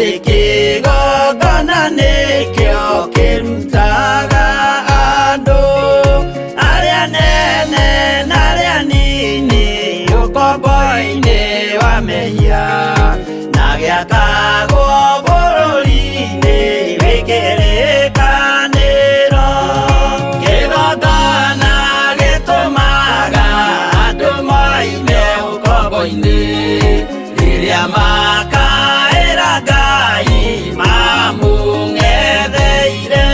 Atĩ kĩgongona nĩkĩo kĩrutaga andũ arĩa nene na arĩa nini ũkombo-inĩ wa mehia na gĩakagwo bũrũri-inĩ wĩ kĩrĩkanĩro. Kĩgongona gĩtũmaga andũ moime ũkombo-inĩ rĩrĩa makaĩra Ngai mamũng'etheire.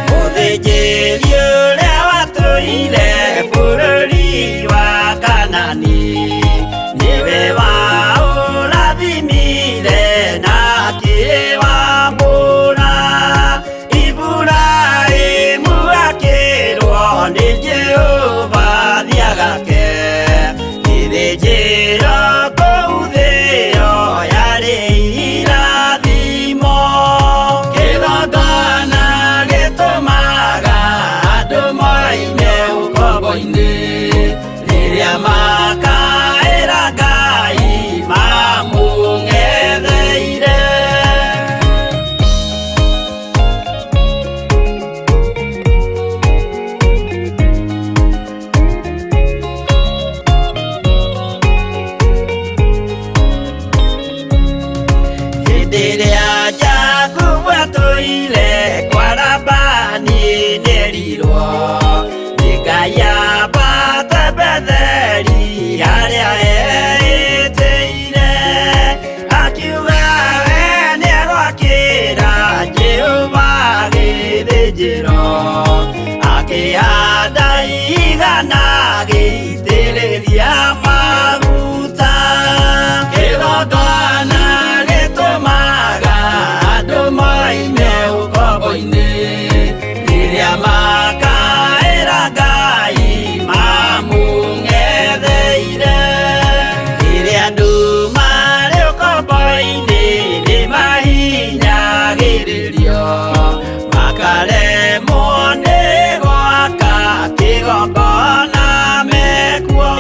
Mũthĩnjĩri ũrĩa watũire bũrũri wa Kanani nĩwe waũrathimire na akĩwamũra. Iburahĩmu akĩrwo nĩ Jehova thiĩ gĩthĩnjĩro kũu thĩo yarĩ irathimo. Kĩgongona gĩtũmaga andũ moime ũkombo-inĩ rĩrĩa makaĩra Ngai mamũng'etheire. Hĩndĩ ĩrĩa Jakubu atũire kwa Labani nĩerirwo nĩ Ngai ambate Betheli harĩa eĩtĩire. Akiuga we nĩegwakĩra Jehova gĩthĩnjĩro, akĩhanda igana agĩitĩrĩria maguta. Kĩgongona gĩtũmaga andũ moime ũkombo-inĩ rĩrĩa makaĩra Ngai mamũng'etheire. Rĩrĩa andũ marĩ ũkombo-inĩ nĩmahinyagĩrĩrio makaremwo nĩ gwaka kĩgongona mekuo.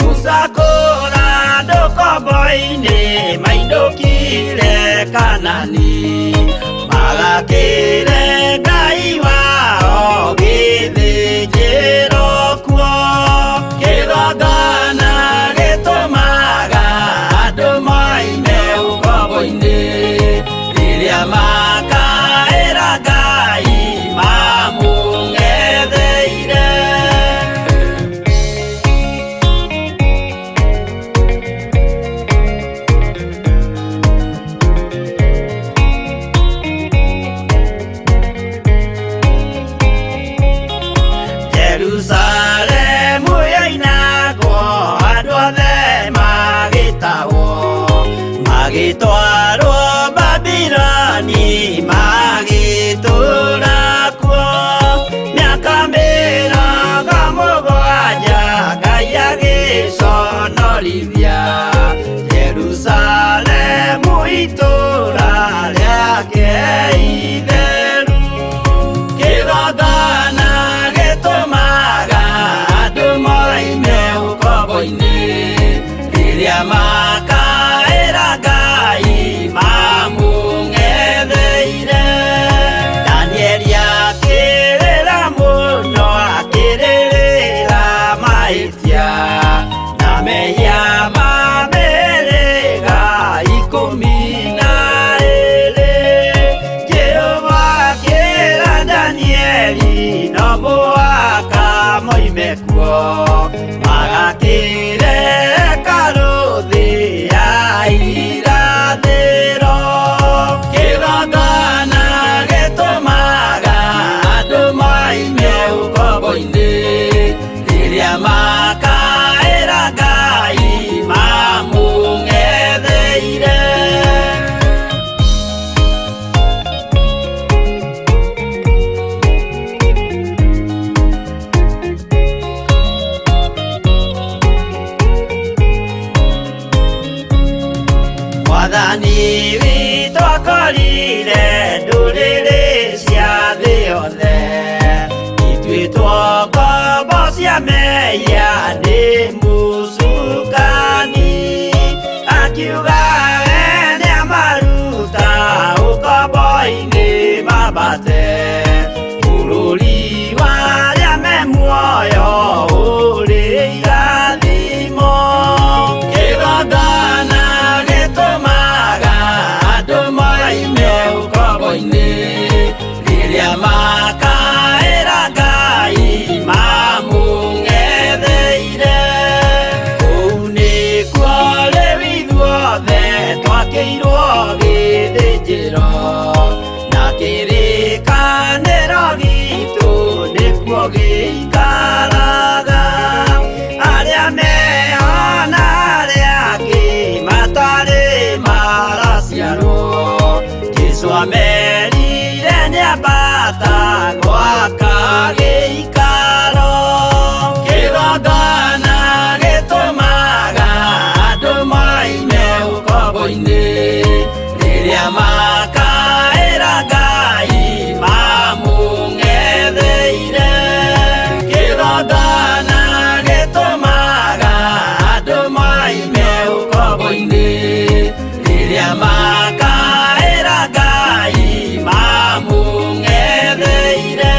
Musa kũra andũ ũkombo-inĩ mainũkire Kanani magakĩre Ngai wao gĩthĩnjĩro kuo. Kĩgongona gĩtũmaga andũ moime ũkombo-inĩ rĩrĩa makaĩra Ngai mamũng'etheire. Jerusalemu yoinagwo andũ othe magĩtahwo magĩtwarwo Babiloni magĩtũũra kuo. Mĩaka 70 Ngai agĩconorithia Jerusalemu itũũra rĩake itheru. Kĩgongona gĩtũmaga andũ moime ũkombo-inĩ rĩrĩa makaĩra Ngai mamũng'etheire. Danieli akĩrĩra mũno akĩrĩrĩra mahĩtia na mehia ma mĩhĩrĩga 12. Jehova akĩra Danieli no mũhaka moime kuo magakĩre hekarũ thĩ ya irathĩro. Kĩgongona gĩtũmaga andũ moime ũkombo-inĩ rĩrĩa makaĩra Ngai mamũng'etheire. Mwathani witũ akorire ndũrĩrĩ cia thĩ yothe ituĩtwo ngombo cia mehia nĩ mũcukani. Akiuga we nĩamaru Twakĩirwo gĩthĩnjĩro na kĩrĩkanĩro gitũ nĩkuo gĩikaraga. Arĩa meho na arĩa angĩ matarĩ maraciarwo, Jesũ amerire nĩambata gwaka gĩikaro. Kĩgongona gĩtũmaga andũ moime ũkombo-inĩ, rĩrĩa makaĩra Ngai mamũng'etheire. Kĩgongona gĩtũmaga andũ moime ũkombo-inĩ, rĩrĩa makaĩra Ngai mamũng'etheire.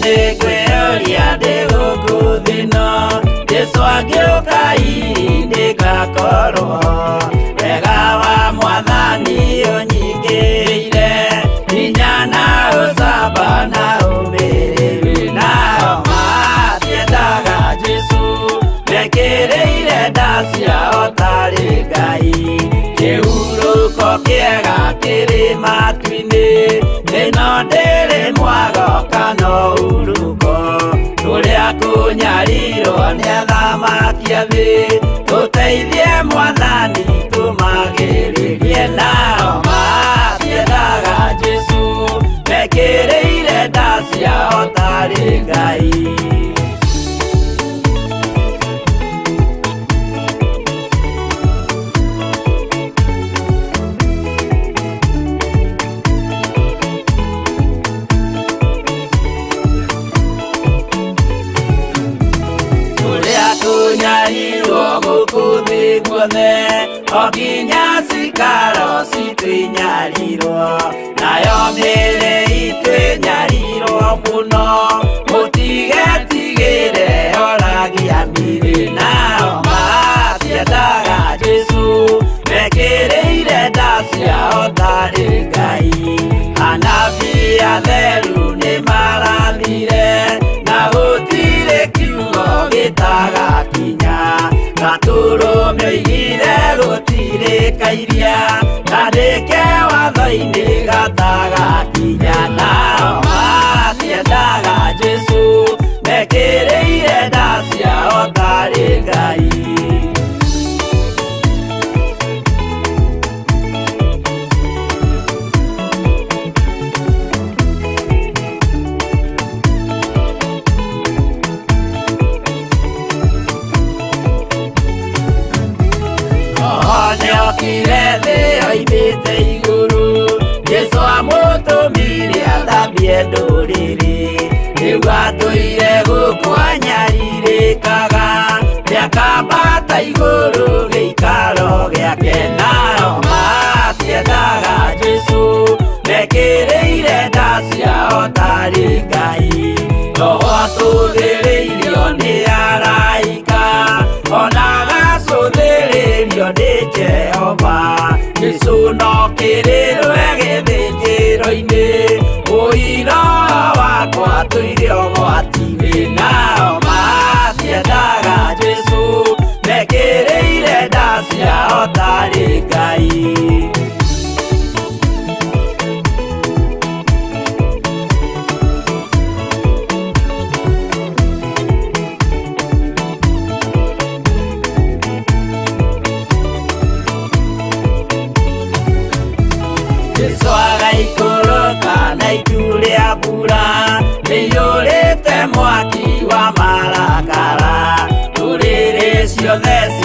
Nĩngwĩyũria ndĩ gũkũ thĩ ĩno, Jesũ angĩũka hihi nĩngakorwo. Wega wa Mwathani ũnyingĩrĩire, hinya na ũcamba na ũmĩrĩru. Nao matiendaga Jesũ, mekĩrĩire nda ciao tarĩ Ngai. Kĩhurũko kĩega kĩrĩ matu-inĩ, ĩno ndĩrĩ mwago kana ũhurũko. Tũrĩa kũnyarirwo nĩ athamaki a thĩ, tũteithie Mwathani tũmagĩrĩrie. Nao matiendaga Jesũ, mekĩrĩire nda ciao tarĩ Ngai. Tũrĩa tũnyarirwo gũkũ thĩ guothe, o nginya cikaro citũ inyarirwo, nayo mĩĩrĩ itũ ĩnyarirwo mũno. Mũtigetigĩre oragia mĩĩrĩ. Nao matiendaga Jesũ, mekĩrĩire nda ciao tarĩ Ngai. Anabii atheru nĩmarathire, na gũtirĩ kiugo gĩtagakinya. Gatũrũme oigire gũtirĩ kairia, kandĩke watho-inĩ gatagakinya. Nao matiendaga Jesũ, mekĩrĩire nda ciao tarĩ Ngai. Nĩokire thĩ oimĩte igũrũ, Jesũ amũtũmire athambie ndũrĩrĩ. Rĩu atũire gũkũ anyarirĩkaga, nĩakambata igũrũ gĩikaro gĩake. Nao matiendaga Jesũ, mekĩrĩire nda ciao tarĩ Ngai. Roho atũthĩrĩirio nĩ araika, ona agacũthĩrĩrio nĩ Jehova. Jesũ no kĩrĩrwe gĩthĩnjĩro-inĩ, ũira wakwa tũire ũgwati-inĩ. Nao matiendaga Jesũ,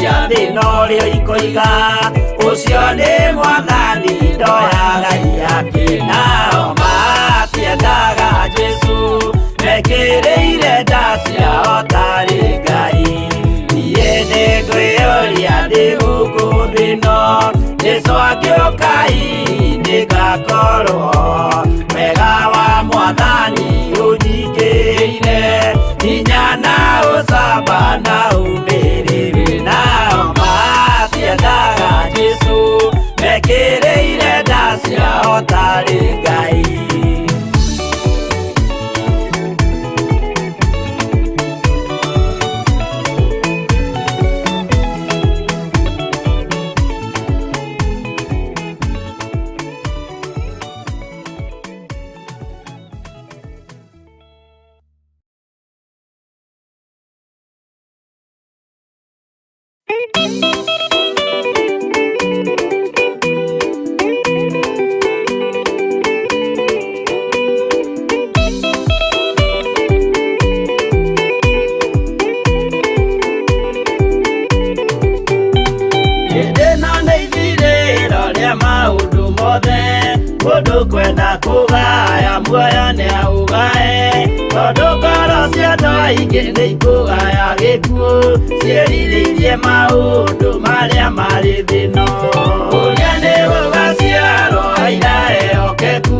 cia thĩ norĩo ikoiga ũcio nĩ mwathani ndoyaga iaki nao matiendaga Jesũ mekĩrĩire nda ciao tarĩ Ngai niĩ nĩngwĩyũria ndĩ gũkũ thĩ ĩno Jesũ angĩũka hihi nĩngakorwo wega wa mwathani ũnyingĩhĩire hinya na ũcamba na ũmĩrĩru nao matiendaga Jesũ mekĩrĩire nda ciao tarĩ Ngai. Hĩndĩ ĩno nĩ ithirĩro rĩa maũndũ mothe mũndũ kwenda kũgaya muoyo nĩaũgae tondũ ngoro cia andũ aingĩ nĩ ikũgaya gĩkuũ ciĩrirĩirie maũndũ marĩa marĩ thĩ ĩno. Ũrĩa nĩ gũgaciarwo aira ehokeku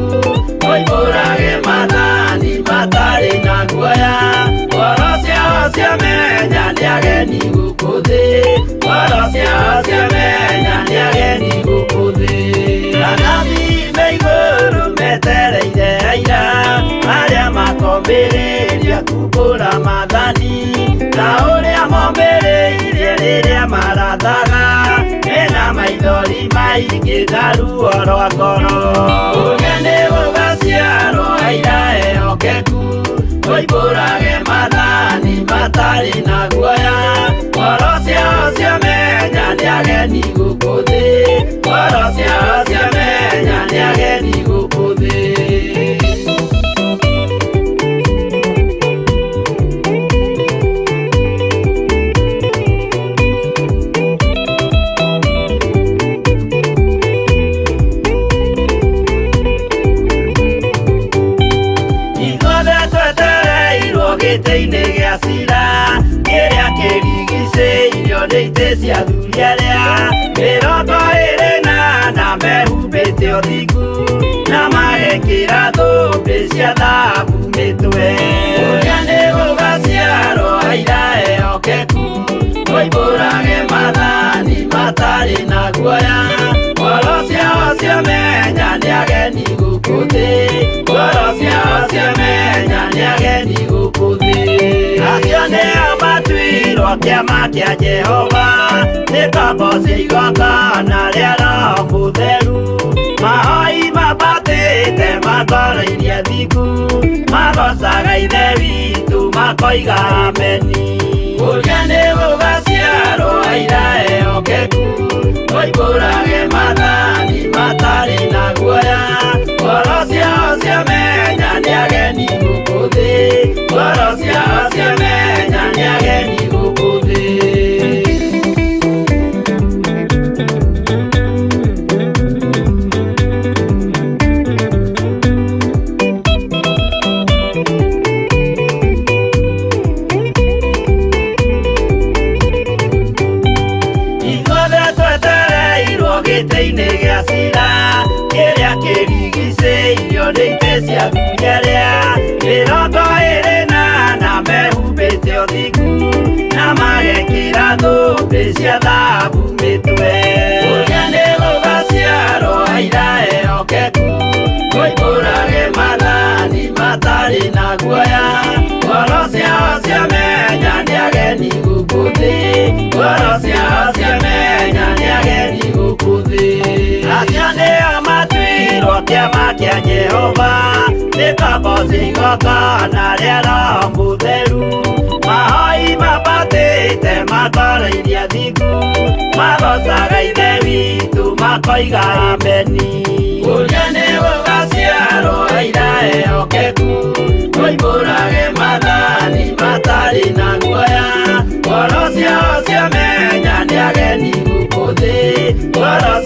moimbũrage maathani matarĩ na guoya ngoro ciao ciamenya nĩ ageni gũkũ thĩ ngoro ciao ciamenya nĩ ageni gũkũ thĩ. Anabii me igũrũ metereire aira arĩa makombĩrĩria kumbũra maathani ta ũrĩa mombĩrĩirie rĩrĩa marathaga mena maithori maingĩ na ruo rwa ngoro. Ũrĩa nĩ gũgaciarwo aira ehokeku moimbũrage maathani matarĩ na guoya ngoro ciao ciamenya nĩ ageni gũkũ thĩ ngoro ciao ciamenya nĩ ageni gũkũ thĩ. Ithuothe twetereirwo gĩtĩ-inĩ gĩa cira kĩrĩa kĩrigicĩirio nĩ itĩ cia athuri arĩa 24 mehumbĩte ũthingu na magekĩra thũmbĩ cia thahabu mĩtwe. Ũrĩa nĩ gũgaciarwo aira ehokeku moimbũrage maathani matarĩ na guoya ngoro ciao ciamenya nĩ ageni gũkũ thĩ ngoro ciao ciamenya nĩ ageni gũkũ thĩ. Acio nĩo matuirwo kĩama kĩa Jehova nĩ ngombo cia igongona rĩa Roho Mũtheru mahoi mambatĩte matoroirie thingu magocaga Ithe witũ makoiga ameni. Ũrĩa nĩ gũgaciarwo aira ehokeku moimbũrage maathani matarĩ na guoya ngoro ciao ciamenya nĩ ageni gũkũ thĩ ngoro ciao ciamenya nĩ ageni gũkũ thĩ. Ithuothe twetereirwo gĩtĩ-inĩ gĩa cira kĩrĩa kĩrigicĩirio nĩ itĩ cia athuri arĩa 24 mehumbĩte ũthingu na magekĩra thũmbĩ cia thahabu mĩtwe. Ũrĩa nĩ gũgaciarwo aira ehokeku moimbũrage maathani matarĩ na guoya ngoro ciao ciamenya nĩ ageni gũkũ thĩ ngoro ciao ciamenya nĩ ageni gũkũ thĩ. Acio nĩo matuirwo kĩama kĩa Jehova nĩ ngombo cia igongona rĩa Roho Mũtheru mahoi mambatĩte matoroirie thingu magocaga Ithe witũ makoiga ameni. Ũrĩa nĩ gũgaciarwo aira ehokeku moimbũrage maathani matarĩ na guoya ngoro ciao ciamenya nĩ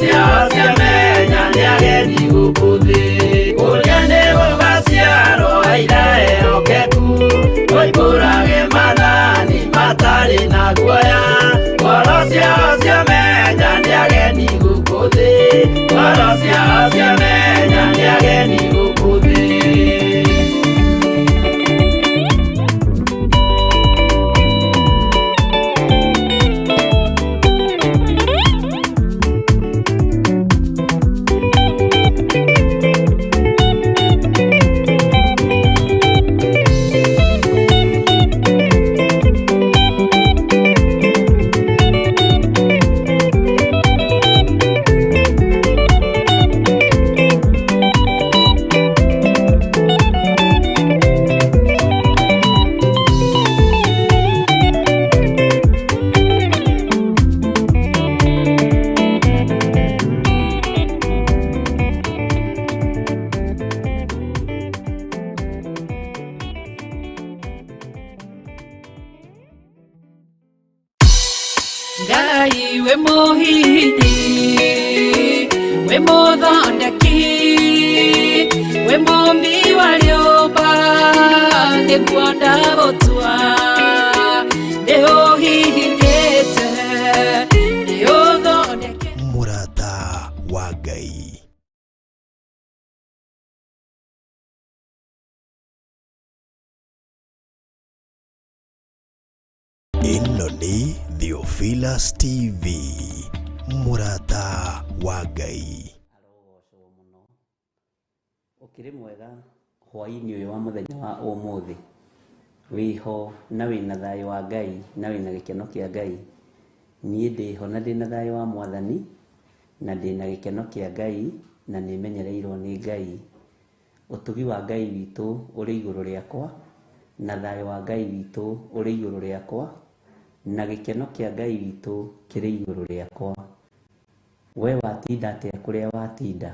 ciao ciamenya nĩ ageni gũkũ thĩ. Kũrĩa nĩ gũgaciarwo aira ehokeku, moimbũrage maathani matarĩ na guoya. Ngoro ciao ciamenya nĩ ageni gũkũ thĩ. Ngoro ciao ciamenya nĩ ageni gũkũ thĩ. Ngai we muhihinyi, we muthondeki, we mumbi wa rĩũmba, nĩguo ndagũtua, nĩũhihinyĩte, nĩũthondekete. Mũrata wa Ngai. Ĩno nĩ Theophilus TV, Mũrata wa Ngai. Arogocwo mũno. Ũkĩrĩ mwega hwaĩ-inĩ ũyũ wa mũthenya wa ũmũthĩ. Wĩho na wĩna thayũ wa Ngai na wĩna gĩkeno kĩa Ngai. Niĩ ndĩho na ndĩna thayũ wa Mwathani na ndĩna gĩkeno kĩa Ngai na nĩmenyereirwo nĩ Ngai. Ũtugi wa Ngai witũ ũrĩ igũrũ rĩakwa na thayũ wa Ngai witũ ũrĩ igũrũ rĩakwa na gĩkeno kĩa Ngai witũ kĩrĩ igũrũ rĩakwa. We watinda atĩa kũrĩa watinda?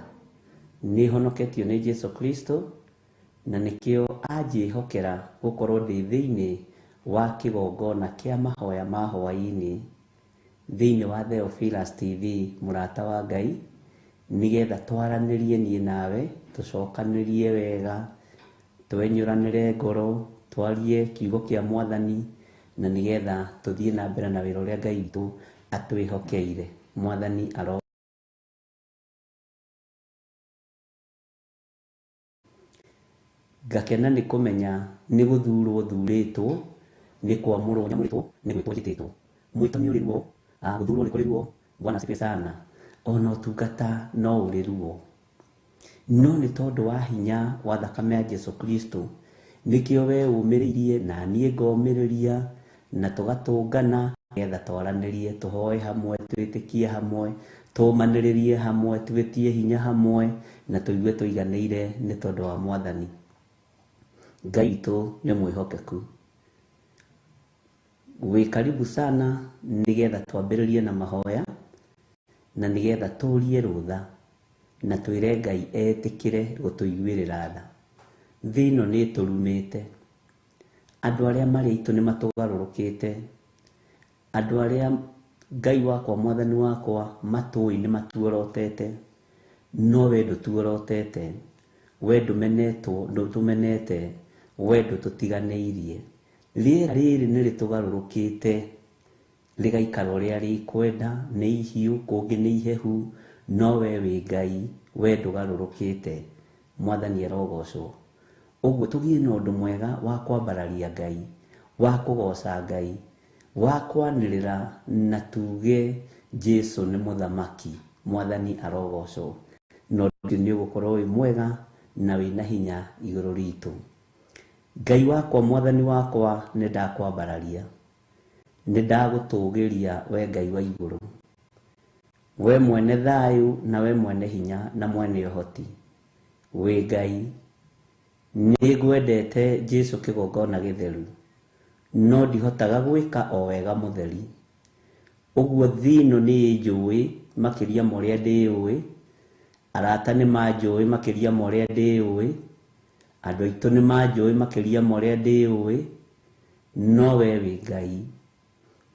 Nĩhonoketio nĩ Jesu Kristo na nĩkĩo anjĩhokera gũkorwo ndĩ thĩinĩ wa kĩgongona kĩa mahoya ma hwaĩ-inĩ thĩinĩ wa Theophilus TV, Mũrata wa Ngai, nĩgetha twaranĩrie niĩ nawe, tũcokanĩrie wega, twenyũranĩre ngoro, twarie kiugo kĩa Mwathani, na nĩgetha tũthiĩ na mbere na wĩra ũrĩa Ngai witũ atwĩhokeire. Mwathani aro ngakena nĩ kũmenya nĩ gũthurwo thurĩtwo, nĩ kwamũrwo nyamũrĩtwo, nĩ gwĩtwo njĩtĩtwo. Mwĩto nĩ ũrĩ ruo, gũthurwo nĩ kũrĩ ruo, Bwana asifiwe sana. Ona ũtungata no ũrĩ ruo. No nĩ tondũ wa hinya wa thakame ya Jesu Kristo, nĩkĩo we ũmĩrĩirie na niĩ ngomĩrĩria, na tũgatũngana nĩgetha twaranĩrie, tũhoe hamwe, twĩtĩkie hamwe, tũmanĩrĩrie hamwe, twĩtie hinya hamwe, na tũigue tũiganĩire nĩ tondũ wa Mwathani. Ngai witũ nĩ mwĩhokeku. Wĩ karibu sana nĩgetha twambĩrĩrie na mahoya, na nĩgetha tũrie rũtha, na twĩre Ngai etĩkĩre gũtũiguĩrĩra tha. Thĩ ĩno nĩ ĩtũrumĩte. Andũ arĩa marĩ aitũ nĩ matũgarũrũkĩte. Andũ arĩa Ngai wakwa, Mwathani wakwa matũĩ nĩ matuorotete, no we ndũtuorotete. We ndũmenetwo, ndũtũmenete, we ndũtũtiganĩirie. Rĩera rĩrĩ nĩ rĩtũgarũrũkĩte, rĩgaikara ũrĩa rĩkwenda, nĩ ihiũ, kũngĩ nĩ ihehu, no we wĩ Ngai, we ndũgarũrũkĩte. Mwathani arogocwo. Ũguo tũgĩe na ũndũ mwega wa kwambararia Ngai, wa kũgoca Ngai, wa kwanĩrĩra na tuge Jesu nĩ mũthamaki. Mwathani arogocwo. Na ũndũ nĩ ũgũkorwo wĩ mwega na wĩna hinya igũrũ ritũ. Ngai wakwa, Mwathani wakwa, nĩ ndakwambararia, nĩ ndagũtũgĩria we Ngai wa igũrũ, we mwene thayũ na we mwene hinya na mwene ũhoti. Wĩ Ngai, nĩ ngwendete Jesu kĩgongona gĩtheru, no ndihotaga gwĩka o wega mũtheri. Ũguo thĩ ĩno nĩ ĩnjũĩ makĩria ma ũrĩa ndĩũĩ, arata nĩ manjũĩ makĩria ma ũrĩa ndĩũĩ, andũ aitũ nĩ manjũĩ makĩria ma ũrĩa ndĩũĩ, no we wĩ Ngai.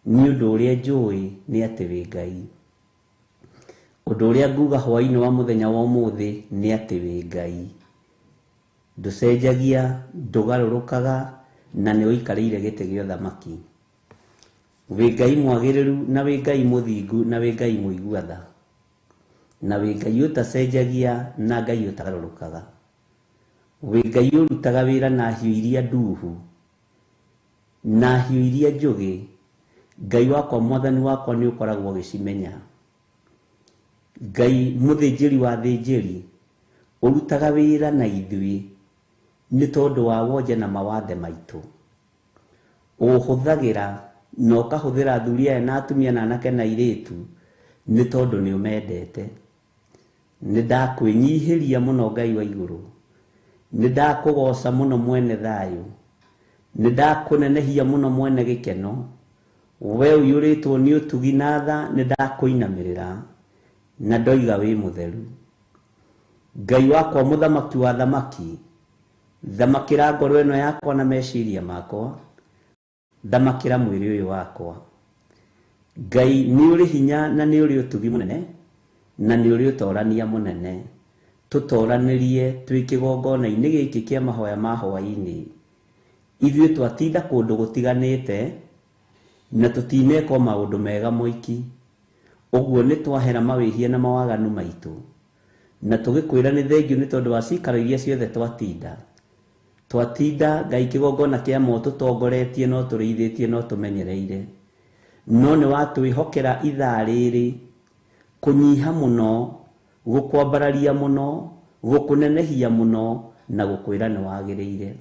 Nĩ ũndũ ũrĩa njũĩ nĩ atĩ wĩ Ngai. Ũndũ ũrĩa nguga hwaĩ-inĩ wa mũthenya wa ũmũthĩ nĩ atĩ wĩ Ngai. Ndũcenjagia, ndũgarũrũkaga, na nĩ ũikarĩire gĩtĩ gĩa ũthamaki. Wĩ Ngai mwagĩrĩru na wĩ Ngai mũthingu na wĩ Ngai mũigua tha. Na wĩ Ngai ũtacenjagia na Ngai ũtagarũrũkaga. Wĩ Ngai ũrutaga wĩra na hiũ iria nduhu na hiũ iria njũgĩ. Ngai wakwa mwathani wakwa nĩ ũkoragwo ũgĩcimenya. Ngai mũthĩnjĩri wa athĩnjĩri ũrutaga wĩra na ithuĩ nĩ tondũ wa wonje na mawathe maitũ. Ũhũthagĩra na ũkahũthĩra athuri aya na atumia na anake na airĩtu nĩ tondũ nĩ ũmendete. Nĩ ndakwĩnyihĩria mũno Ngai wa igũrũ. Nĩ ndakũgoca mũno mwene thayũ. Nĩ ndakũnenehia mũno mwene gĩkeno. We ũiyũrĩtwo nĩ ũtugi na tha nĩ ndakũinamĩrĩra na ndoiga wĩ mũtheru. Ngai wakwa mũthamaki wa thamaki, thamakĩra ngoro ĩno yakwa na meciria makwa, thamakĩra mwĩrĩ ũyũ wakwa. Ngai nĩ ũrĩ hinya na nĩ ũrĩ ũtugi mũnene na nĩ ũrĩ ũtorania mũnene. Tũtoranĩrie twĩ kĩgongona-inĩ gĩkĩ kĩa mahoya ma hwaĩ-inĩ. Ithuĩ twatinda kũndũ gũtiganĩte na tũtineka o maũndũ mega moiki. Ũguo nĩ twahera mawĩhia na mawaganu maitũ na tũgĩkwĩra nĩ thengiũ nĩ tondũ wa cikaro iria ciothe twatinda. Twatinda Ngai kĩgongona kĩa ma ũtũtongoretie no tũrĩithĩtie no tũmenyereire. No nĩ watwĩhokera ithaa rĩrĩ kũnyiha mũno, gũkwambararia mũno, gũkũnenehia mũno na gũkwĩra nĩ wagĩrĩire.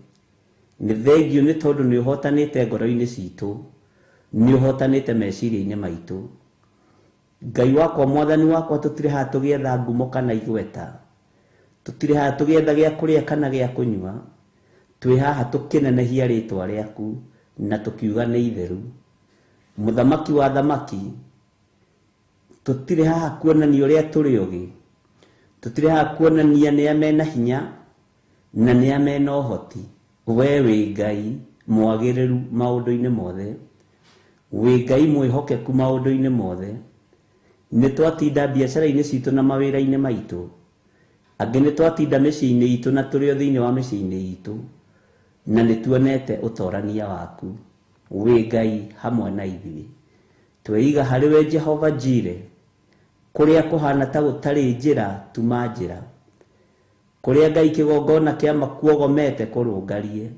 Nĩ thengiũ nĩ tondũ nĩ ũhotanĩte ngoro-inĩ citũ, nĩ ũhotanĩte meciria-inĩ maitũ. Ngai wakwa mwathani wakwa tũtirĩ haha tũgĩetha ngumo kana igweta. Tũtirĩ haha tũgĩetha gĩa kũrĩa kana gĩa kũnyua. Twĩ haha tũkĩnenehia rĩtwa rĩaku na tũkiuga nĩ itheru. Mũthamaki wa thamaki, tũtirĩ haha kuonania ũrĩa tũrĩ ũgĩ. Tũtirĩ haha kuonania nĩa mena hinya na nĩa mena ũhoti. We wĩ Ngai mwagĩrĩru maũndũ-inĩ mothe. Wĩ Ngai mwĩhokeku maũndũ-inĩ mothe. Nĩ twatinda biacara-inĩ citũ na mawĩra-inĩ maitũ. Angĩ nĩ twatinda mĩciĩ-inĩ itũ na tũrĩ o thĩinĩ wa mĩciĩ-inĩ itũ. Na nĩ tuonete ũtorania waku. Wĩ Ngai hamwe na ithuĩ. Tweiga harĩ we Jehova Jire. Kũrĩa kũhana ta gũtarĩ njĩra tuma njĩra. Kũrĩa Ngai kĩgongona kĩa makuogomete kũrũngarie.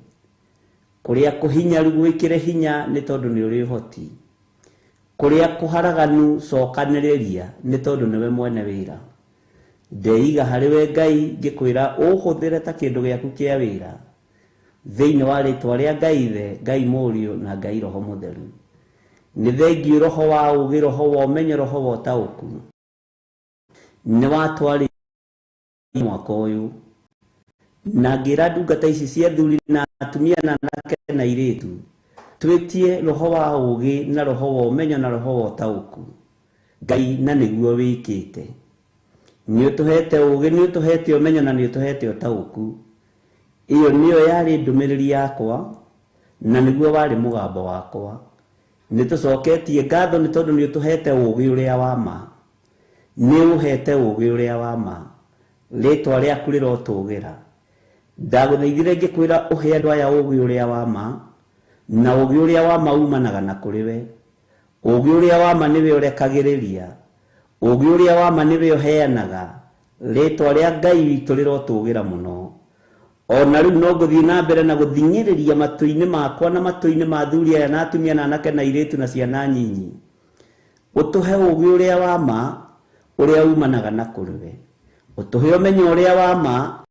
Kũrĩa kũhinyaru gwĩkĩre hinya nĩ tondũ nĩ ũrĩ ũhoti. Kũrĩa kũharaganu cokanĩrĩria nĩ tondũ nĩwe mwene wĩra. Ndeiga harĩ we Ngai ngĩkwĩra ũhũthĩre ta kĩndũ gĩaku kĩa wĩra. Thĩinĩ wa rĩtwa rĩa Ngai Ithe, Ngai Mũriũ na Ngai Roho Mũtheru. Nĩ thengiũ roho wa ũũgĩ, roho wa ũmenyo, roho wa ũtaũku. Nĩ watwarĩirie mwaka ũyũ. Na ngĩra ndungata ici cia athuri na atumia na anake na airĩtu, twĩtie roho wa ũũgĩ na roho wa ũmenyo na roho wa ũtaũku. Ngai na nĩguo wĩkĩte. Nĩ ũtũhete ũũgĩ, nĩ ũtũhete ũmenyo na nĩ ũtũhete ũtaũku. Ĩyo nĩyo yarĩ ndũmĩrĩri yakwa na nĩguo warĩ mũgambo wakwa. Nĩ tũcoketie ngatho nĩ tondũ nĩ ũtũhete ũũgĩ ũrĩa wa ma. Nĩ ũhete ũũgĩ ũrĩa wa ma. Rĩtwa rĩaku rĩrotũgĩra. Ndagũthaithire ngĩkwĩra ũhe andũ aya ũũgĩ ũrĩa wa ma, na ũũgĩ ũrĩa wa ma umanaga na kũrĩ we. Ũũgĩ ũrĩa wa ma nĩwe ũrekagĩrĩria. Ũũgĩ ũrĩa wa ma nĩwe ũheanaga. Rĩtwa rĩa Ngai witũ rĩrotũgĩra mũno. Ona rĩu no ngũthiĩ na mbere na gũthing'ĩrĩria matũ-inĩ makwa na matũ-inĩ ma athuri aya na atumia na anake na airĩtu na ciana nyinyi. Ũtũhe ũũgĩ ũrĩa wa ma ũrĩa umanaga na kũrĩ we. Ũtũhe ũmenyo ũrĩa wa ma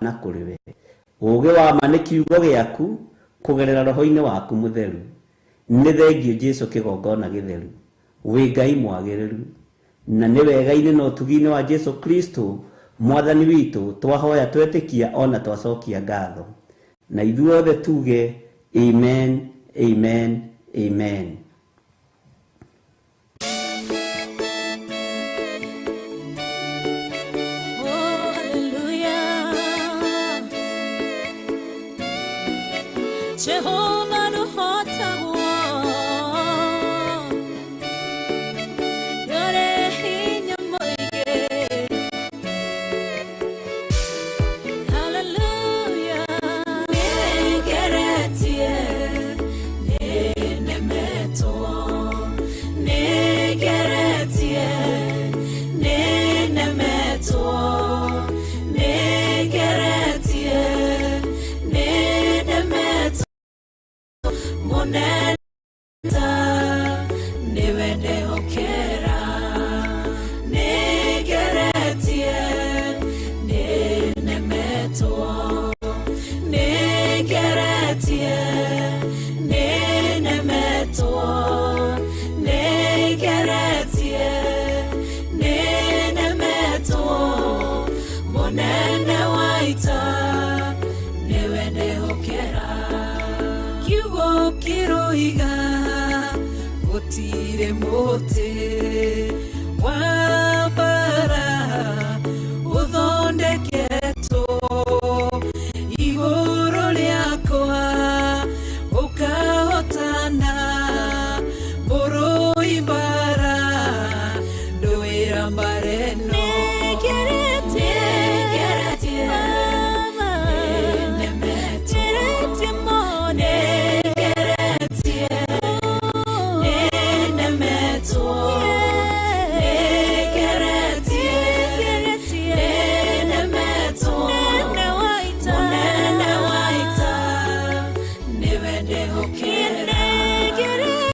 na kũrĩ we. Ũũgĩ wa ma nĩ kiugo gĩaku kũgerera roho-inĩ waku mũtheru. Nĩ thengiũ Jesu kĩgongona gĩtheru. Wĩ Ngai mwagĩrĩru. Na nĩ wega-inĩ na ũtugi-inĩ wa Jesu Kristo mwathani witũ twahoya twetĩkia ona twacokia ngatho. Na ithuothe tuge amen, amen, amen. Oh, hallelujah. Jehovah nũhotagwo. Nĩũrĩ hinya Gũtirĩ mũtĩ wa mbara ũthondeketwo igũrũ rĩakwa ũkahotana mũrũi mbara ndũĩra mbara ĩno. Nĩngeretie, nĩnemetwo, nĩngeretie, nĩnemetwo, nĩngeretie, nĩnemetwo, mũnene wa ita nĩwe ndĩhokera.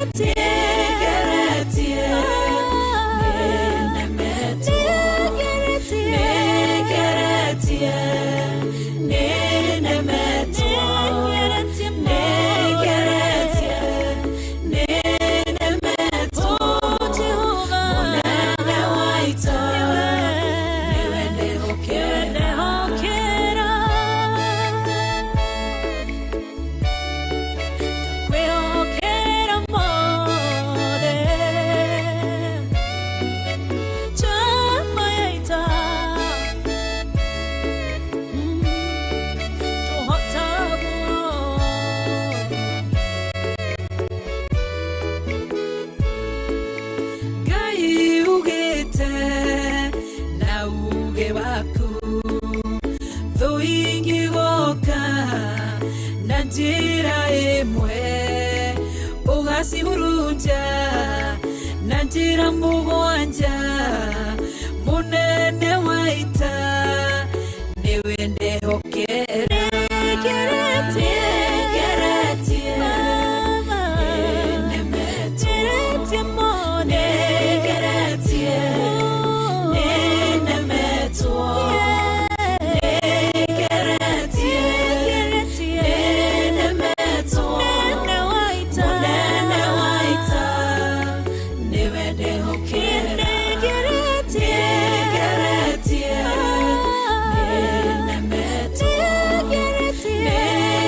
Nĩngeretie, nĩnemetwo, nĩngeretie, nĩnemetwo, nĩngeretie, nĩnemetwo, mũnene wa ita nĩwe ndĩhokera. Kwĩhokera mothe njamba ya ita tũhotagwo. Ngai ugĩte na uge waku thũ ingĩgoka na njĩra ĩmwe ũgacihurunja na njĩra mũgwanja mũnene wa ita nĩwe ndehokera. Nĩngeretie, Nĩngeretie, nĩnemetwo, nĩngeretie, nĩnemetwo, nĩngeretie, nĩnemetwo, mũnene wa ita nĩwe ndĩhokera. Nĩngeretie, nĩnemetwo,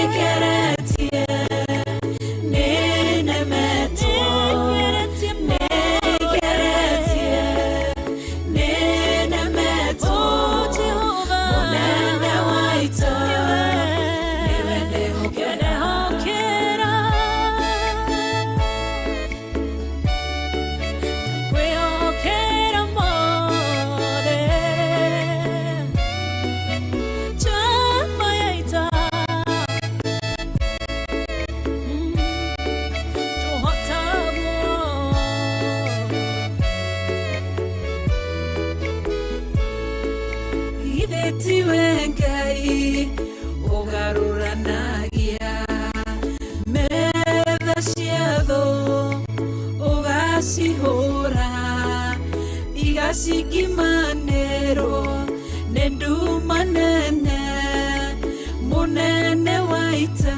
nĩngeretie, nĩnemetwo, nĩngeretie, nĩnemetwo, mũnene wa ita nĩwe ndĩhokera. Kwĩhokera mothe njamba ya ita tũhotagwo. Githĩ tiwe Ngai ũgarũranagia metha cia thũ ũgacihũra igacingimanĩrwo nĩ nduma nene mũnene wa ita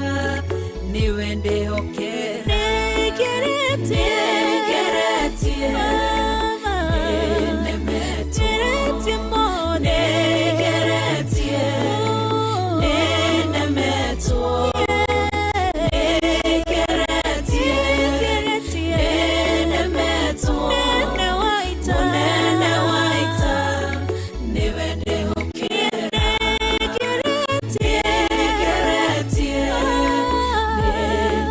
nĩwe ndĩhokera. Nĩngeretie, Nĩngeretie, nĩnemetwo, nĩngeretie, nĩnemetwo, nĩngeretie, nĩnemetwo, mũnene wa ita nĩwe ndĩhokera. Nĩngeretie,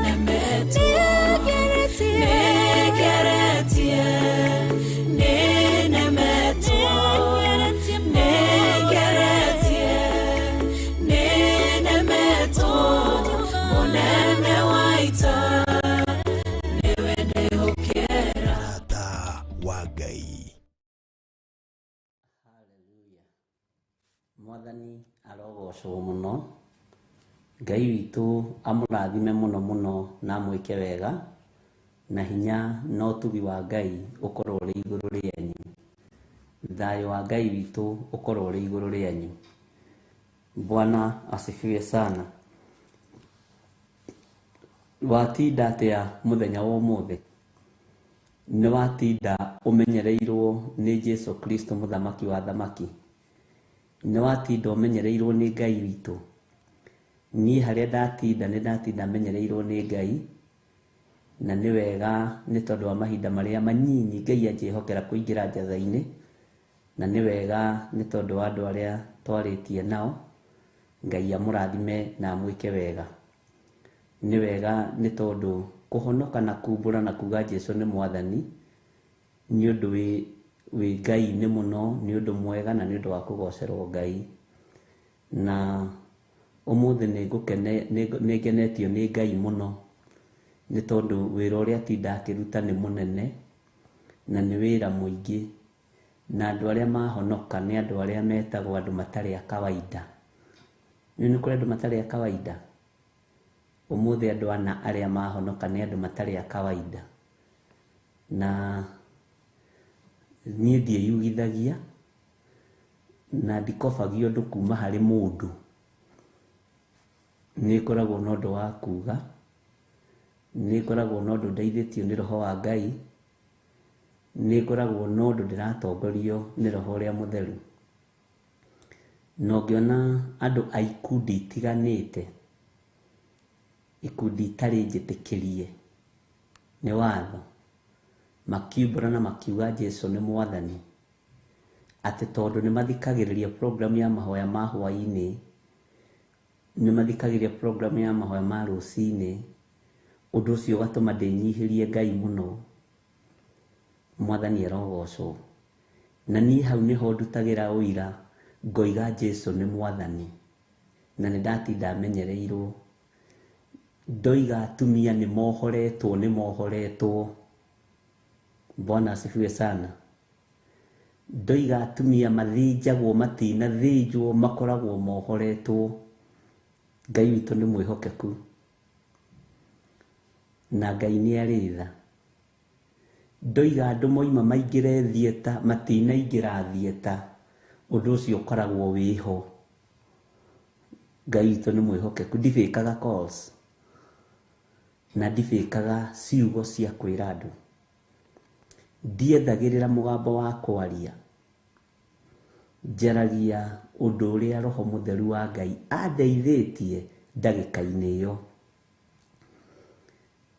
nĩnemetwo, nĩngeretie, nĩnemetwo, nĩngeretie, nĩnemetwo, mũnene wa ita nĩwe ndĩhokera. Mũrata wa Ngai. Haleluya. Mwathani arogocwo mũno. Ngai witũ amũrathime mũno mũno na amwĩke wega, na hinya na ũtugi wa Ngai ũkorwo ũrĩ igũrũ rĩanyu. Thayũ wa Ngai witũ ũkorwo ũrĩ igũrũ rĩanyu. Bwana asifiwe sana. Watinda atĩa mũthenya wa ũmũthĩ? Nĩ watinda ũmenyereirwo nĩ Jesu Kristo mũthamaki wa thamaki? Nĩ watinda ũmenyereirwo nĩ Ngai witũ? Niĩ harĩa ndatinda nĩ ndatinda menyereirwo nĩ Ngai. Na nĩ wega nĩ tondũ wa mahinda marĩa manyinyi Ngai anjĩhokera kũingĩra njatha-inĩ. Na nĩ wega nĩ tondũ wa andũ arĩa twarĩtie nao. Ngai amũrathime na amwĩke wega. Nĩ wega nĩ tondũ kũhonoka na kumbũra na kuga Jesu nĩ mwathani nĩ ũndũ wĩ Ngai-inĩ mũno, nĩ ũndũ mwega na nĩ ũndũ wa kũgocerwo Ngai. Na ũmũthĩ nĩ ngenetio nĩ Ngai mũno nĩ tondũ wĩra ũrĩa atinda akĩruta nĩ mũnene na nĩ wĩra mũingĩ, na andũ arĩa mahonoka nĩ andũ arĩa metagwo andũ matarĩ a kawaida. Nĩ kũrĩ andũ matarĩ a kawaida. Ũmũthĩ andũ ana arĩa mahonoka nĩ andũ matarĩ a kawaida. Na niĩ ndiĩyugithagia na ndikobagia ũndũ kuma harĩ mũndũ. Nĩ ngoragwo na ũndũ wa kuga, nĩ ngoragwo na ũndũ ndeithĩtio nĩ Roho wa Ngai, nĩ ngoragwo na ũndũ ndĩratongorio nĩ Roho ũrĩa Mũtheru. Na ũngĩona andũ a ikundi itiganĩte, ikundi itarĩ njĩtĩkĩrie nĩ watho, makiumbũra na makiuga Jesu nĩ mwathani, atĩ tondũ nĩ mathikagĩrĩria program ya mahoya ma hwaĩ-inĩ, nĩ mathikagĩrĩria program ya mahoya ma rũcinĩ, ũndũ ũcio ũgatũma ndĩnyihĩrie Ngai mũno. Mwathani arogocwo. Na niĩ hau nĩho ndutagĩra ũira ngoiga Jesu nĩ mwathani, na nĩ ndatinda menyereirwo. Ndoiga atumia nĩ mohoretwo, nĩ mohoretwo. Bwana asifiwe sana. Ndoiga atumia mathĩnjagwo, matinathĩnjwo, makoragwo mohoretwo. Ngai witũ nĩ mwĩhokeku na Ngai nĩ arĩ tha. Ndoiga andũ moima maingĩre thieta, matinaingĩra thieta, ũndũ ũcio ũkoragwo wĩho. Ngai witũ nĩ mwĩhokeku. Ndibĩkaga calls na ndibĩkaga ciugo cia kwĩra andũ. Ndiethagĩrĩra mũgambo wa kwaria, njaragia ũndũ ũrĩa Roho Mũtheru wa Ngai andeithĩtie ndagĩka-inĩ ĩyo.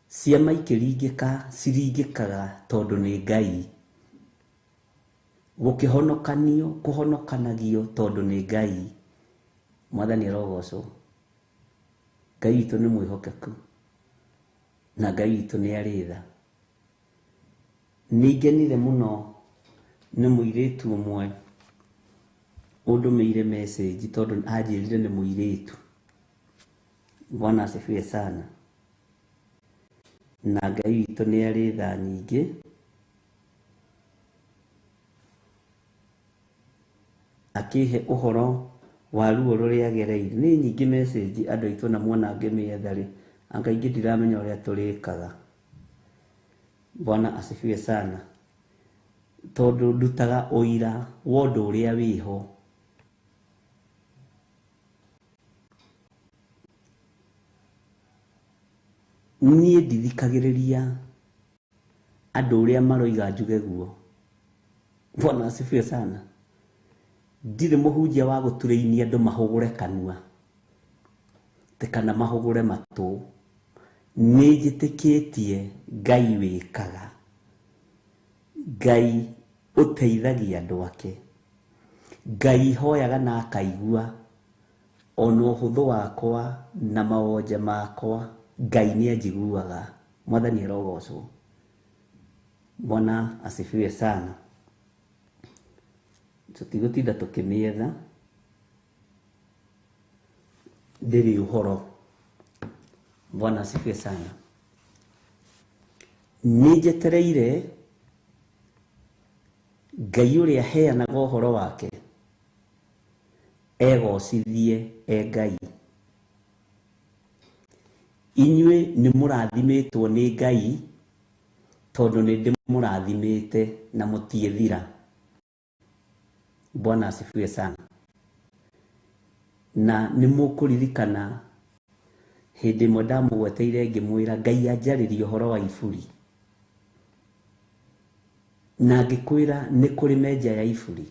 Ciama ikĩringĩka ciringĩkaga tondũ nĩ Ngai. Gũkĩhonokanio kũhonokanagio tondũ nĩ Ngai. Mwathani arogocwo. Ngai witũ nĩ mwĩhokeku na Ngai witũ nĩ arĩ tha. Nĩ ngenire mũno nĩ mũirĩtu ũmwe ũndũmĩire message tondũ anjĩrire nĩ mũirĩtu. Bwana asifiwe sana. Na Ngai witũ nĩ arĩ tha nyingĩ. Akĩhe ũhoro wa ruo rũrĩa agereire. Nĩ nyingĩ message andũ aitũ na muona ngĩmĩetha rĩ, anga ingĩ ndiramenya ũrĩa tũrĩkaga. Bwana asifiwe sana. Tondũ ndutaga ũira wa ũndũ ũrĩa wĩho. Niĩ ndithikagĩrĩria andũ ũrĩa maroiga njuge guo. Bwana asifiwe sana. Ndirĩ mũhunjia wa gũturĩinia andũ mahũgũre kanua kana mahũgũre matũ. Nĩ njĩtĩkĩtie Ngai wĩkaga, Ngai ũteithagia andũ ake, Ngai hoyaga na akaigua. Ona ũhũthũ wakwa na mawonje makwa Ngai nĩ anjiguaga. Mwathani arogocwo. Bwana asifiwe sana. Tũtigũtinda tũkĩmĩetha, ndĩrĩ ũhoro. Bwana asifiwe sana. Nĩ njetereire Ngai ũrĩa aheanaga ũhoro wake egocithie e Ngai. Inyuĩ nĩ mũrathimĩtwo nĩ Ngai tondũ nĩ ndĩmũrathimĩte na mũtiĩthira. Bwana asifiwe sana. Na nĩ mũkũririkana hĩndĩ ĩmwe ndamũgweteire ngĩmwĩra Ngai anjarĩrie ũhoro wa iburi, na ngĩkwĩra nĩ kũrĩ menja ya iburi,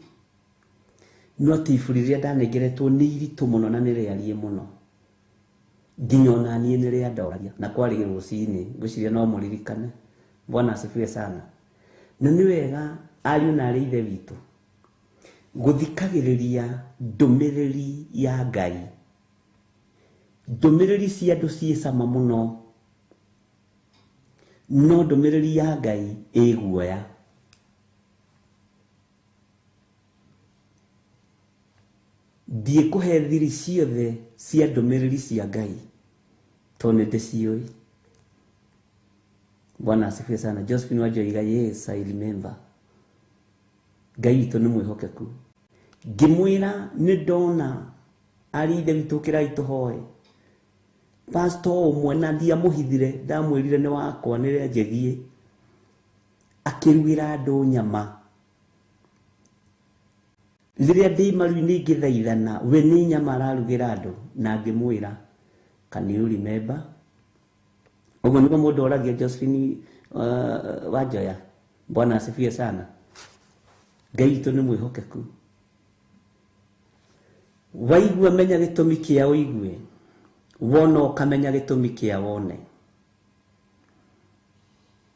no ti iburi rĩrĩa ndanengeretwo nĩ iritũ mũno na nĩ rĩariĩ mũno. Nginya ona niĩ nĩ rĩandoragia na kwarĩ rũcinĩ, ngwĩciria no mũririkane. Bwana asifiwe sana. Na nĩ wega ariũ na arĩ ithe witũ gũthikagĩrĩria ndũmĩrĩri ya Ngai. Ndũmĩrĩri cia andũ ciĩ cama mũno, no ndũmĩrĩri ya Ngai ĩ guoya. Ndiĩkũhe thiri ciothe cia ndũmĩrĩri cia Ngai tondũ nĩ ndĩciũĩ. Bwana asifiwe sana. Josephine Wanjoiga, yes, I remember. Ngai witũ nĩ mwĩhokeku. Ngĩmwĩra nĩ ndona arĩ ithe witũ ũkĩrai tũhoe. Pastor ũmwe na ndiamũhithire, ndamwĩrire nĩ wakwa nĩ rĩanjĩgiĩ, akĩrugĩra andũ nyama. Rĩrĩa ndĩ maru-inĩ ngĩthaithana, we nĩ nyama ararugĩra andũ, na ngĩmwĩra, can you remember? Ũguo nĩguo mũndũ oragia Josephine Wanjoya. Bwana asifiwe sana. Ngai witũ nĩ mwĩhokeku. Waigua menya gĩtũmi kĩa ũigue, wona ũkamenya gĩtũmi kĩa wone.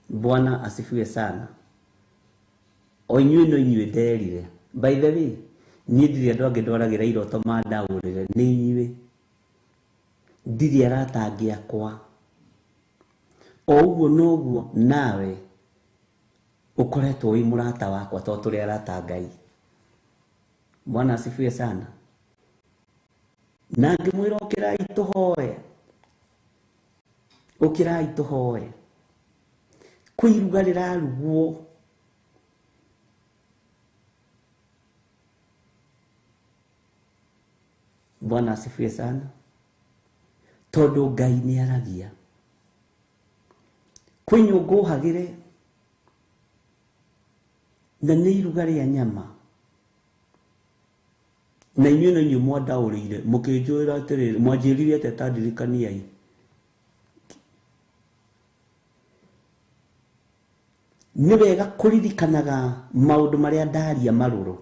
Bwana asifiwe sana. O inyuĩ no inyuĩ nderire. By the way, niĩ ndirĩ andũ angĩ ndwaragĩra iroto mandaũrĩre, nĩ inyuĩ. Ndirĩ arata angĩ akwa. O ũguo noguo nawe ũkoretwo wĩ mũrata wakwa tondũ tũrĩ arata Ngai. Bwana asifiwe sana. Na ngĩmwĩra ũkĩrai tũhoe, ũkĩrai tũhoe. Kwĩ iruga rĩrarugwo. Bwana asifiwe sana. Tondũ Ngai nĩ aragia. Kwĩ nyũngũ hagĩre na nĩ iruga rĩa nyama. Na inyuĩ no inyuĩ mwandaũrĩire, mũkĩnjũĩra atĩrĩrĩ, mwanjĩrire atĩa ta ndirikaniai. Nĩ wega kũririkanaga maũndũ marĩa ndaria marũrũ.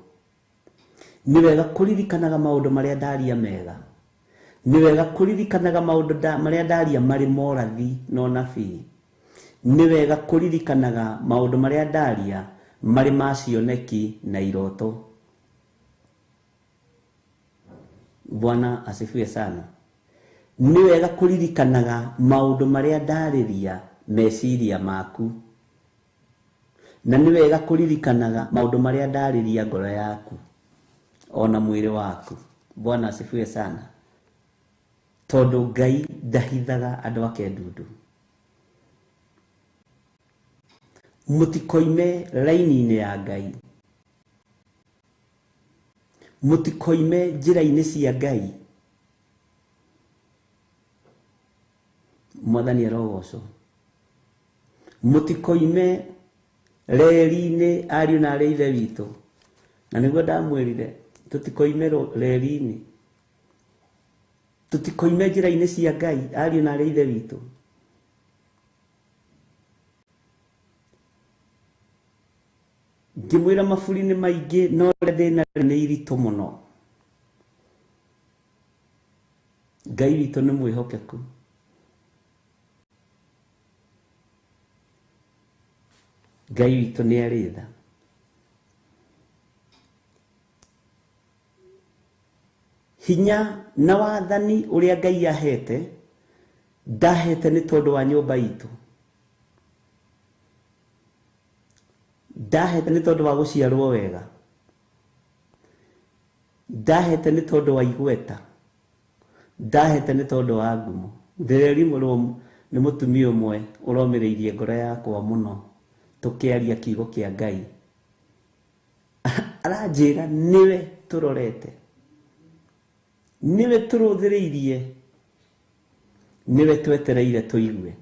Nĩ wega kũririkanaga maũndũ marĩa ndaria mega. Nĩ wega kũririkanaga maũndũ marĩa ndaria marĩ morathi na ũnabii. Nĩ wega kũririkanaga maũndũ marĩa ndaria marĩ ma cioneki na iroto. Bwana asifiwe sana. Nĩ wega kũririkanaga maũndũ marĩa ndarĩria meciria maku. Na nĩ wega kũririkanaga maũndũ marĩa ndarĩria ngoro yaku ona mwĩrĩ waku. Bwana asifiwe sana. Tondũ Ngai ndahithaga andũ ake ndundu. Mũtikoime raini-inĩ ya Ngai. Mũtikoime njĩra-inĩ cia Ngai. Mwathani arogocwo. Mũtikoime reri-inĩ ariũ na arĩ ithe witũ. Na nĩguo ndamwĩrire tũtikoime reri-inĩ. Tũtikoime njĩra-inĩ cia Ngai ariũ na arĩ ithe witũ. Ngĩmwĩra maburi nĩ maingĩ no ũrĩa ndĩna nĩ iritũ mũno. Ngai witũ nĩ mwĩhokeku. Ngai witũ nĩ arĩ tha. Hinya na wathani ũrĩa Ngai ahete, ndahete nĩ tondũ wa nyũmba itũ. Ndahete nĩ tondũ wa gũciarwo wega. Ndahete nĩ tondũ wa igweta. Ndahete nĩ tondũ wa ngumo. Ndĩrerimũrwo nĩ mũtumia ũmwe ũromĩrĩirie ngoro yakwa mũno tũkĩaria kiugo kĩa Ngai. Aranjĩra nĩwe tũrorete, nĩwe tũrũthĩrĩirie, nĩwe twetereire tũigue.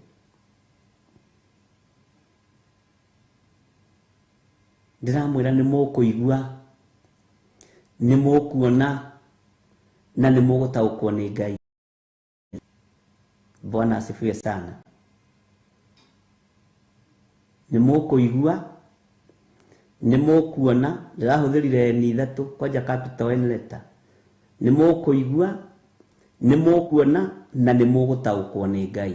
Ndĩramwĩra nĩ mũkũigua, nĩ mũkuona na nĩ mũgũtaũkwo nĩ Ngai. Bwana asifiwe sana. Nĩ mũkũigua, nĩ mũkuona. Ndĩrahũthĩrire N ithatũ kwanja capital N letter. Nĩ mũkũigua, Nĩ mũkuona na nĩ mũgũtaũkwo nĩ Ngai.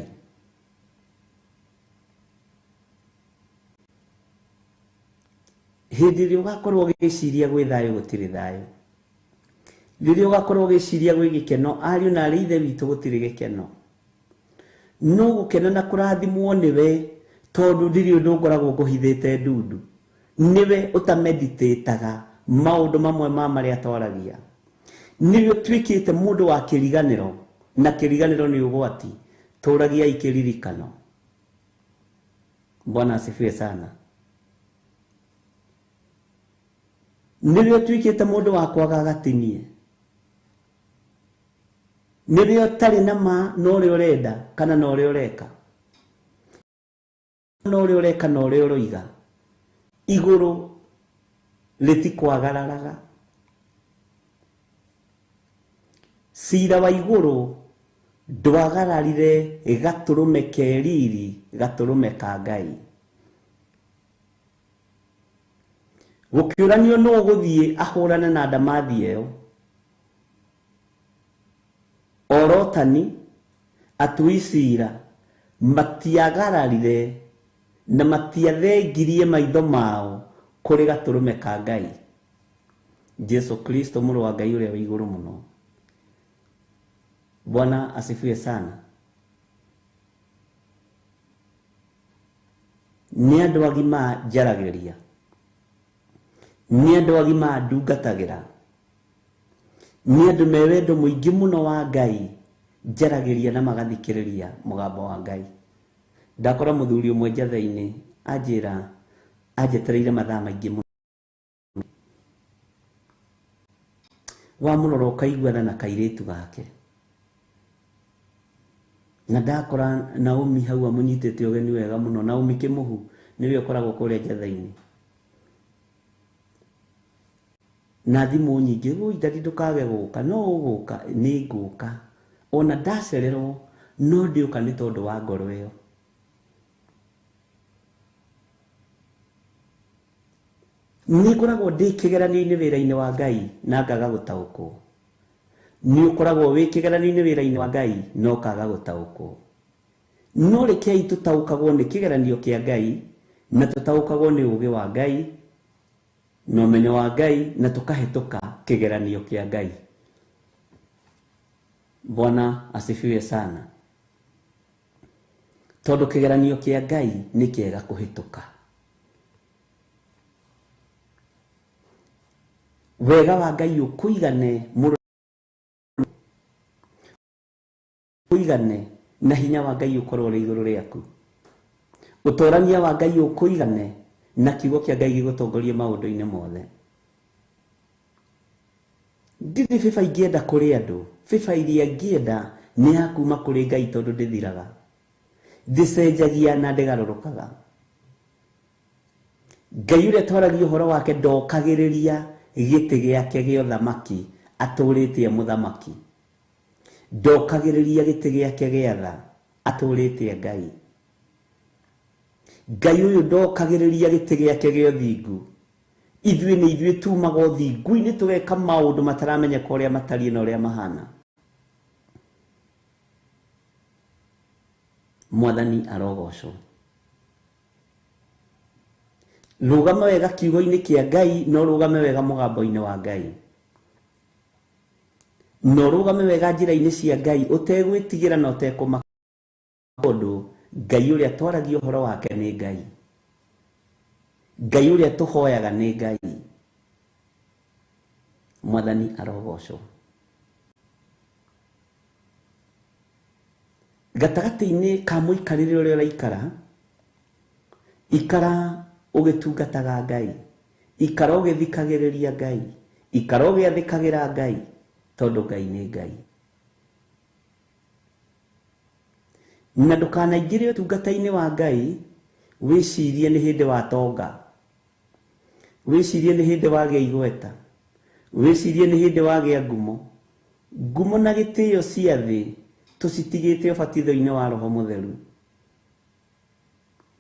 Hĩndĩ ĩrĩa ũgakorwo ũgĩciria gwĩ thayũ gũtirĩ thayũ. Rĩrĩa ũgakorwo ũgĩciria gwĩ gĩkeno, ariũ na arĩ ithe witũ gũtirĩ gĩkeno. No gũkena na kũrathimwo nĩwe, tondũ ndirĩ ũndũ ngoragwo ngũhithĩte ndundu. Nĩwe ũtameditĩtaga maũndũ mamwe ma marĩa twaragia. Nĩwe ũtuĩkĩte mũndũ wa kĩriganĩro, na kĩriganĩro nĩ ũgwati. Tũragiai kĩririkano. Bwana asifiwe sana. Nĩwe ũtuĩkĩte mũndũ wa kwaga gatinie. Nĩwe ũtarĩ na ma na ũrĩa ũrenda kana na ũrĩa ũreka. Na ũrĩa ũreka na ũrĩa ũroiga. Igũrũ rĩtikwagararaga. Cira wa igũrũ ndwagararire gatũrũme ke riri, gatũrũme ka Ngai. Gũkĩũranio nũ ũgũthiĩ ahũrane na ndamathi ĩyo. Orotani atui cira matiagararire na matiathengirie maitho mao kũrĩ gatũrũme ka Ngai. Jesu Kristo mũrũ wa Ngai ũrĩa wĩ igũrũ mũno. Bwana asifiwe sana. Nĩ andũ agima njaragĩria. Nĩ andũ agima ndungatagĩra. Nĩ andũ me wendo mũingĩ mũno wa Ngai njaragĩria na magathikĩrĩria mũgambo wa Ngai. Ndakora mũthuri ũmwe njatha-inĩ anjĩra anjetereire mathaa maingĩ mũno. Wamũrora ũkaigua tha na kairĩtu gake. Na ndakora Naomi hau amũnyitĩte ũgeni wega mũno. Naomi Kĩmũhu nĩwe ũkoragwo kũrĩa njatha-inĩ. Na thimũ nyingĩ, "Ũi ndadi ndũkage gũka, no ũgũka, nĩ ngũka." Ona ndacererwo no ndĩũka nĩ tondũ wa ngoro ĩyo. Nĩ ngoragwo ndĩ kĩgeranio-inĩ wĩra-inĩ wa Ngai na ngaga gũtaũkwo. Nĩ ũkoragwo wĩ kĩgeranio-inĩ wĩra-inĩ wa Ngai na ũkaga gũtaũkwo. No rekei tũtaũkagwo nĩ kĩgeranio kĩa Ngai na tũtaũkagwo nĩ ũũgĩ wa Ngai na ũmenyo wa Ngai na tũkahĩtũka kĩgeranio kĩa Ngai. Bwana asifiwe sana. Tondũ kĩgeranio kĩa Ngai nĩ kĩega kũhĩtũka. Wega wa Ngai ũkũigane mũrũ ũigane na hinya wa Ngai ũkorwo ũrĩ igũrũ rĩaku. Ũtorania wa Ngai ũkũigane na kiugo kĩa Ngai gĩgũtongorie maũndũ-inĩ mothe. Ndirĩ bĩba ingĩenda kũrĩ andũ, bĩba iria ngĩenda nĩ ya kuma kũrĩ Ngai tondũ ndĩthiraga. Ndĩcenjagia na ndĩgarũrũkaga. Ngai ũrĩa twaragia ũhoro wake ndokagĩrĩria gĩtĩ gĩake gĩa ũthamaki atũrĩte mũthamaki. Ndokagĩrĩria gĩtĩ gĩake gĩa tha atũrĩte Ngai. Ngai ũyũ ndokagĩrĩria gĩtĩ gĩake gĩa ũthingu. Ithuĩ nĩ ithuĩ tumaga ũthingu-inĩ tũgeka maũndũ mataramenyeka ũrĩa matariĩ na ũrĩa mahana. Mwathani arogocwo. Rũgama wega kiugo-inĩ kĩa Ngai na ũrũgame wega mũgambo-inĩ wa Ngai. Na ũrũgame wega njĩra-inĩ cia Ngai ũtegwĩtigĩra na ũtekũmaka, tondũ Ngai ũrĩa twaragia ũhoro wake nĩ Ngai. Ngai ũrĩa tũhoyaga nĩ Ngai. Mwathani arogocwo. Gatagatĩ-inĩ ka mũikarĩre ũrĩa ũraikara, ikara ũgĩtungataga Ngai, ikara ũgĩthikagĩrĩria Ngai, ikara ũgĩathĩkagĩra Ngai, tondũ Ngai nĩ Ngai. Na ndũkanaingĩre ũtungata-inĩ wa Ngai wĩcirie nĩ hĩndĩ watonga, wĩcirie nĩ hĩndĩ wagĩa igweta, wĩcirie nĩ hĩndĩ wagĩa ngumo. Ngumo na gĩtĩo cia thĩ tũcitigĩte ũbatitho-inĩ wa Roho Mũtheru.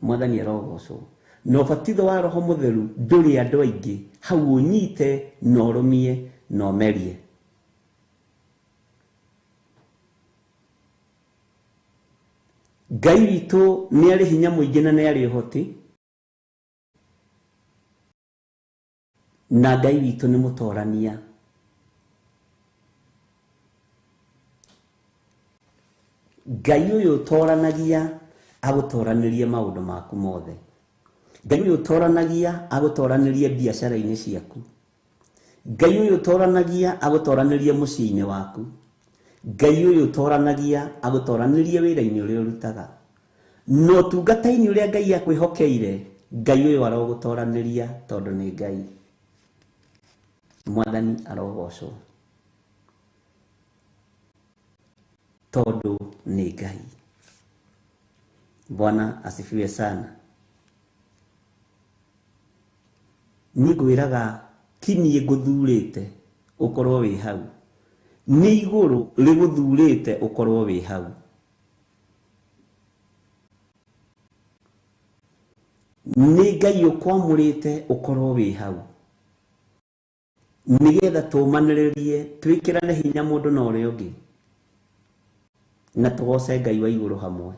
Mwathani arogocwo. Na ũbatitho wa Roho Mũtheru ndũrĩ andũ aingĩ, hau ũnyite na ũrũmie na ũmerie. Ngai witũ nĩ arĩ hinya mũingĩ na nĩ arĩ ũhoti, na Ngai witũ nĩ mũtorania. Ngai ũyũ ũtoranagia agũtoranĩrie maũndũ maku mothe. Ngai ũyũ ũtoranagia agũtoranĩrie biacara-inĩ ciaku. Ngai ũyũ ũtoranagia agũtoranĩrie mũciĩ-inĩ waku. Ngai ũyũ ũtoranagia agũtoranĩrie wĩra-inĩ ũrĩa ũrutaga. Na ũtungata-inĩ ũrĩa Ngai akwĩhokeire, Ngai ũyũ arogũtoranĩria tondũ nĩ Ngai. Mwathani arogocwo tondũ nĩ Ngai. Bwana asifiwe sana. Niĩ ngwĩraga ti niĩ ngũthurĩte ũkorwo wĩ hau, nĩ igũrũ rĩgũthurĩte ũkorwo wĩ hau. Nĩ Ngai ũkwamũrĩte ũkorwo wĩ hau, nĩgetha tũmanĩrĩrie, twĩkĩrane hinya mũndũ na ũrĩa ũngĩ, na tũgoce Ngai wa igũrũ hamwe.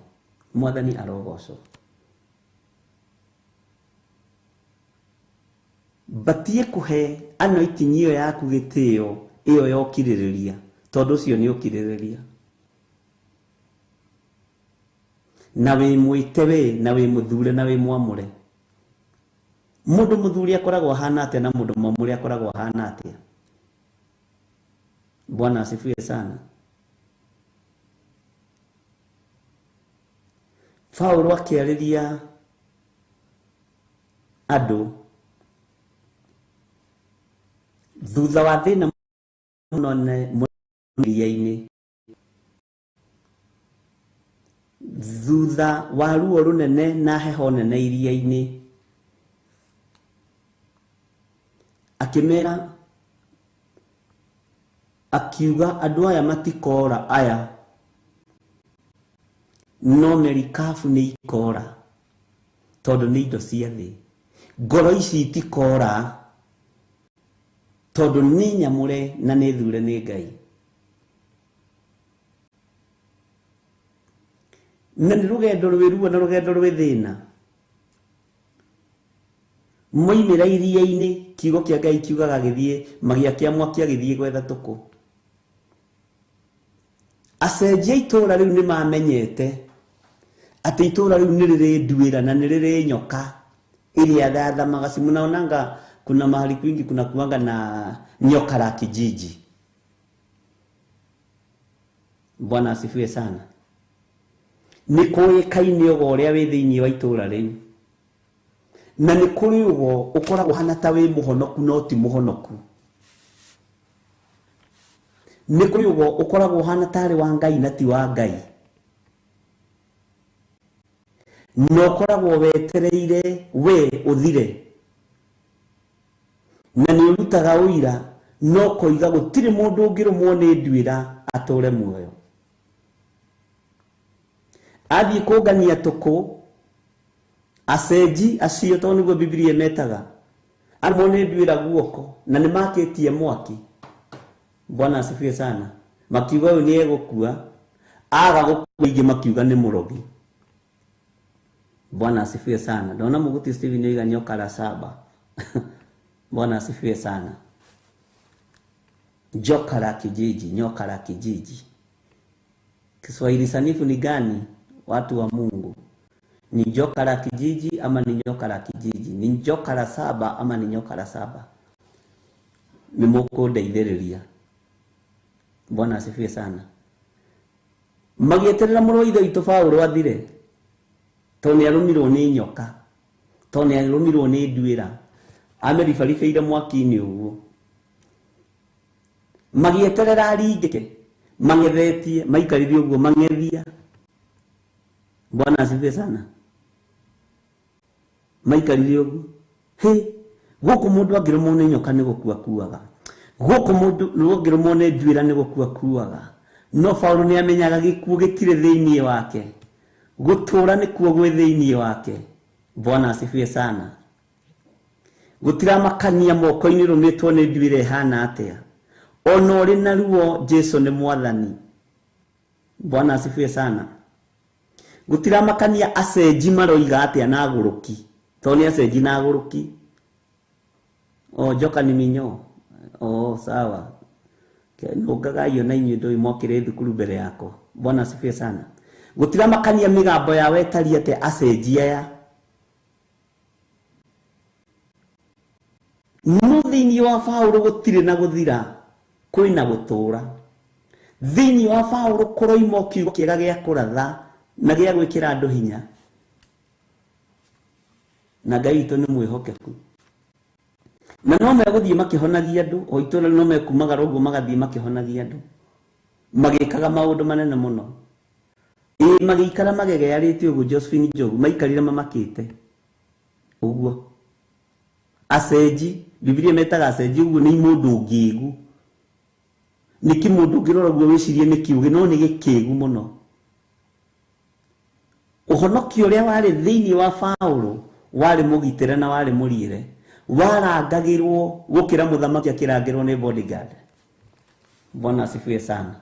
Mwathani arogocwo. Batie kũhe anointing ĩyo yaku gĩtĩo ĩyo ya ũkirĩrĩria, tondũ ũcio nĩ ũkirĩrĩria. Na wĩ mwĩte we, na wĩ mũthure, na wĩ mwamũre. Mũndũ mũthuri akoragwo ahana atĩa na mũndũ mwamũre akoragwo ahana atĩa? Bwana asifiwe sana. Paulo akĩarĩria andũ thutha wa thĩna mũnene iria-inĩ, thutha wa ruo rũnene na heho nene iria-inĩ, akĩmera, akiuga andũ aya matikora aya, no merikabu nĩ ikora tondũ nĩ indo cia thĩ. Ngoro ici itikora tondũ nĩ nyamũre na nĩ thure nĩ Ngai. Na nĩ rũgendo rwĩ ruo na rũgendo rwĩ thĩna. Moimĩra iria-inĩ, kiugo kĩa Ngai kiugaga gĩthiĩ, magĩakia mwaki agĩthiĩ gwetha tũkũ. Acenjia itũra rĩu nĩ mamenyete atĩ itũra rĩu nĩ rĩrĩ nduĩra na nĩ rĩrĩ nyoka ĩrĩa yathamaga. Si mnaonanga kuna mahali kwingi kuna kuanga na nyoka la kijiji. Bwana asifiwe sana. Nĩ kũĩkaine ũgo ũrĩa wĩ thĩinĩ wa itũra rĩu, na nĩ kũrĩ ũgo ũkoragwo hana ta wĩ mũhonoku no ti mũhonoku. Nĩ kũrĩ ũgo ũkoragwo hana tarĩ wa Ngai na ti wa Ngai, na ũkoragwo wetereire we ũthire, na nĩ ũrutaga ũira no koiga gũtirĩ mũndũ ũngĩrũmwo nĩ nduĩra atũre muoyo. Athiĩ kũngania tũkũ, acenji acio tondũ nĩguo Bibilia ĩmetaga, arũmwo nĩ nduĩra guoko na nĩ makĩtie mwaki. Bwana asifiwe sana. Makiuga ũyũ nĩ egũkua, aga gũkua ingĩ makiuga nĩ mũrogi. Bwana asifiwe sana. Ndona Mũguti Stephen oiga nyoka la saba. Bwana asifiwe sana. Joka la kijiji, nyoka la kijiji. Kiswahili sanifu ni gani, watu wa Mungu? Ni joka la kijiji ama ni nyoka la kijiji? Ni joka la saba ama ni nyoka la saba? Ni mũkũndeithĩrĩria. Bwana asifiwe sana. Magĩeterera mũrũ wa ithe witũ Paũlũ athire, tondũ nĩ arũmirwo nĩ nyoka, tondũ nĩ arũmirwo nĩ nduĩra, ameribaribĩire mwaki-inĩ ũguo. Magĩeterera aringĩke, mang'ethetie, maikarire ũguo mang'ethia. Bwana asifiwe sana. Maikarire ũguo. Hĩ, gũkũ mũndũ angĩrũmwo nĩ nyoka nĩ gũkua kuaga. Gũkũ mũndũ angĩrũmwo nĩ nduĩra nĩ gũkua kuaga. No Paũlũ nĩ amenyaga gĩkuũ gĩtirĩ thĩinĩ wake, gũtũra nĩkuo gwĩ thĩinĩ wake. Bwana asifiwe sana. Gũtiramakania moko-inĩ rũmĩtwo nĩ nduĩra ĩhana atĩa, ona ũrĩ na ruo Jesu nĩ mwathani. Bwana asifiwe sana. Gũtiramakania acenji maroiga atĩa na agũrũki, tondũ nĩ acenji na agũrũki. O njoka nĩ minyo. O sawa. Nũngagaio na inyuĩ ndũĩ mwokĩrĩ thukuru mbere yakwa. Bwana asifiwe sana. Gũtiramakania mĩgambo yao ĩtariĩ atĩa acenji aya. No thĩinĩ wa Paũlũ gũtirĩ na gũthira, kwĩna gũtũũra. Thĩinĩ wa Paũlũ kũroima kiugo kĩega gĩa kũratha na gĩa gwĩkĩra andũ hinya. Na Ngai witũ nĩ mwĩhokeku. Na no megũthiĩ makĩhonagia andũ, o itũũra no mekumagara ũguo magathiĩ makĩhonagia andũ, magĩkaga maũndũ manene mũno. Ĩ magĩikara magegearĩte ũguo Josephine Njogu maikarire mamakĩte ũguo. Acenji, Biblia metaga acenji ũguo nĩ mũndũ ũngĩgu. Nĩ kĩmũndũ ũngĩrora ũguo wĩcirie nĩ kĩũgĩ, no nĩ gĩkĩgu mũno. Ũhonokio ũrĩa warĩ thĩinĩ wa Paũlũ warĩ mũgitĩre na warĩ mũriĩre, warangagĩrwo gũkĩra mũthamaki akĩrangĩrwo nĩ bodyguard. Bwana asifiwe sana.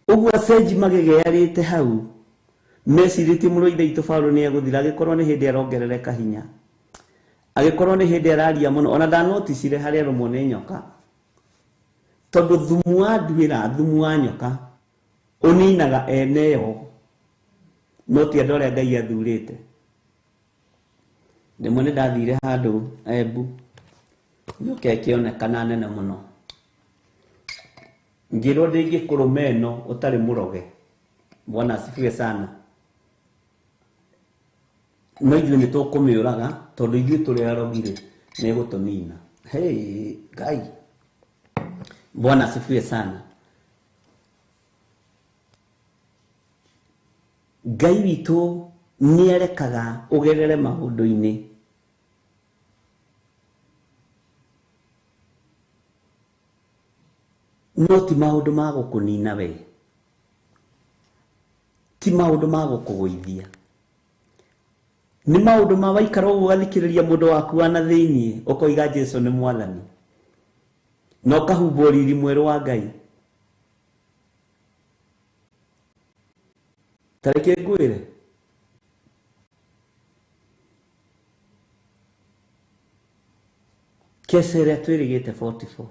Ũguo acenji magegearĩte hau mecirĩtie mũrũ wa ithe witũ Paũlũ nĩ egũthira, agĩkorwo nĩ hĩndĩ arongerereka hinya, agĩkorwo nĩ hĩndĩ araria mũno. Ona ndanoticire harĩa arũmwo nĩ nyoka, tondũ thumu wa nduĩra, thumu wa nyoka ũninaga eneyo, no ti andũ arĩa Ngai athurĩte. Rĩmwe nĩ ndathire handũ Embu, nyoka ĩkĩonekana nene mũno, ngĩrwo ndĩngĩkũrũma ĩno ũtarĩ mũroge. Bwana asifiwe sana. No ithuĩ nĩ tũkũmĩũraga tondũ ithuĩ tũrĩ arogi rĩ, nĩ ĩgũtũnina. Hey, Ngai. Bwana asifiwe sana. Ngai witũ nĩ arekaga ũgerere maũndũ-inĩ no ti maũndũ ma gũkũnina we, ti maũndũ ma gũkũgũithia, nĩ maũndũ ma waikara ũguo ũgathikĩrĩria mũndũ waku wa na thĩiniĩ ũkoiga Jesu nĩ mwathani, na ũkahumbwo riri mwerũ wa Ngai. Ta reke ngwĩre, kesa ĩrĩa twĩrĩgĩte 44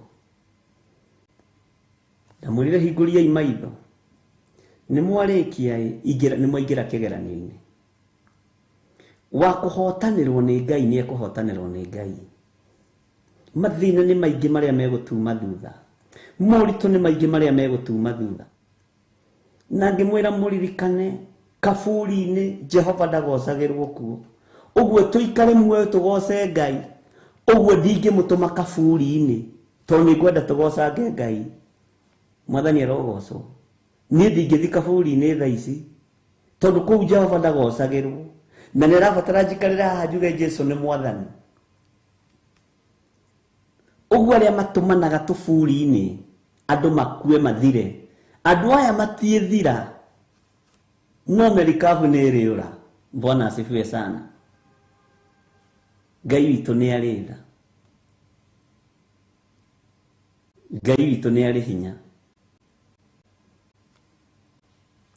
ndamwĩrire hingũriai maitho, nĩ mwarĩkia nĩ mwaingĩra kĩgeranio-inĩ. Wa kũhotanĩrwo nĩ Ngai nĩ ekũhotanĩrwo nĩ Ngai. Mathĩna nĩ maingĩ marĩa megũtuma thutha, moritũ nĩ maingĩ marĩa megũtuma thutha. Na ngĩmwĩra mũririkane kaburi-inĩ Jehova ndagocagĩrwo kuo. Ũguo tũikare muoyo tũgoce Ngai, ũguo ndingĩmũtũma kaburi-inĩ tondũ nĩ ngwenda tũgocange Ngai. Mwathani arogocwo. Niĩ ndingĩthiĩ kaburi-inĩ thaa ici tondũ kũu Jehova ndagocagĩrwo, na nĩ arabatara njikarĩre haha njuge Jesu nĩ mwathani. Ũguo arĩa matũmanaga tũburi-inĩ andũ makue mathire, andũ aya matiĩthira, no merikabu nĩ ĩrĩũra. Bwana asifiwe sana. Ngai witũ nĩ arĩ tha, Ngai witũ nĩ arĩ hinya.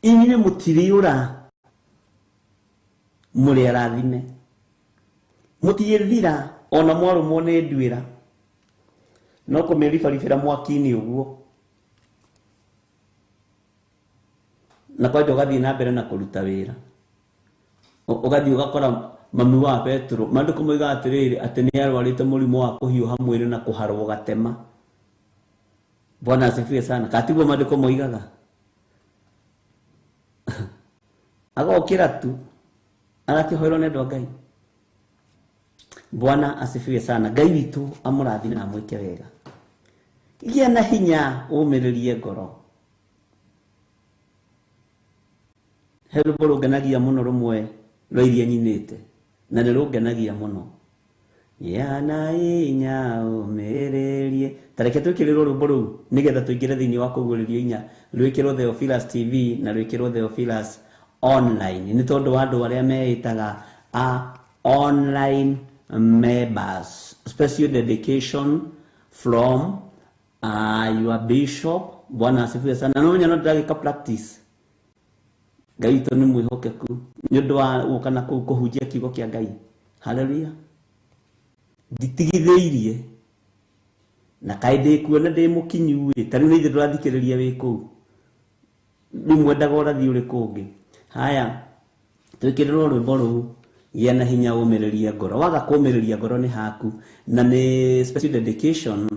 Inyuĩ mũtirĩũra, mũrĩ arathime, mũtiĩthira ona mwarũmwo nĩ nduĩra, no kũmĩribaribĩra mwaki-inĩ ũguo, na kwanja ũgathiĩ na mbere na kũruta wĩra. Ũgathiĩ ũgakora mami wa Petro, maandĩko moigaga atĩrĩrĩ, atĩ nĩ arwarĩte mũrimũ wa kũhiũha mwĩrĩ na kũharwo gatema. Bwana asifiwe sana. Katiguo maandĩko moigaga? Agokĩra tu arakĩhoerwo nĩ andũ a Ngai. Bwana asifiwe sana. Ngai witũ amũrathime na amwĩke wega. Gĩa na hinya ũmĩrĩrie ngoro. He rwĩmbo rũngenagia mũno rũmwe rwa iria nyinĩte, na nĩ rũngenagia mũno. Gĩa na hinya ũmĩrĩrie. Ta reke twĩkĩrĩrwo rwĩmbo rũu nĩgetha tũingĩre thĩinĩ wa kũguũrĩrio inya, rwĩkĩrwo Theophilus TV na rwĩkĩrwo Theophilus online, nĩ tondũ wa andũ arĩa meĩtaga a online members. Special dedication from your bishop. Bwana asifiwe sana. Na no ndagĩka practice Ngai witũ nĩ mwĩhokeku nĩ ũndũ wa gũka na kũu kũhunjia kiugo kĩa Ngai. Haleluya. Nditigithĩirie na kaĩ ndĩkuo na ndĩ mũkinyu ĩ, ta rĩu nĩ ithuĩ tũrathikĩrĩria wĩ kũu, rĩu mwendaga ũrathi ũrĩkũ ũngĩ? Haya, twĩkĩrĩrwo rwĩmbo rũu, gĩa na hinya ũmĩrĩrie ngoro. Waga kũmĩrĩria ngoro nĩ haku, na nĩ special dedication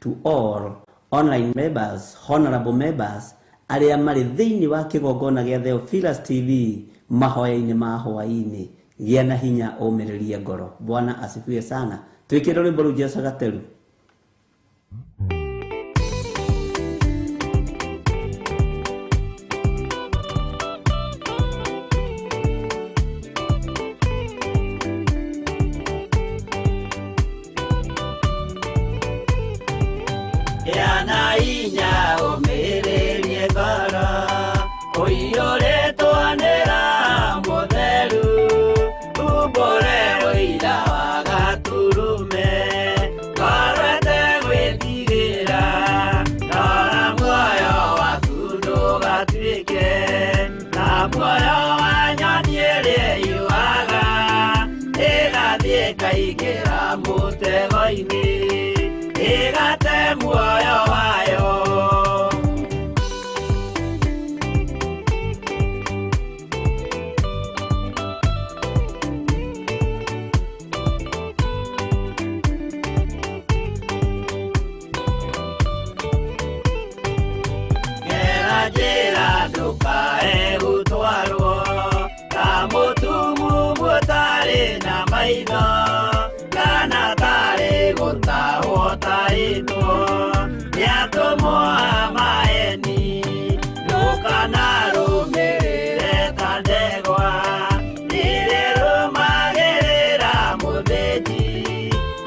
to all online members, honorable members arĩa marĩ thĩinĩ wa kĩgongona gĩa Theophilus TV mahoya-inĩ ma hwaĩ-inĩ. Gĩa na hinya ũmĩrĩrie ngoro. Bwana asifiwe sana. Twĩkĩre rwĩmbo rũu Jesu Gateru. Gĩa na hinya ũmĩrĩrie ngoro, ũiyũrĩtwo nĩ Roho Mũtheru, umbũre ũira wa Gatũrũme, ngoro ĩtegwĩtigĩra, rora muoyo waku ndũgatuĩke ta muoyo wa nyoni ĩrĩa ĩyũaga, ĩgathiĩ ĩkaingĩra mũtego-inĩ, ĩgate muoyo wayo. Gera njĩra ndũkae gũtwarwo ta mũtumumu ũtarĩ na maitho, kana tarĩ gũtahwo tarĩtwo nĩ atũmwo a maeni. Ndũkanarũmĩrĩre ta ndegwa irĩrũmagĩrĩra mũthĩnji,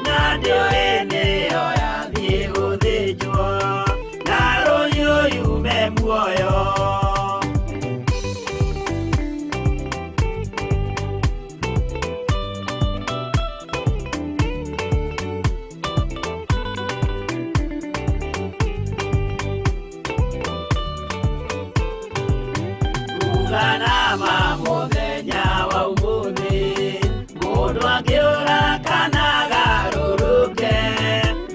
na ndĩũĩ nĩyo yathiĩ gũthĩnjwo, na rũhiũ yume muoyo. Uganama mũthenya wa ũmũthĩ, mũndũ angĩũra kana agarũrũke,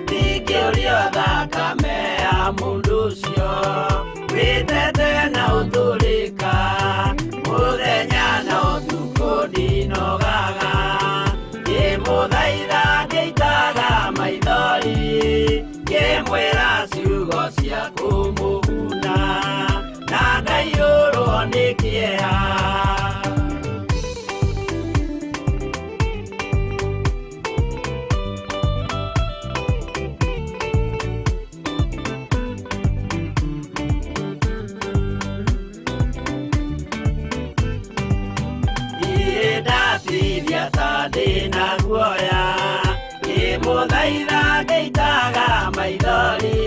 ndingĩũrio thakame ya mũndũ ũcio, wĩtete na ũtũrĩka, mũthenya na ũtukũ ndinogaga, ngĩmũthaitha ngĩitaga maithori, ngĩmwĩra ciugo cia kũmũguna, na ngaiyũrwo nĩ kĩeha. Niĩ ndatithia ta ndĩna guoya, ngĩmũthaitha ngĩitaga maithori,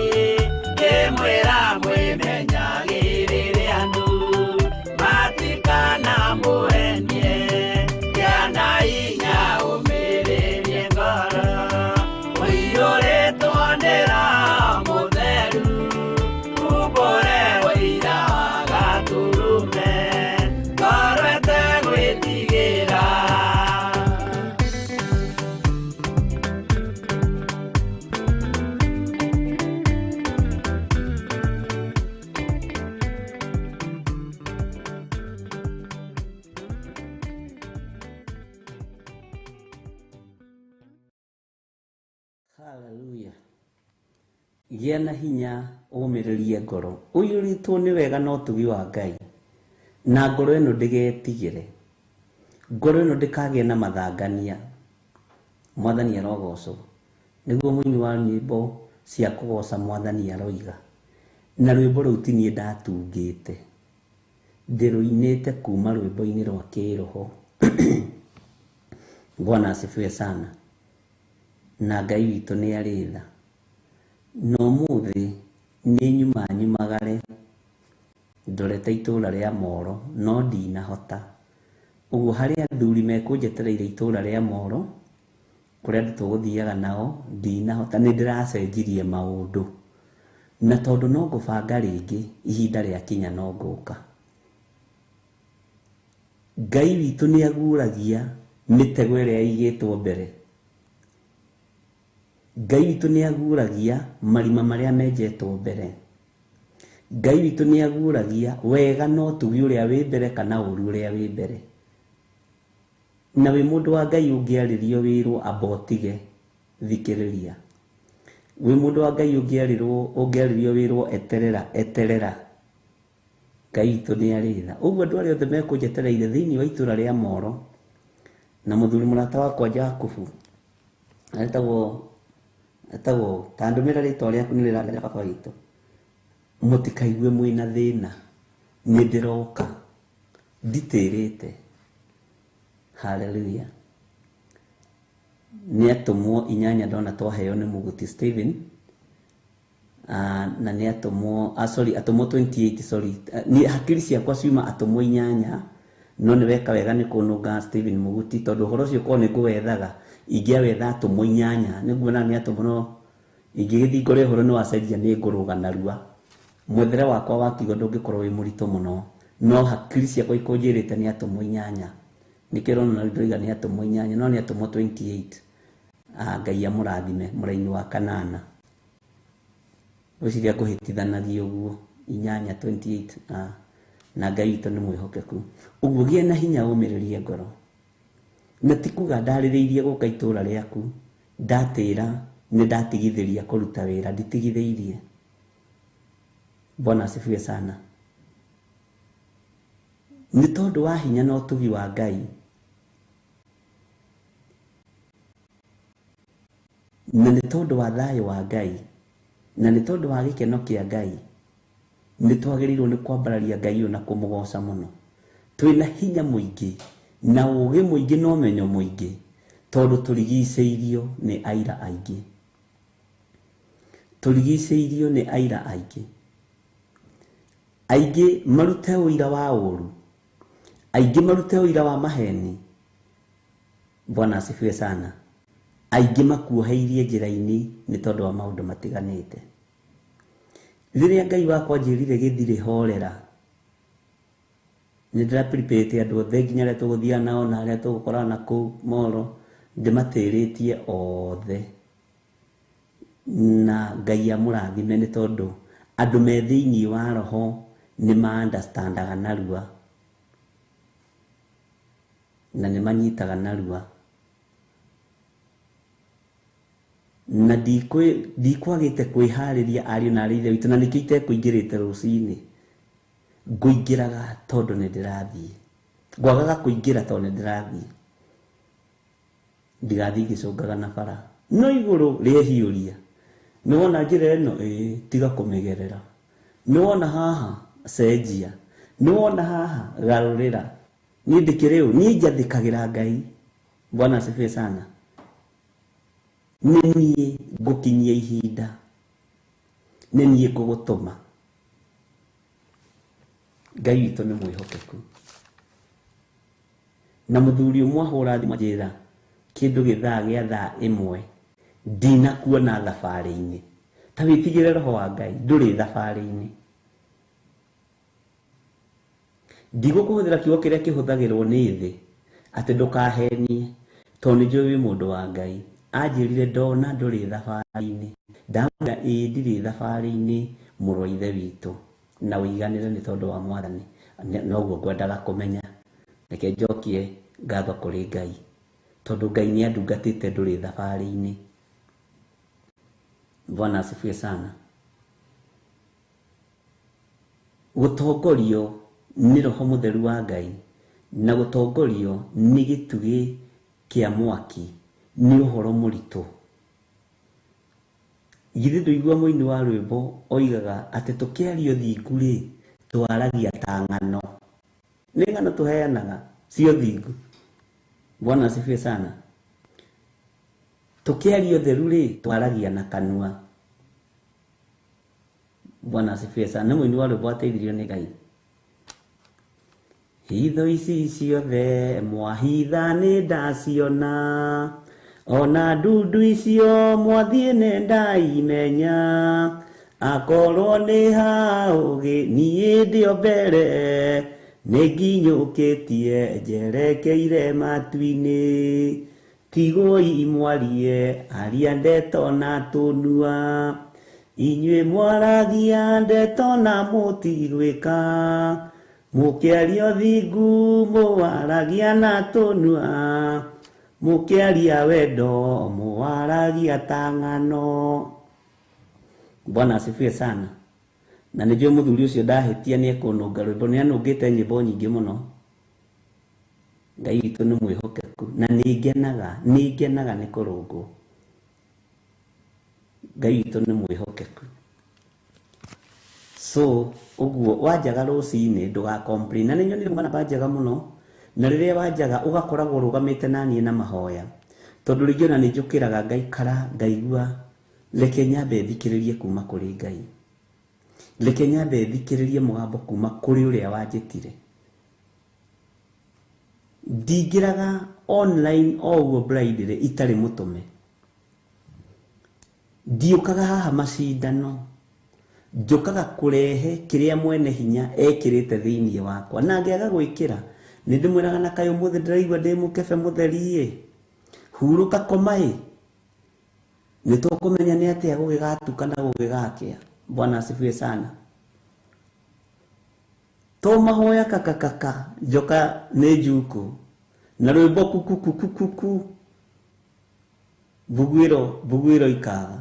ngĩmwĩra mwĩmenyagĩrĩre andũ matikanamũhenie. Gĩa na hinya ũmĩrĩrie ngoro, ũiyũrĩtwo nĩ Roho Mũtheru, umbũre ũira wa Gatũrũme, ngoro ĩtegwĩtigĩra. Haleluya. Gĩa na hinya ũmĩrĩrie ngoro, ũiyũrĩtwo nĩ wega na ũtugi wa Ngai, na ngoro ĩno ndĩgetigĩre, ngoro ĩno ndĩkagĩe na mathangania. Mwathani arogocwo. Nĩguo mũini wa nyĩmbo cia kũgoca Mwathani aroiga. Na rwĩmbo rũu ti niĩ ndatungĩte, ndĩrũinĩte kuma rwĩmbo-inĩ rwa kĩroho. Bwana asifiwe sana. Na Ngai witũ nĩ arĩ tha. Na ũmũthĩ nĩ nyuma nyumagare ndorete itũra rĩa Moro, no ndinahota. Ũguo harĩ athuri mekũnjetereire itũra rĩa Moro, kũrĩa andũ tũgũthiaga nao, ndinahota, nĩ ndĩracenjirie maũndũ. Na tondũ no ngũbanga rĩngĩ, ihinda rĩakinya no ngũka. Ngai witũ nĩ aguũragia mĩtego ĩrĩa ĩigĩtwo mbere. Ngai witũ nĩ aguũragia marima marĩa menjetwo mbere. Ngai witũ nĩ aguũragia wega na ũtugi ũrĩa wĩ mbere kana ũru ũrĩa wĩ mbere. Na wĩ mũndũ wa Ngai ũngĩarĩrio wĩrwo amba ũtige, thikĩrĩria. Wĩ mũndũ wa Ngai ũngĩarĩrio wĩrwo eterera, eterera. Ngai witũ nĩ arĩ tha. Ũguo andũ arĩa othe mekũnjetereire thĩinĩ wa itũra rĩa Moro na mũthuri mũrata wakwa Jakubu etagwo ta ndũmĩra rĩtwa rĩaku nĩ rĩrarĩa baba witũ. Mũtikaigue mwĩna thĩna, nĩ ndĩroka, nditĩrĩte. Hallelujah. Nĩ atũmwo 8 ndona twaheo nĩ Mũguti Stephen. Na nĩ atũmwo, sorry, atũmwo 28, sorry. Ni hakiri ciakwa ciuma atũmwo 8, no nĩ weka wega nĩ kũnũnga Stephen Mũguti tondũ ũhoro ũcio korwo nĩ ngũwethaga ingĩawetha atũmwo 8, nĩguona nĩ atũmwo, no ingĩgĩthiĩ ngore ũhoro nĩ wacenjia nĩ ngũrũga narua. Mwethere wakwa wa kiugo ndũngĩkorwo wĩ mũritũ mũno, no hakiri ciakwa ikũnjĩrĩte nĩ atũmwo 8. Nĩkĩo ũrona na ndĩroiga nĩ atũmwo 8, no nĩ atũmwo 28. Ngai amũrathime mũraini wa kanana. Ngwĩciria ngũhĩtithanagia ũguo 8 28, na Ngai witũ nĩ mwĩhokeku. Ũguo gĩa na hinya ũmĩrĩrie ngoro. Na ti kuga ndarĩrĩirie gũka itũra rĩaku, ndatĩra nĩ ndatigithĩria kũruta wĩra, nditigithĩirie. Bwana asifiwe sana. Nĩ tondũ wa hinya na ũtugi wa Ngai, na nĩ tondũ wa thayũ wa Ngai, na nĩ tondũ wa gĩkeno kĩa Ngai, nĩ twagĩrĩirwo nĩ kwambararia Ngai ũyũ na kũmũgoca mũno. Twĩna hinya mũingĩ na ũũgĩ mũingĩ na ũmenyo mũingĩ, tondũ tũrigicĩirio nĩ aira aingĩ. Tũrigicĩirio nĩ aira aingĩ. Aingĩ marute ũira wa ũũru, aingĩ marute ũira wa maheni. Bwana asifiwe sana. Aingĩ makuoheirie njĩra-inĩ nĩ tondũ wa maũndũ matiganĩte. Rĩrĩa Ngai wakwa anjĩrire gĩthirĩ horera, nĩ ndĩraprepare andũ othe nginya arĩa tũgũthiaga nao na arĩa tũgũkorana kũu Moro, ndĩmatĩrĩtie othe. Na Ngai amũrathime nĩ tondũ andũ me thĩinĩ wa roho nĩ ma-understandaga narua na nĩ manyitaga narua. Na ndikwagĩte kwĩharĩria ariũ na aarĩ a Ithe witũ, na nĩkĩo itekũingĩrĩte rũcinĩ. Ngũingĩraga tondũ nĩ ndĩrathiĩ, ngwagaga kũingĩra tondũ nĩ ndĩrathiĩ, ndigathiĩ ngĩcũngaga na bara. No igũrũ rĩehiũria, nĩ wona njĩra ĩno, ĩĩ, tiga kũmĩgerera. Nĩ wona haha, cenjia. Nĩ wona haha, garũrĩra. Niĩ ndĩkĩrĩ ũ? Niĩ njathĩkagĩra Ngai. Bwana asifiwe sana. Nĩ niĩ ngũkinyia ihinda, nĩ niĩ ngũgũtũma. Ngai witũ nĩ mwĩhokeku. Na mũthuri ũmwe ahũra thimũ anjĩra kĩndũ gĩthaa gĩa thaa 1 ndinakuona thabarĩ-inĩ. Ta wĩtigĩre roho wa Ngai, ndũrĩ thabarĩ-inĩ. Ndigũkũhũthĩra kiugo kĩrĩa kĩhũthagĩrwo nĩ thĩ atĩ ndũkahenie, tondũ nĩ njũĩ wĩ mũndũ wa Ngai. Anjĩrire ndona ndũrĩ thabarĩ-inĩ. Ndamwĩra ĩĩ ndirĩ thabarĩ-inĩ mũrũ wa Ithe witũ, na ũiganĩre nĩ tondũ wa Mwathani. Noguo ngwendaga kũmenya. Reke njokie ngatho kũrĩ Ngai, tondũ Ngai nĩ andungatĩte ndũrĩ thabarĩ-inĩ. Bwana asifiwe sana. Gũtongorio nĩ roho mũtheru wa Ngai na gũtongorio nĩ gĩtugĩ kĩa mwaki nĩ ũhoro mũritũ. Githĩ ndũigua mũini wa rwĩmbo oigaga atĩ tũkĩaria ũthingu rĩ, twaragia ta ng'ano. Nĩ ng'ano tũheanaga cia ũthingu. Bwana asifiwe sana. Tũkĩaria ũtheru rĩ, twaragia na kanua. Bwana asifiwe sana. Nĩ mũini wa rwĩmbo ateithirio nĩ Ngai. Hitho ici ciothe mwahitha nĩ ndaciona, ona ndundu icio mwathiĩ nĩ ndaimenya. Akorwo nĩ ha ũgĩ niĩ ndĩ o mbere, Nĩ nginyũkĩtie njerekeire matu-inĩ. Tigoi mwarie aria ndeto na tũnua. Inyuĩ mwaragia ndeto na mũtigwĩka. Mũkĩaria ũthingu mũwaragia na tũnua. Mũkĩaria wendo mũwaragia ta ng'ano. Bwana asifiwe sana. Na nĩnjũĩ mũthuri ũcio ndahĩtia nĩ ekũnũnga rwĩmbo, nĩ anũngĩte nyĩmbo nyingĩ mũno. Ngai witũ nĩ mwĩhokeku na nĩ ngenaga nĩ kũrũngwo. Ngai witũ nĩ mwĩhokeku. So ũguo wanjaga rũcinĩ ndũga complain. Na nĩ nyonire namba njega mũno, na rĩrĩa wanjaga ũgakoragwo ũrũgamĩte na niĩ na mahoya, tondũ rĩngĩ ona nĩ njũkĩraga ngaikara ngaigua reke nyambe thikĩrĩrie kuma kũrĩ Ngai, reke nyambe thikĩrĩrie mũgambo kuma kũrĩ ũrĩa wanjĩtire. Ndingĩraga online o ũguo blindly itarĩ mũtũme. Ndiũkaga haha macindano, njũkaga kũrehe kĩrĩa mwene hinya ekĩrĩte thĩinĩ wakwa, na ngĩaga gwĩkĩra nĩ ndĩmwĩraga na kaĩ ũmũthĩ ndĩraigua ndĩ mũkebe mũtheri-ĩ, hurũka koma-ĩ, nĩ tũkũmenya nĩ atĩa gũgĩgatuka na gũgĩgakĩa. Bwana asifiwe sana. To mahoya kakakaka njoka nĩ njuku na rwĩmbo kukukukukuku mbuguĩro mbuguĩro ikaga.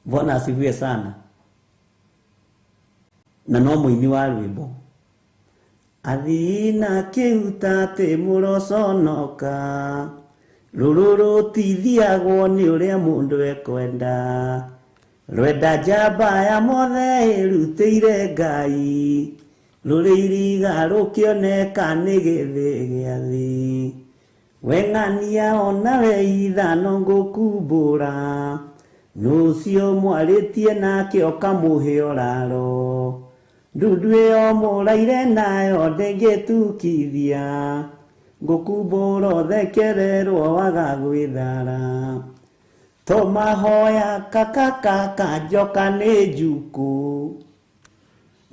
Bwana asifiwe sana. Na no mũini wa rwĩmbo athii na kĩhuta atĩ mũroconoka, rũrũ rũtithiagwo nĩ ũrĩa mũndũ ekwenda, rwenda njamba ya mothe ĩrutĩire Ngai, rũrĩ iriga rũkĩoneka nĩ gĩthĩ gĩa thĩ. Weng'ania ona we ithano ngũkumbũra, nũcio mwarĩtie nake ũkamũhe ũraro, ndundu ĩyo mũraire nayo ndĩngĩtukithia, ngũkumbũra ũthekererwo waga gwĩthara. To mahoya kakakaka njoka nĩ njukũ,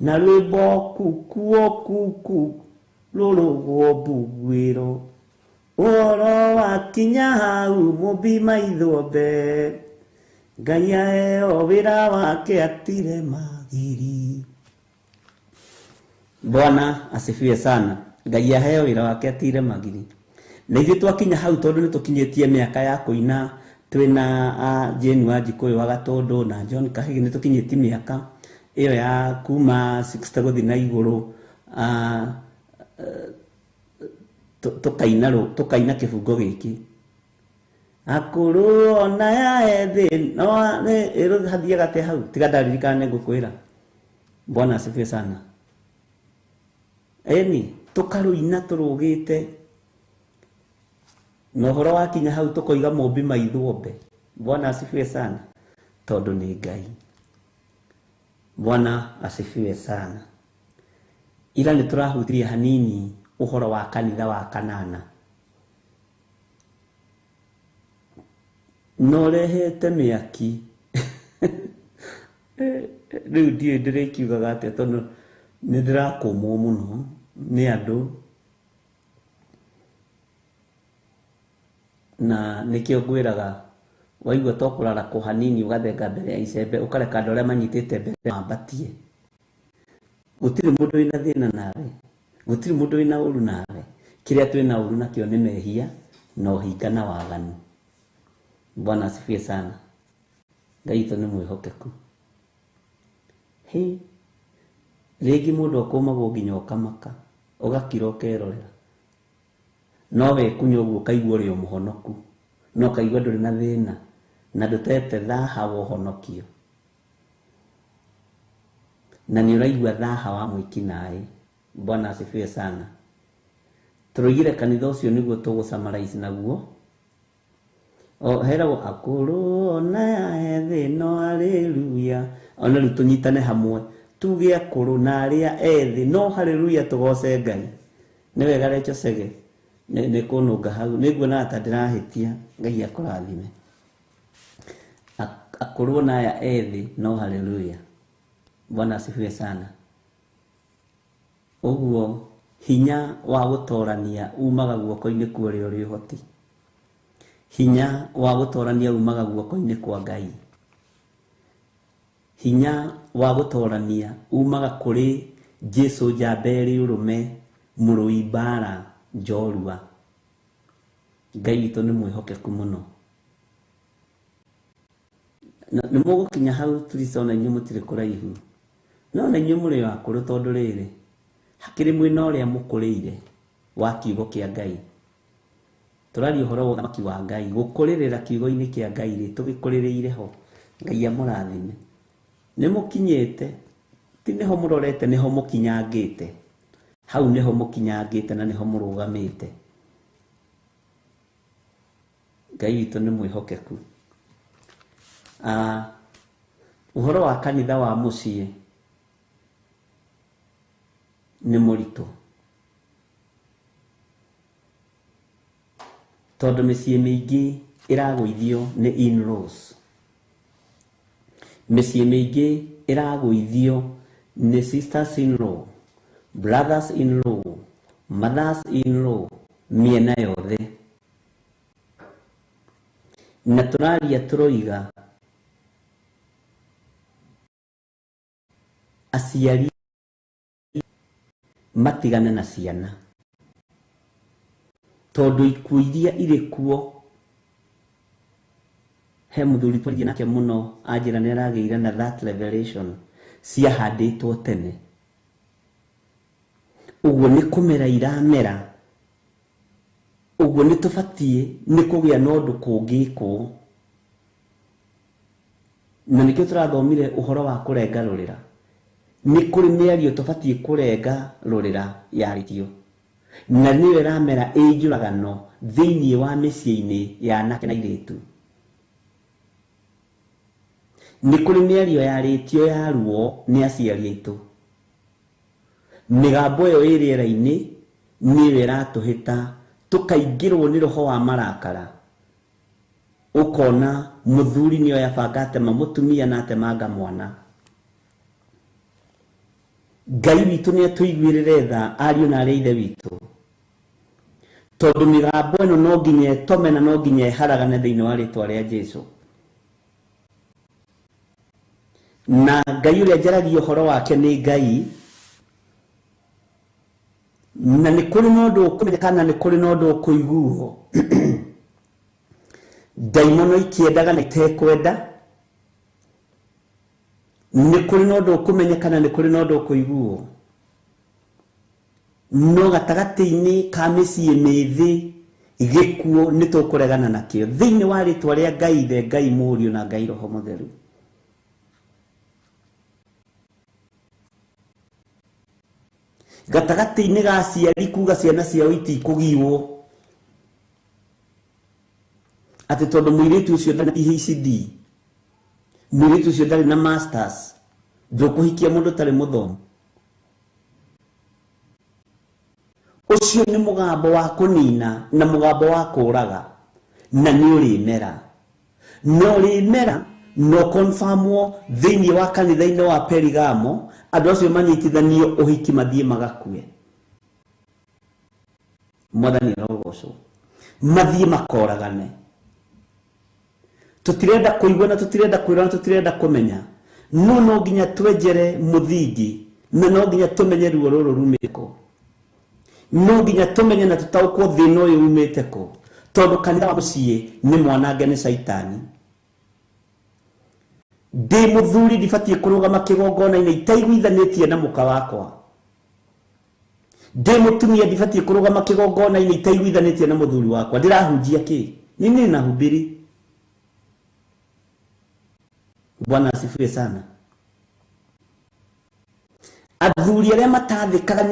na rwĩmbo kukuo kuku rũrũgwo mbuguĩro. Ũhoro wakinya hau mũmbi maithombe, Ngai aheo wĩra wake atire magiri. Bwana asifiwe sana. Ngai aheo wĩra wake atire magiri. Na ithuĩ twakinya hau, tondũ nĩ tũkinyĩtie mĩaka ya kũina twĩna Jane Wanjikũ wa Gatũndũ na John Kahigi, nĩ tũkinyĩtie mĩaka ĩyo ya kuma 60 gũthiĩ na igũrũ, tũkaina tũkaina kĩbungo gĩkĩ akũrũ ona ya ethĩ no ĩrũthiaga atĩa hau, tiga ndaririkana nĩ ngũkwĩra. Bwana asifiwe sana. Eni tũkarũina tũrũgĩte na ũhoro wakinya hau tũkoiga mũmbi maithombe. Bwana asifiwe sana, tondũ nĩ Ngai. Bwana asifiwe sana. Ira nĩ tũrahutirie hanini ũhoro wa kanitha wa kanana, na ũrehete mĩaki rĩu ndiũĩ ndĩrĩkiugaga atĩa, tondũ nĩ ndĩrakũmwo mũno nĩ andũ, na nĩkĩo ngwĩraga waigua to kũrara kũ hanini ũgathenga mbere ya icembe, ũkareka andũ arĩa manyitĩte mbere mambatie. Gũtirĩ mũndũ wĩna thĩna nawe, gũtirĩ mũndũ wĩna ũru nawe. Kĩrĩa twĩna ũru nakĩo nĩ mehia na ũhinga na waganu. Bwana asifiwe sana. Ngai witũ nĩ mwĩhokeku. Hĩ, rĩngĩ mũndũ akũmagwo nginya ũkamaka, ũgakira ũkerorera, no wekunya ũguo ũkaigua ũrĩ o mũhonoku, no ũkaigua ndũrĩ na thĩna na ndũtete thaha wa ũhonokio, na nĩ ũraigua thaha wa mwĩkinaĩ. Bwana asifiwe sana. Tũroigire kanitha ũcio nĩguo tũgũ summarize naguo. O heragwo akũrũ ona ethĩ no haleluya. Ona rĩu tũnyitane hamwe tuge akũrũ na arĩa ethĩ no haleluya, tũgoce Ngai. Nĩ wega Recho Chege nĩ kũnũnga hau, nĩ nguonaga ta ndĩrahĩtia. Ngai akũrathime. Akũrũ na aya ethĩ no haleluya. Bwana asifiwe sana. Ũguo hinya wa gũtorania umaga guoko-inĩ kwa ũrĩa ũrĩ ũhoti. Hinya wa gũtorania umaga guoko-inĩ kwa Ngai. Hinya wa gũtorania umaga kũrĩ Jesu njamba ĩrĩ ũrũme, mũrũi mbara njorua. Ngai witũ nĩ mwĩhokeku mũno. Nĩ mũgũkinya hau Kristo na inyuĩ mũtirĩ kũraihu. No na inyuĩ mũrĩ akũrũ tondũ rĩrĩ, hakĩrĩ mwĩna ũrĩa mũkũrĩire wa kiugo kĩa Ngai. Tũraria ũhoro wa ũthamaki wa Ngai, gũkũrĩrĩra kiugo-inĩ kĩa Ngai rĩ, tũgĩkũrĩrĩire ho. Ngai amũrathime. Nĩ mũkinyĩte, ti nĩho mũrorete, nĩho mũkinyangĩte. Hau nĩho mũkinyangĩte na nĩho mũrũgamĩte. Ngai witũ nĩ mwĩhokeku. Ũhoro wa kanitha wa mũciĩ nĩ mũritũ. Tondũ mĩciĩ mĩingĩ ĩragũithio nĩ in-laws. Mĩciĩ mĩingĩ ĩragũithio nĩ sisters in law, brothers in law, mothers in law, mĩena yothe. Na tũraria tũroiga aciari matigane na ciana, tondũ ikuũ iria irĩ kuo. He mũthuri twaririe nake mũno anjĩra nĩ aragĩire na that revelation ciahandĩtwo tene. Ũguo nĩ kũmera iramera, ũguo nĩ tũbatiĩ nĩ kũgĩa na ũndũ kũngĩkwo. Na nĩkĩo tũrathomire ũhoro wa kũrenga rũrĩra. Nĩ kũrĩ mĩario tũbatiĩ kũrenga rũrĩra yarĩtio, na nĩyo ĩramera ĩ njũragano thĩinĩ wa mĩciĩ-inĩ ya anake na airĩtu. Nĩ kũrĩ mĩario yarĩtio ya ruo nĩ aciari aitũ. Mĩgambo ĩyo ĩ rĩera-inĩ nĩyo ĩratũhĩta tũkaingĩrwo nĩ roho wa marakara. Ũkona mũthuri nĩoya banga atema mũtumia na atemanga mwana. Ngai witũ nĩ atũiguĩrĩre tha ariũ na arĩa ithe witũ, tondũ mĩgambo ĩno no nginya ĩtome na no nginya ĩharagane thĩinĩ wa rĩtwa rĩa Jesu. Na Ngai ũrĩa njaragia ũhoro wake nĩ Ngai, na nĩ kũrĩ na ũndũ ũkũmenyeka na nĩ kũrĩ na ũndũ ũkũiguo. Ndaimono ikĩendaga na itekwenda, nĩ kũrĩ na ũndũ ũkũmenyeka na nĩ kũrĩ na ũndũ ũkũiguo. No gatagatĩ-inĩ ka mĩciĩ mĩthĩ gĩkuũ nĩ tũkũregana nakĩo thĩinĩ wa rĩtwa rĩa Ngai Ithe, Ngai Mũriũ na Ngai Roho Mũtheru. Gatagatĩ-inĩ ga aciari kuga ciana ciao itikũgiwo atĩ tondũ mũirĩtu ũcio ndarĩ na PhD, mũirĩtu ũcio ndarĩ na masters, ndũkũhikia mũndũ ũtarĩ mũthomu. Ũcio nĩ mũgambo wa kũnina na mũgambo wa kũraga, na nĩ ũrĩmera. Na ũrĩmera na ũkonfamwo thĩinĩ wa kanitha-inĩ wa Perigamo, andũ acio manyitithanio ũhiki mathiĩ magakue. Mwathani arogocwo. Mathiĩ makoragane. Tũtirenda kũigua na tũtirenda kwĩrwo na tũtirenda kũmenya, no no nginya twenjere mũthingi na no nginya tũmenye ruo rũrũ rumĩte kũ. No nginya tũmenye na tũtaũkwo thĩna ũyũ umĩte kũ, tondũ kanitha wa mũciĩ nĩ mwanange nĩ caitani. Ndĩ mũthuri ndibatiĩ kũrũgama kĩgongona-inĩ itaiguithanĩtie na mũka wakwa. Ndĩ mũtumia ndibatiĩ kũrũgama kĩgongona-inĩ itaiguithanĩtie na mũthuri wakwa. Ndĩrahunjia kĩ? Nini nahubiri? Bwana asifiwe sana. Athuri arĩa matathĩkaga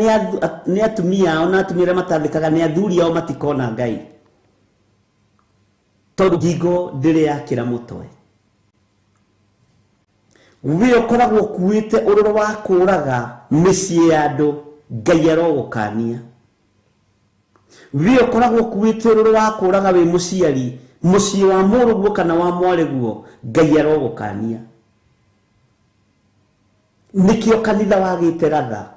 nĩ atumia ao, na atumia arĩa matathĩkaga nĩ athuri ao matikona Ngai, tondũ ngingo ndĩrĩ yakĩra mũtwe. We ũkoragwo ũkuĩte ũrũrũ wa kũraga mĩciĩ ya andũ, Ngai arogũkania. We ũkoragwo ũkuĩte ũrũrũ wa kũraga wĩ mũciari, mũciĩ wa mũrũguo kana wa mwarĩguo, Ngai arogũkania. Nĩkĩo kanitha wagĩte ratha,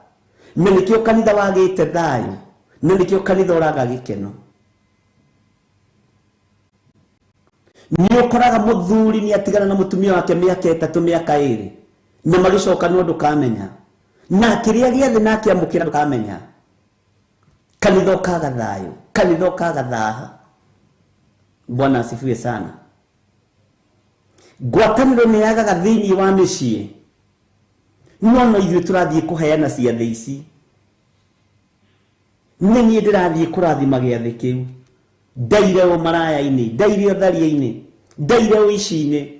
Na nĩkĩo kanitha wagĩte thayũ, na nĩkĩo kanitha ũraga gĩkeno. Nĩ ũkoraga mũthuri nĩ atigana na mũtumia wake mĩaka 3 mĩaka 2 na magĩcoka no ndũkamenya, na kĩrĩa gĩothe nake amũkĩra ndũkamenya. Kanitha ũkaga thayũ, kanitha ũkaga thaha. Bwana asifiwe sana. Ngwatanĩro nĩ yagaga thĩinĩ wa mĩciĩ, no no ithuĩ tũrathiĩ kũheana ciathĩ ici. Nĩ niĩ ndĩrathiĩ kũrathima gĩathĩ kĩu, ndaire ũmaraya-inĩ, ndaire ũtharia-inĩ, ndaire ũici-inĩ,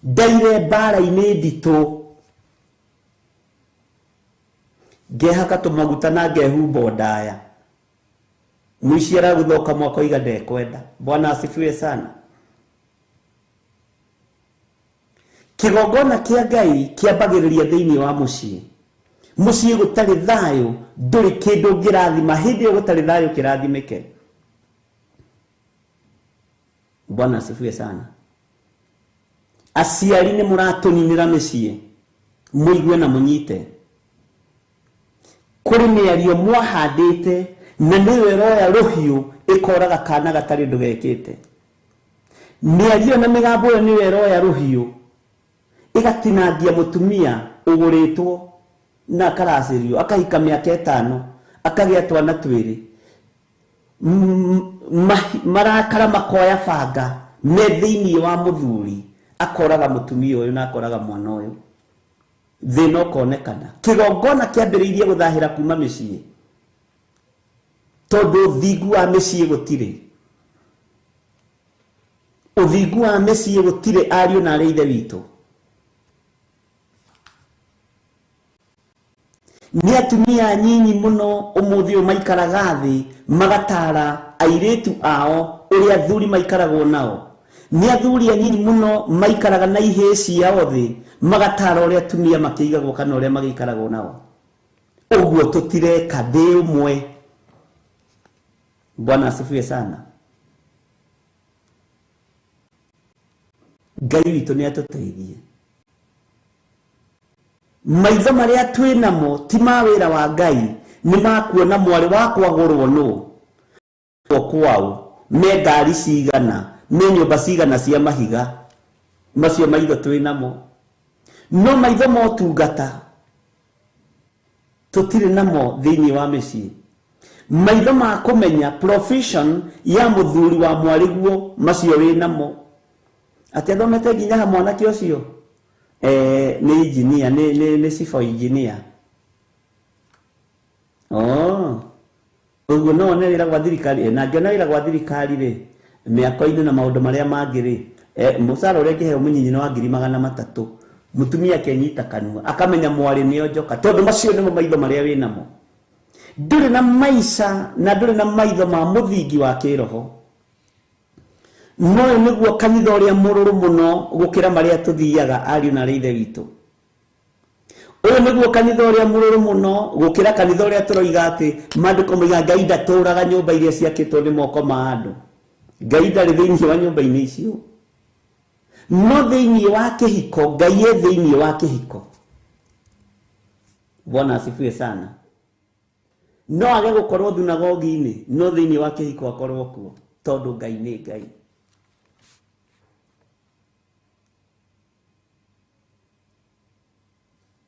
ndaire mbara-inĩ nditũ, ngehaka tũmaguta na ngehumba ndaya. Mũici aragũthoka mwaka oiga ndekwenda. Bwana asifiwe sana. Kĩgongona kĩa Ngai kĩambagĩrĩria thĩinĩ wa mũciĩ. Mũciĩ gũtarĩ thayũ ndũrĩ kĩndũ ũngĩrathima, hĩndĩ ĩyo gũtarĩ thayũ kĩrathimĩke. Bwana asifiwe sana. Aciari nĩ mũratũninĩra mĩciĩ, mũigue na mũnyite. Kũrĩ mĩario mwahandĩte na nĩyo ĩroya rũhiũ ĩkoraga kana gatarĩ ũndũ gekĩte. Mĩario na mĩgambo ĩyo nĩyo ĩroya rũhiũ ĩgatinangia mũtumia ũgũrĩtwo na akaracĩrio, akahika mĩaka 5, akagĩa twana 2, marakara makoya banga me thĩinĩ wa mũthuri, akoraga mũtumia ũyũ na akoraga mwana ũyũ. Thĩna ũkonekana. Kĩgongona kĩambĩrĩirie gũthahĩra kuma mĩciĩ, tondũ ũthingu wa mĩciĩ gũtirĩ. Ũthingu wa mĩciĩ gũtirĩ, ariũ na arĩ ithe witũ. Nĩ atumia anyinyi mũno ũmũthĩ ũyũ maikaraga thĩ magatara airĩtu ao ũrĩa athuri maikaragwo nao. Nĩ athuri anyinyi mũno maikaraga na ihĩĩ ciao thĩ magatara ũrĩa atumia makĩigagwo kana ũrĩa magĩikaragwo nao. Ũguo tũtireka ndĩ ũmwe. Bwana asifiwe sana. Ngai witũ nĩ atũteithie. Maitho marĩa twĩ namo ti ma wĩra wa Ngai, nĩ makuona mwarĩ wakwa agũrwo nũ kwao, me ngari cigana, me nyũmba cigana cia mahiga. Macio maitho twĩ namo. No maitho ma ũtungata tũtirĩ namo thĩinĩ wa mĩciĩ. Maitho ma kũmenya profession ya mũthuri wa mwarĩguo, macio wĩ namo. Atĩ athomete nginya ha mwanake ũcio? Nĩ engineer, nĩ civil engineer. Oh, ũguo no one wĩra gwa thirikari, na angĩona wĩra gwa thirikari rĩ, mĩako-inĩ na maũndũ marĩa mangĩ rĩ, mũcara ũrĩa angĩheo mũnyinyi nĩ wa 300,000. Mũtumia akenyita kanua, akamenya mwarĩ nĩo njoka, tondũ macio nĩmo maitho marĩa wĩ namo. Ndũrĩ na maica na ndũrĩ na maitho ma mũthingi wa kĩroho. No ũyũ nĩguo kanitha ũrĩa mũrũrũ mũno gũkĩra marĩa tũthiaga, ariũ na arĩ ithe witũ. Ũyũ nĩguo kanitha ũrĩa mũrũrũ mũno gũkĩra kanitha ũrĩa tũroiga atĩ maandĩko moiga Ngai ndatũraga nyũmba iria ciakĩtwo nĩ moko ma andũ. Ngai ndarĩ thĩinĩ wa nyũmba-inĩ icio. No thĩinĩ wa kĩhiko, Ngai e thĩinĩ wa kĩhiko. Bwana asifiwe sana. No age gũkorwo thunagogi-inĩ, no thĩinĩ wa kĩhiko akorwo kuo, tondũ Ngai nĩ Ngai.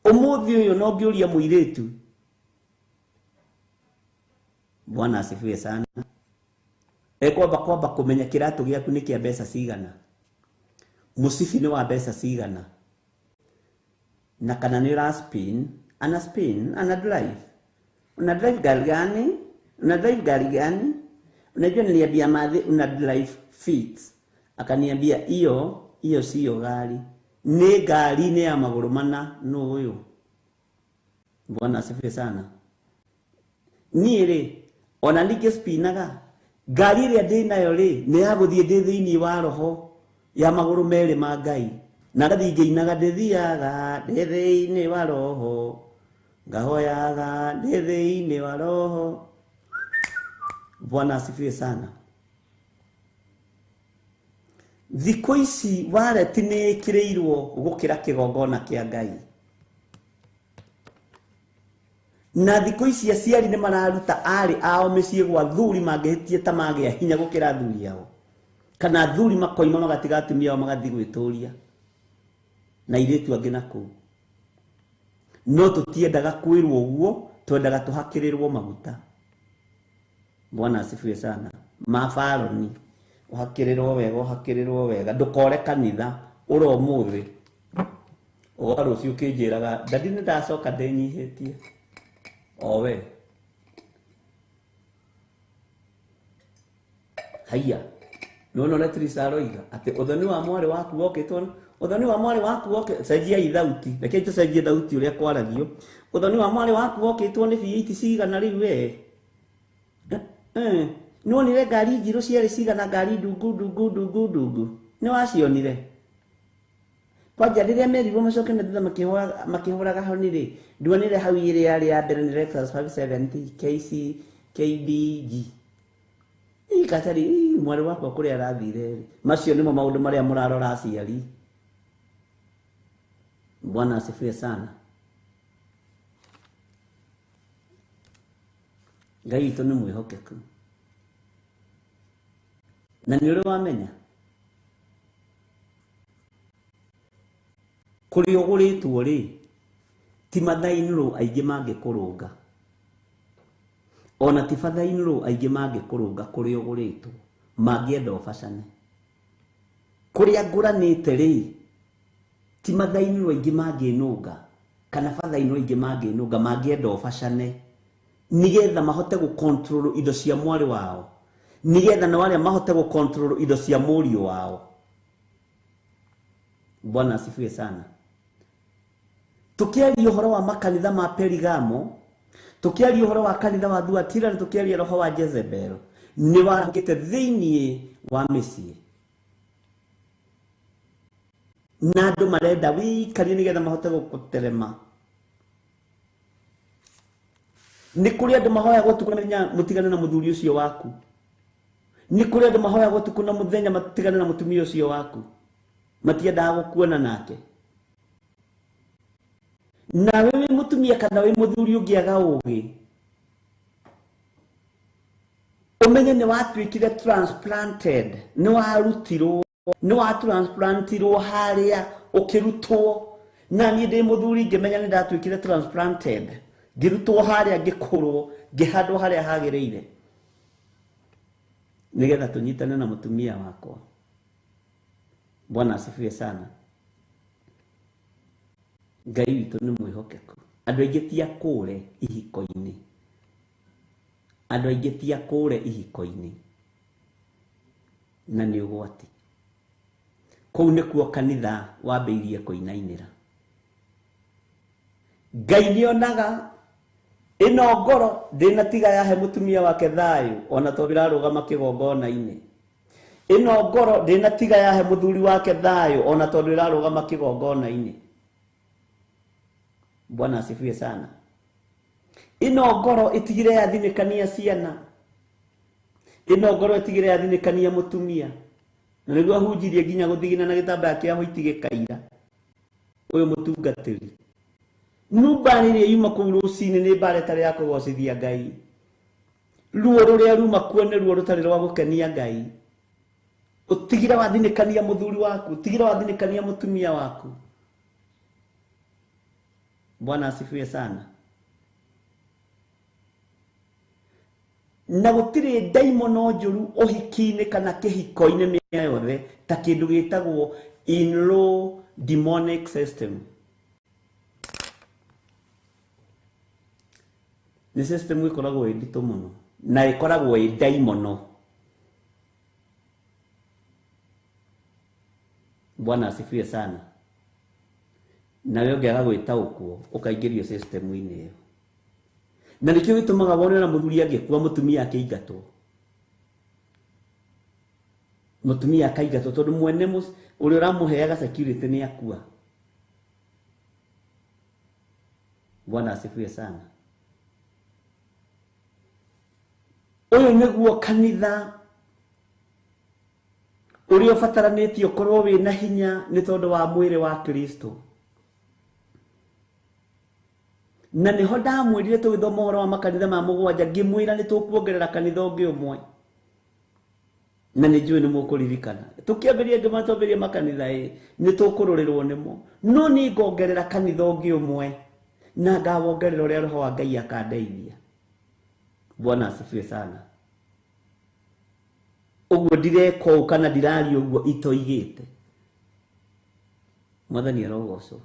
Ũmũthĩ ũyũ no ngĩũria mũirĩtu, Bwana asifiwe sana, ekwamba kwamba kũmenya kĩratũ gĩaku nĩ kĩa mbeca cigana, mũcibi nĩ wa mbeca cigana, na kana nĩ ũra spin, ana spin, ana drive. Una drive gari gani? Una drive gari gani? Unajua niliambia madhi una drive fit. Akaniambia hiyo hiyo sio gari. Ni gari ni ya magũrũ mana no ũyũ. Bwana asifiwe sana. Niĩ rĩ, ona ningĩ spinaga ngari ĩrĩa ndĩ nayo rĩ, nĩ ya gũthiĩ ndĩ thĩinĩ wa roho ya magũrũ merĩ ma Ngai. Na ngathiĩ ngĩinaga ndĩthiaga ndĩ thĩinĩ wa roho, ngahoyaga ndĩ thĩinĩ wa roho. Bwana asifiwe sana. Thikũ ici wareti nĩ ĩkĩrĩirwo gũkĩra kĩgongona kĩa Ngai. Na thikũ ici aciari nĩ mararuta arĩ ao mĩciĩ gwa thuri mangĩhĩtie ta magĩa hinya gũkĩra athuri ao. Kana athuri makoima magatiga atumia ao magathiĩ gwĩtũria na airĩtu angĩ na kũu. No tũtiendaga kwĩrwo ũguo, twendaga tũhakĩrĩrwo maguta. Bwana asifiwe sana. Mabaroni ũhakĩrĩrwo wega, ũhakĩrĩrwo wega, ndũkore kanitha ũra ũmũthĩ ũgoka rũciũ ũkĩnjĩraga ndadi nĩ ndacoka ndĩnyihĩtie. O we haiya, nĩwona ũrĩa Teresa aroiga atĩ ũthoni wa mwarĩ waku wokĩtwo, ũthoni wa mwarĩ waku wokĩ, cenjiai thauti, rekei tũcenjie thauti ũrĩa kwaragio. Ũthoni wa mwarĩ waku wokĩtwo nĩ V8 cigana rĩu we? Nĩwonire ngari njirũ ciarĩ cigana, ngari ndungu ndungu ndungu ndungu, nĩwacionire? Kwanja rĩrĩa merirwo macoke na thutha makĩhũraga honi rĩ, nduonire hau ĩrĩa yarĩ ya mbere nĩ Lexus 570 KC KDG. Gatari mwarĩ wakwa kũrĩa arathire rĩ. Macio nĩmo maũndũ marĩa mũrarora aciari. Bwana asifiwe sana. Ngai witũ nĩ mwĩhokeku. Na nĩ ũrĩ wamenya kũrĩa ũgũrĩtwo rĩ, ti mathainĩrwo aingĩ mangĩkũrũnga. Ona ti bathainĩrwo aingĩ mangĩkũrũnga kũrĩa ũgũrĩtwo, mangĩenda ũbacane. Kũrĩa ngũranĩte rĩ, ti mathainĩrwo aingĩ mangĩnũnga, kana bathainĩrwo aingĩ mangĩnũnga, mangĩenda ũbacane. Nĩgetha mahote gũ-control indo cia mwarĩ wao. Nĩgetha nao arĩa mahote gũ-control indo cia mũriũ wao. Bwana asifiwe sana. Tukiaria ũhoro wa makanitha ma Perigamo, tukiaria ũhoro wa kanitha wa Thuatira, na tukiaria roho wa Jezebel, nĩ warahũkĩte thĩiniĩ wa mĩciĩ. Na andũ marenda wĩikarie nĩgetha mahote gũgũterema. Nĩ kũrĩ andũ mahoyaga ũtukũ na mũthenya mũtigane na mũthuri ũcio waku. Nĩ kũrĩ andũ mahoyaga ũtukũ na mũthenya matigane na mũtumia ũcio waku. Matiendaga gũkuona nake. Nawe wĩ mũtumia kana wĩ mũthuri ũngĩaga ũgĩ, ũmenye nĩ watuĩkire transplanted, nĩ warutirwo, nĩ watransplantirwo harĩa ũkĩrutwo. Na niĩ ndĩ mũthuri ngĩmenya nĩ ndatuĩkire transplanted, ngĩrutwo harĩa, ngĩkũrwo, ngĩhandwo harĩa hagĩrĩire, nĩgetha tũnyitane na mũtumia wakwa. Bwana asifiwe sana. Ngai witũ nĩ mwĩhokeku. Andũ aingĩ ti akũre ihiko-inĩ. Andũ aingĩ ti akũre ihiko-inĩ. Na nĩ ũgwati. Kũu nĩkuo kanitha wambĩrĩirie kũinainĩra. Ngai nĩonaga ĩno ngoro ndĩnatiga yahe mũtumia wake thayũ, ona tondũ ĩrarũgama kĩgongona-inĩ. Ĩno ngoro ndĩnatiga yahe mũthuri wake thayũ, ona tondũ ĩrarũgama kĩgongona-inĩ. Bwana asifiwe sana. Ĩno ngoro ĩtigire yathinĩkania ciana. Ĩno ngoro ĩtigire yathinĩkania mũtumia. Na nĩguo ahunjirie nginya gũthigina na gĩtambaya kĩa hwaiti gĩkaira. Ũyũ mũtungatĩri. Numba rĩrĩa yuma kũu rũcinĩ nĩ mbara ĩtarĩ ya kũgocithia Ngai. Ruo rũrĩa ruma kuo nĩ ruo rũtarĩ rwa gũkenia Ngai. Ũtigire wathinĩkania mũthuri waku, ũtigire wathinĩkania mũtumia waku. Bwana asifiwe sana. Na gũtirĩ ndaimono njũru ũhiki-inĩ kana kĩhiko-inĩ mĩena yothe ta kĩndũ gĩtagwo in-law demonic system. Nĩ system ĩkoragwo ĩ nditũ mũno na ĩkoragwo ĩ ndaimono. Bwana asifiwe sana. Nawe ũngĩaga gwĩtaũkwo ũkaingĩrio system-inĩ ĩyo. Na nĩkĩo gĩtũmaga wone ona mũthuri angĩkua mũtumia akĩingatwo. Mũtumia akaingatwo tondũ mwene ũrĩa ũramũheaga security nĩ akua. Bwana asifiwe sana. Ũyũ nĩguo kanitha ũrĩa ũbataranĩtie ũkorwo wĩna hinya nĩ tondũ wa mwĩrĩ wa Kristo. Na nĩho ndamwĩrire tũgĩthoma ũhoro wa makanitha ma mũgwanja, ngĩmwĩra nĩ tũkuongerera kanitha ũngĩ ũmwe. Na nĩ njũĩ nĩ mũkũririkana. Tũkĩambĩrĩria ngĩma twambĩrĩria makanitha ĩ, nĩ tũkũrũrĩrwo nĩmo. No nĩ ngongerera kanitha ũngĩ ũmwe na ngawongerera ũrĩa Roho wa Ngai akandeithia. Bwana asifiwe sana. Ũguo ndireka ũũ kana ndiraria ũguo itoigĩte. Mwathani arogocwo.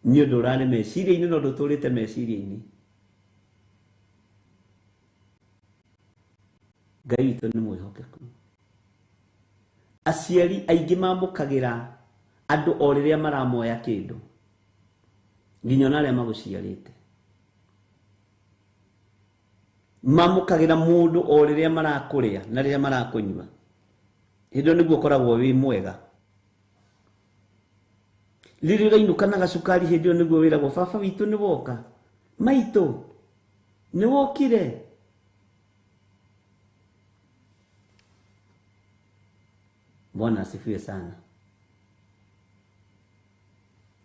Nĩ ũndũ ũrarĩ meciria-inĩ na ũndũ ũtũrĩte meciria-inĩ. Ngai witũ nĩ mwĩhokeku. Aciari aingĩ mamũkagĩra andũ o rĩrĩa maramoya kĩndũ, nginya ona arĩa magũciarĩte. Mamũkagĩra mũndũ o rĩrĩa marakũrĩa na rĩrĩa marakũnyua. Hĩndĩ ĩyo nĩguo ũkoragwo wĩ mwega. Rĩrĩa ũrainũka na gacukari hĩndĩ ĩyo nĩguo wĩragwo baba witũ nĩ woka, maitũ nĩ wokire. Bwana asifiwe sana.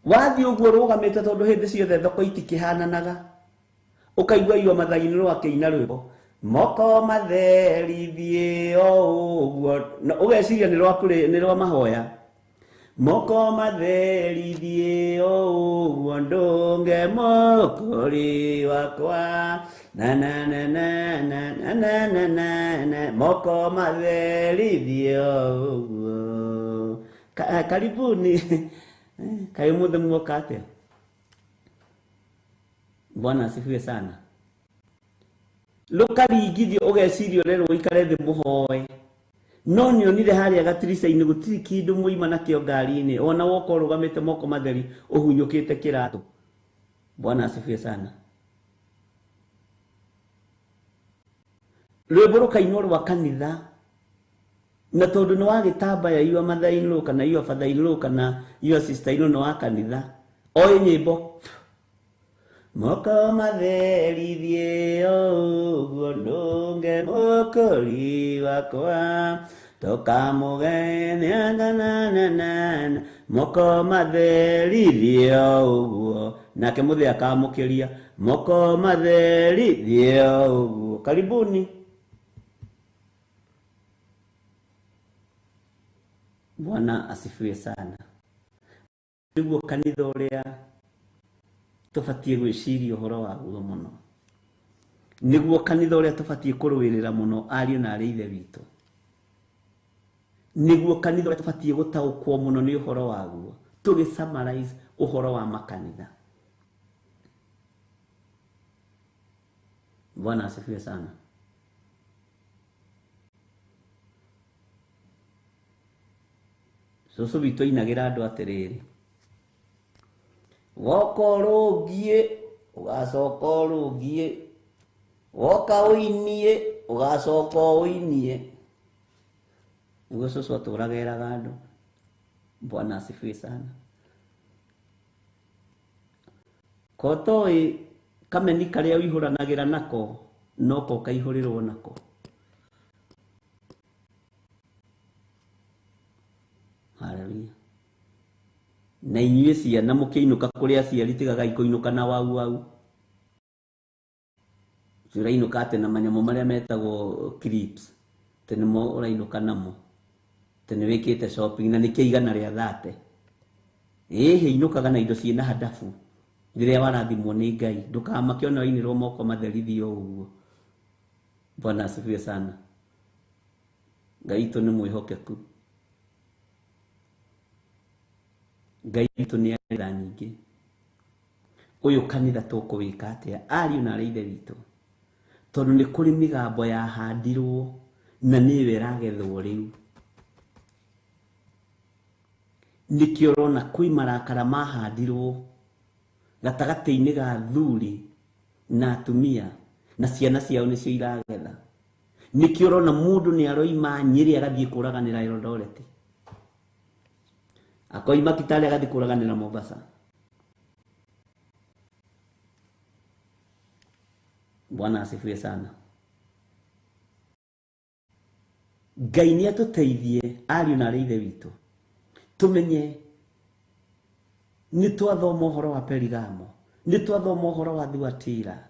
Wathiĩ ũguo ũrũgamĩte tondũ hĩndĩ ciothe thoko itikĩhananaga. Ũkaigua igua mathainĩ rwakĩina rwĩmbo moko matheri thiĩ o ũguo, na ũgeciria nĩ rwa mahoya. Moko matheri thiĩ o ũguo ndũnge mũkũri wakwa na na na na na na na na na na moko matheri thiĩ o ũguo. Karibuni. Kaĩ ũmũthĩ muoka atĩa? Bwana asifiwe sana. Rũkaringithio ũgeciria ũrerwo ũikare thĩ mũhoe. No nĩonire harĩa gatirica-inĩ gũtirĩ kĩndũ mũima nakĩo ngari-inĩ, ona woka ũrũgamĩte moko matheri ũhunyũkĩte kĩratũ. Bwana asifiwe sana. Rwĩmbo rũkainwo rwa kanitha, na tondũ nĩ wa gĩtambaya your mother-in-law kana your father-in-law kana your sister-in-law nĩ wa kanitha, oĩ nyĩmbo moko matheri thiĩ o ũguo ndũnge mũkũri wakwa tũkamũgenia na na na na moko matheri thiĩ o ũguo, nake mũthee akamũkĩria moko matheri thiĩ o ũguo. Karibuni. Bwana asifiwe sana. Nĩguo kanitha ũrĩa tũbatiĩ gwĩciria ũhoro waguo mũno, nĩguo kanitha ũrĩa tũbatiĩ kũrũĩrĩra mũno ariũ na arĩ ithe witũ, nĩguo kanitha ũrĩa tũbatiĩ gũtaũkwo mũno nĩ ũhoro waguo, tũgĩ summarize ũhoro wa makanitha. Bwana asifiwe sana. Cũcũ witũ ainagĩra andũ atĩrĩrĩ, woka ũrũngiĩ ũgacoka ũrũngiĩ, woka ũinie ũgacoka ũinie. Nĩguo cũcũ atũraga eraga andũ. Bwana asifiwe sana. Ko toĩ kameni karĩa ũihũranagĩra nako noko kaihũrĩrwo nako. Haleluya. Na inyuĩ ciana mũkĩinũka kũrĩ aciari tigagai kũinũka na wau wau. Ũrainũka atĩ na manyamũ marĩa metagwo clips, atĩ nĩmo ũrainũka namo, atĩ nĩ wĩkĩte shopping na nĩkĩo igana rĩa 30. Ĩhĩ, inũkaga na indo ciĩna hadabu rĩrĩa warathimwo nĩ Ngai, ndũkamake ona wainĩrwo moko matheri thiĩ o ũguo. Bwana asifiwe sana. Ngai witũ nĩ mwĩhokeku. Ngai witũ nĩ arĩ tha nyingĩ. Ũyũ kanitha tũkũwĩka atĩa ariũ na arĩ ithe witũ? Tondũ nĩ kũrĩ mĩgambo yahandirwo na nĩyo ĩragethwo rĩu. Nĩkĩo ũrona kwĩ marakara mahandirwo gatagatĩ-inĩ ga athuri na atumia na ciana ciao nĩcio iragetha. Nĩkĩo ũrona mũndũ nĩ aroima Nyĩrĩ agathiĩ kũraganĩra Eldoret, akoima Kitale agathiĩ kũraganĩra Mombasa. Bwana asifiwe sana. Ngai nĩ atũteithie ariũ na arĩ ithe witũ, tũmenye nĩ twathoma ũhoro wa Perigamo, Nĩ twathoma ũhoro wa Thuatira,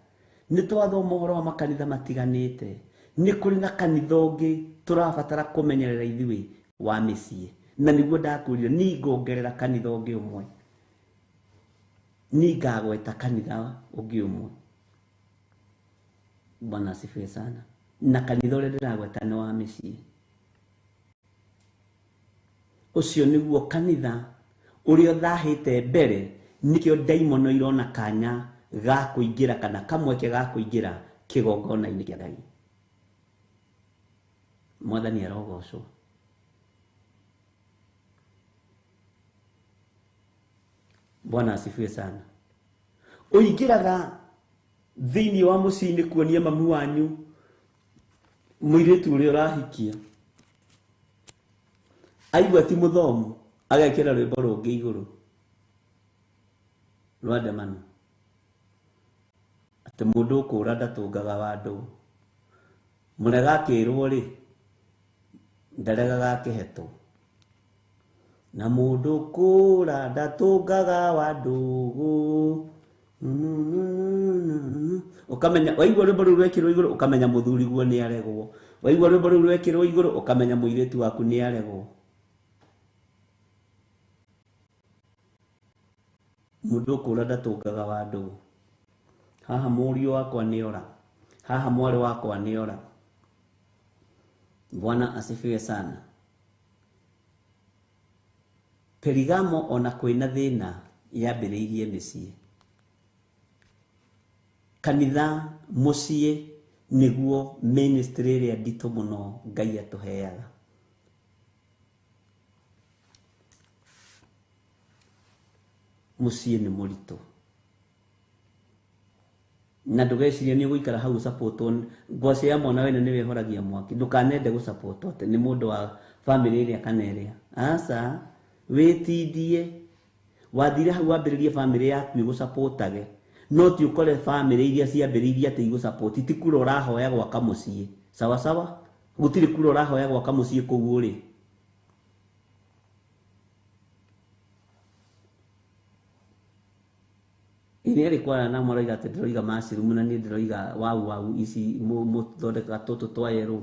nĩ twathoma ũhoro wa makanitha matiganĩte. Nĩ kũrĩ na kanitha ũngĩ tũrabatara kũmenyerera ithuĩ wa mĩciĩ, na nĩguo ndakwĩrire niĩ ngongerera kanitha ũngĩ ũmwe, niĩ ngagweta kanitha ũngĩ ũmwe. Bwana asifiwe sana. Na kanitha ũrĩa ndĩragweta nĩ wa mĩciĩ. Ũcio nĩguo kanitha ũrĩa ũthahĩte mbere, nĩkĩo ndaimono irona kanya ga kũingĩra kana kamweke ga kũingĩra kĩgongona-inĩ kĩa Ngai. Mwathani arogocwo. Bwana asifiwe sana. Ũingĩraga thĩinĩ wa mũciĩ-inĩ kuonia mamu wanyu mũirĩtu ũrĩa ũrahikia, aigua ti mũthomu agekĩra rwĩmbo rũngĩ igũrũ rwa ndemano, atĩ mũndũ ũkũra ndatũngaga wa ndũgũ, mũrega akĩrwo rĩ ndaregaga akĩhetwo, na mũndũ kũra ndatũngaga wa ndũgũ. Ũkamenya waigua rwĩmbo rũu rwekĩrwo igũrũ ũkamenya mũthuri guo nĩ aregwo, waigua rwĩmbo rũu rwekĩrwo igũrũ ũkamenya mũirĩtu waku nĩ aregwo. Mũndũ ũkũra ndatũngaga wa ndũgũ. Haha mũriũ wakwa nĩ ora, haha mwarĩ wakwa nĩ ora. Bwana asifiwe sana. Perigamo ona kwĩna thĩna yambĩrĩirie mĩciĩ. Kanitha mũciĩ nĩguo ministry ĩrĩa nditũ mũno Ngai atũheaga. Mũciĩ nĩ mũritũ, na ndũgecirie nĩ ũgũikara hau ũsapotwo. Ngwacĩ ya mwana wene nĩwe ĩhoragia mwaki, ndũkanende gũsapotwo atĩ nĩ mũndũ wa bamĩrĩ ĩrĩa kana ĩrĩa. Aca, wĩtindie. Wathire hau wambĩrĩrie bamĩrĩ yaku ĩgũsapotage, no ti ũkore bamĩrĩ iria ciambĩrĩirie atĩ igũsapoti. Ti kura ũrahoya gwaka mũciĩ, sawa sawa, gũtirĩ kura ũrahoya gwaka mũciĩ kũu ũrĩ. Ĩrĩa ĩrĩ kwara na maroiga atĩ ndĩroiga mushroom na niĩ ndĩroiga wau wau ici mũthondekaga tũtũ twa yerũ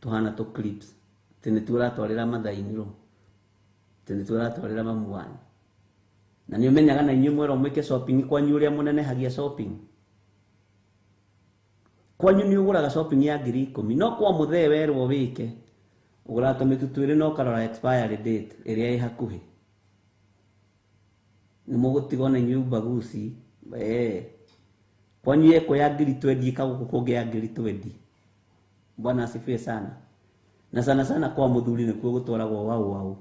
tũhana tũ clips, atĩ nĩtuo ũratwarĩra mathainĩ rũ, atĩ nĩtuo ũratwarĩra mamu wanyu. Na nĩ ũmenyaga na inyuĩ mwerwo mwĩke shopping kwanyu ũrĩa mũnenehagia shopping. Kwanyu nĩ ũgũraga shopping ya 10,000, no kwa mũthee werwo wĩke ũgũraga tũmĩtu twĩrĩ na ũkarora expiry date ĩrĩa ĩ hakuhĩ. Nĩ mũgũtigwo na inyuĩ ubaguzi. Kwanyu yekwo ya 20,000 ĩkagũkũ kũngĩ ya 20,000. Bwana asifiwe sana. Na sana sana kwa mũthuri nĩkuo gũtwaragwo wau wau.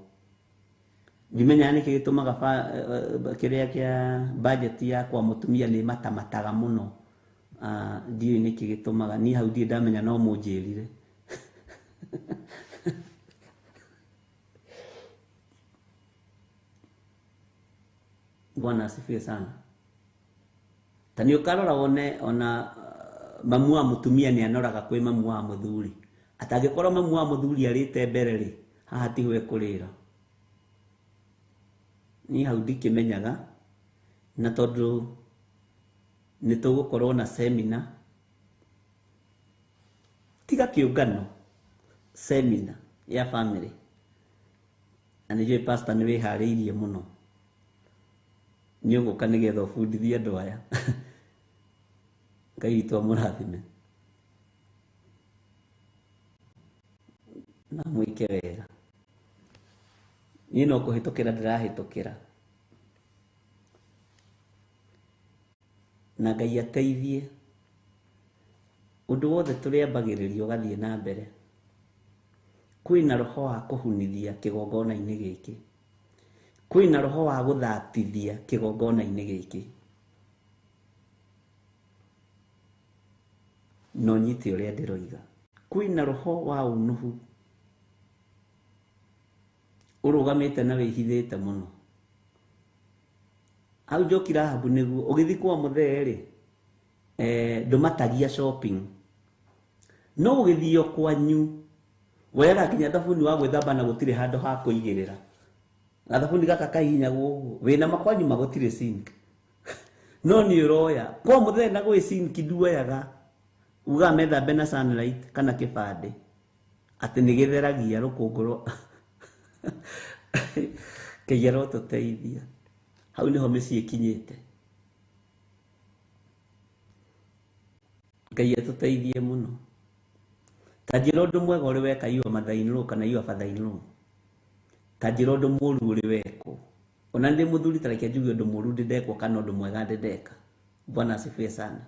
Ndimenyaga nĩkĩ gĩtũmaga kĩrĩa kĩa budget ya kwa mũtumia nĩ matamataga mũno. Ndiũĩ nĩkĩ gĩtũmaga, niĩ hau ndirĩ ndamenya, no mũnjĩrire. Bwana asifiwe sana. Ta nĩ ũkarora wone ona mamu wa mũtumia nĩ anoraga kwĩ mamu wa mũthuri. Atangĩkorwo mamu wa mũthuri arĩte mbere rĩ, haha tiho ekũrĩra. Niĩ hau ndikĩmenyaga, na tondũ nĩ tũgũkorwo na semina, tiga kĩũngano, semina ya family. Na nĩ njũĩ pastor nĩ wĩharĩirie mũno, nĩ ũgũka nĩgetha ũbundithie andũ aya. Ngai witũ amũrathime na mwĩke wega. Niĩ no kũhĩtũkĩra ndĩrahĩtũkĩra, na Ngai ateithie ũndũ wothe tũrĩambagĩrĩria ũgathiĩ na mbere. Kwĩna roho wa kũhunithia kĩgongona-inĩ gĩkĩ, kwĩna roho wa gũthatithia kĩgongona-inĩ gĩkĩ. No nyite ũrĩa ndĩroiga, kwĩna roho wa ũnũhu ũrũgamĩte na wĩhithĩte mũno. Hau njoki Rahabu nĩguo ũgĩthiĩ kwa mũthee rĩ, ndũmatagia shopping, no ũgĩthiĩ kwanyu woyaga nginya thabuni wa gwĩthamba na gũtirĩ handũ ha kũigĩrĩra. Gathabuni gaka kahihinyagwo ũguo, wĩna makwanyu magũtirĩ sink. No nĩ ũroya kwa mũthenya gwĩ sinki nduoyaga uga methambe na sunlight kana kĩbandĩ atĩ nĩ gĩtheragia rũkũngũ rwa Ngai arotũteithia. Hau nĩho mĩciĩ ĩkinyĩte. Ngai atũteithie mũno. Ta njĩra ũndũ mwega ũrĩ weka your mother in law kana your father in law. Ta njĩra ũndũ mũru ũrĩ wekwo. Ona ndĩ mũthuri ta reke njuge ũndũ mũru ndĩ ndekwo kana ũndũ mwega ndĩ ndeka. Bwana asifiwe sana.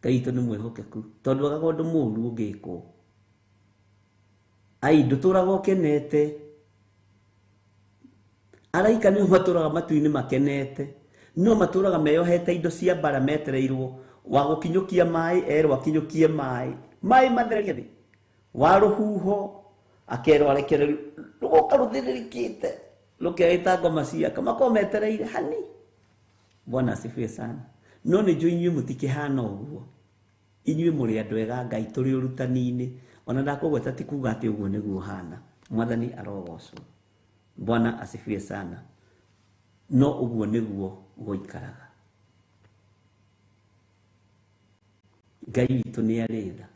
Ngai witũ nĩ mwĩhokeku tondũ agaga ũndũ mũru ũngĩkwo. Ai ndũtũraga ũkenete. Araika nĩo matũraga matu-inĩ makenete. No matũraga meyohete indo cia mbara metereirwo wa gũkinyũkia maĩ erwo akinyũkie maĩ. Maĩ mathererie thĩ. Wa rũhuho akerwo arekererio rũgoka rũthĩrĩrĩkĩte rũkeita ngoma ciake makorwo metereire hani. Bwana asifiwe sana. No nĩ njũĩ inyuĩ mũtikĩhana ũguo. Inyuĩ mũrĩ andũ ega Ngai tũrĩ ũrutani-inĩ. Ona ndakũgweta ti kuga atĩ ũguo nĩguo hana. Mwathani arogocwo. Bwana asifiwe sana. No ũguo nĩguo gũikaraga. Ngai witũ nĩ arĩ tha.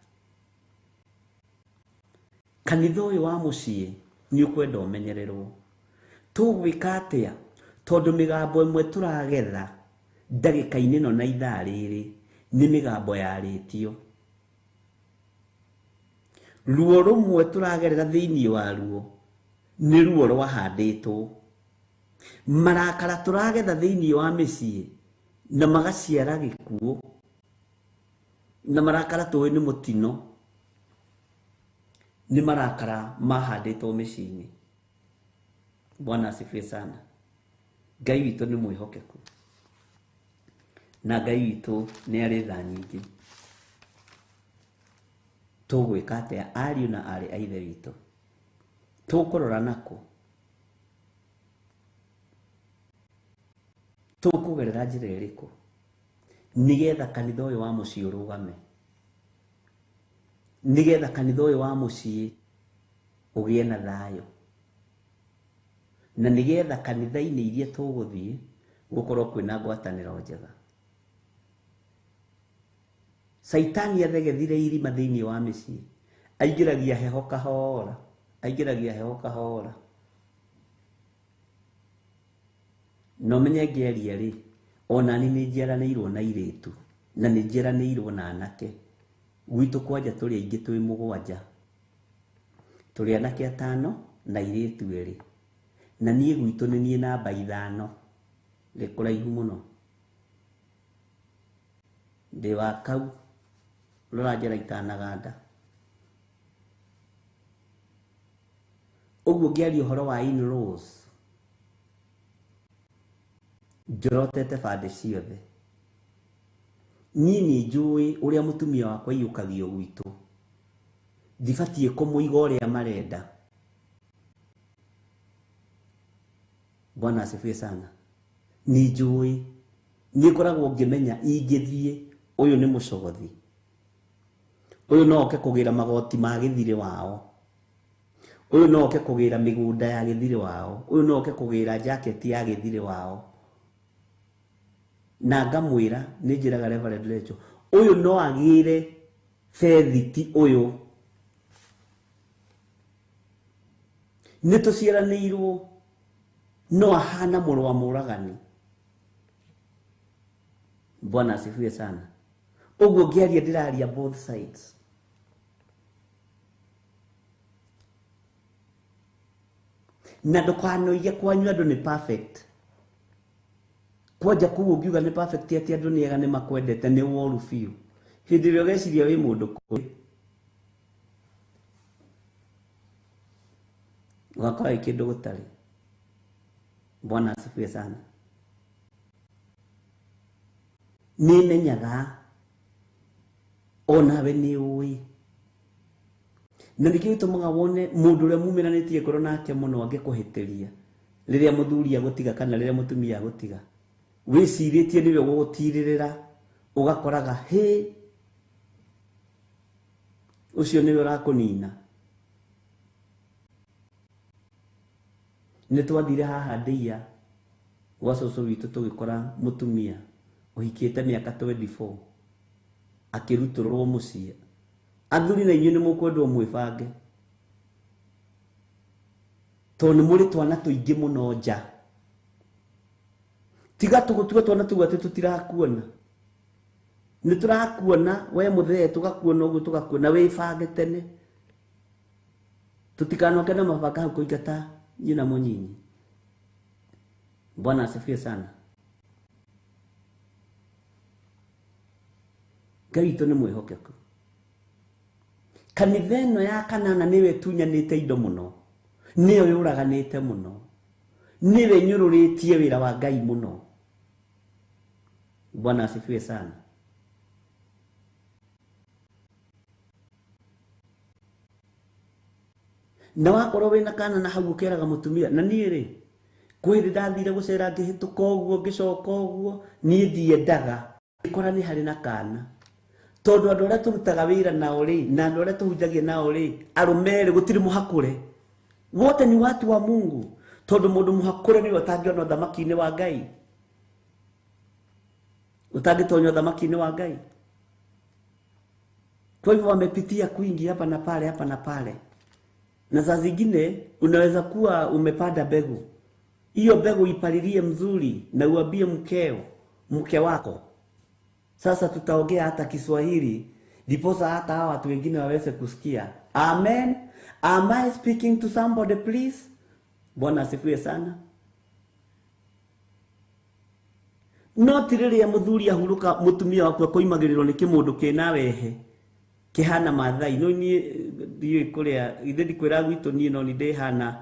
Kanitha ũyũ wa mũciĩ nĩ ũkwenda ũmenyererwo. Tũgwĩka atĩa? Tondũ mĩgambo ĩmwe tũragetha ndagĩka-inĩ ĩno na ithaa rĩrĩ nĩ mĩgambo yarĩtio. Ruo rũmwe tũragerera thĩinĩ wa ruo nĩ ruo rwahandĩtwo. Marakara tũragetha thĩinĩ wa mĩciĩ na magaciara gĩkuũ. Na marakara tũĩ nĩ mũtino. Nĩ marakara mahandĩtwo mĩciĩ-inĩ. Bwana asifiwe sana. Ngai witũ nĩ mwĩhokeku. Na Ngai witũ nĩ arĩ tha nyingĩ. Tũgwĩka atĩa ariũ na aarĩ a Ithe witũ? Tũkũrora nakũ? Tũkũgerera njĩra ĩrĩkũ nĩgetha kanitha ũyũ wa mũciĩ ũrũgame? Nĩgetha kanitha ũyũ wa mũciĩ ũgĩe na thayũ. Na nĩgetha kanitha-inĩ iria tũgũthiĩ gũkorwo kwĩna ngwatanĩro njega. Caitani athegethire irima thĩinĩ wa mĩciĩ. Aingĩragia heho kahora, aingĩragia heho kahora. No menye ngĩaria rĩ, ona ni nĩ njiaranĩirwo na airĩtu na nĩ njiaranĩirwo na anake. Gwitũ kwanja tũrĩ aingĩ twĩ mũgwanja. Tũrĩ anake atano na airĩtu erĩ. Na niĩ gwitũ nĩ niĩ namba 5. Ndĩ kũraihu mũno. Ndĩ wa kau rora njĩra itanaganda. Ũguo ngĩaria ũhoro wa in-laws, njorotete bandĩ ciothe. Niĩ nĩ njũĩ ũrĩa mũtumia wakwa aiyũkagio gwitũ. Ndibatiĩ kũmũiga ũrĩa marenda. Bwana asifiwe sana. Nĩ njũĩ, nĩ ngoragwo ngĩmenya ingĩthiĩ ũyũ nĩ mũcogothi. Ũyũ no oke kũgĩra magoti ma gĩthirĩ wao. Ũyũ no oke kũgĩra mĩgũnda ya gĩthirĩ wao. Ũyũ no oke kũgĩra jaketi ya gĩthirĩ wao. Na ngamwĩra nĩ njĩraga Reverend Rachel, ũyũ no agĩre bethiti ũyũ. Nĩ tũciaranĩirwo no ahana mũrũ wa mũragani. Bwana asifiwe sana. Ũguo ngĩaria ndĩraria both sides. Na ndũkanoige kwanyu andũ nĩ perfect. Kwanja kũu ũngiuga nĩ perfect atĩ andũ nĩ ega nĩ makwendete nĩ woru biũ. Hĩndĩ ĩrĩa ũgeciria wĩ mũndũ kũrĩ, ũgakora wĩ kĩndũ gũtarĩ. Bwana asifiwe sana. Nĩ menyaga onawe nĩ ũĩ. Na nĩkĩo gĩtũmaga wone mũndũ ũrĩa mumĩranĩtie ngoro nake mũno angĩkũhĩtĩria rĩrĩa mũthuri agũtiga kana rĩrĩa mũtumia agũtiga, wĩcirĩtie nĩwe ũgũgũtirĩrĩra, ũgakoraga hĩ, ũcio nĩwe ũrakũnina. Nĩ twathire haha ndĩia gwa cũcũ witũ tũgĩkora mũtumia Ũhikĩte mĩaka 24 akĩrutũrũrwo mũciĩ. Athuri na inyuĩ nĩ mũkwendwo mwĩbange tondũ nĩ mũrĩ twana tũingĩ mũno nja. Tiga tũgũtua twana tũu atĩ tũtirakuona. Nĩ tũrakuona we mũthee, tũgakuona ũguo tũgakuona, wĩbange tene. Tũtikanoke na mabanga hau kũingata nyina mũnyinyi. Bwana asifiwe sana. Ngai witũ nĩ mwĩhokeku. Kanitha ĩno ya kanana nĩyo ĩtunyanĩte indo mũno, nĩyo yũraganĩte mũno, nĩyo ĩnyũrũrĩtie wĩra wa Ngai mũno. Bwana asifiwe sana. Na wakorwo wĩna kana na hau ũkeraga mũtumia, na niĩ rĩ, kwĩ hĩndĩ ndathire gũcera ngĩhĩtũka ũguo ngĩcoka ũguo, niĩ ndiendaga ngĩkora nĩ harĩ na kana. Tondũ andũ arĩa tũrutaga wĩra nao rĩ, na andũ arĩa tũhunjagia nao rĩ, arũme rĩ, gũtirĩ mũhakũre. Wote ni watu wa Mungu. Tondũ mũndũ mũhakũre nĩwe ũtangĩona ũthamaki-inĩ wa Ngai. Ũtangĩtonya ũthamaki-inĩ wa Ngai. Kwa hivyo wamepitia kwingi hapa na pale, hapa na pale. Na saa zingine unaweza kuwa umepanda mbegu. Hiyo mbegu ipalilie mzuri na uambie mkeo, mke wako. Sasa tutaongea hata Kiswahili ndiposa hata hawa watu wengine waweze kusikia. Amen. Am I speaking to somebody please? Bwana asifiwe sana. No ti rĩrĩa mũthuri ahurũka mũtumia waku akoimagĩrĩrwo nĩ kĩmũndũ kĩna wehe kĩhana Maathai. No niĩ ndiũĩ kũrĩa, ithe ndikwĩra gwitũ niĩ no nĩ ndĩhana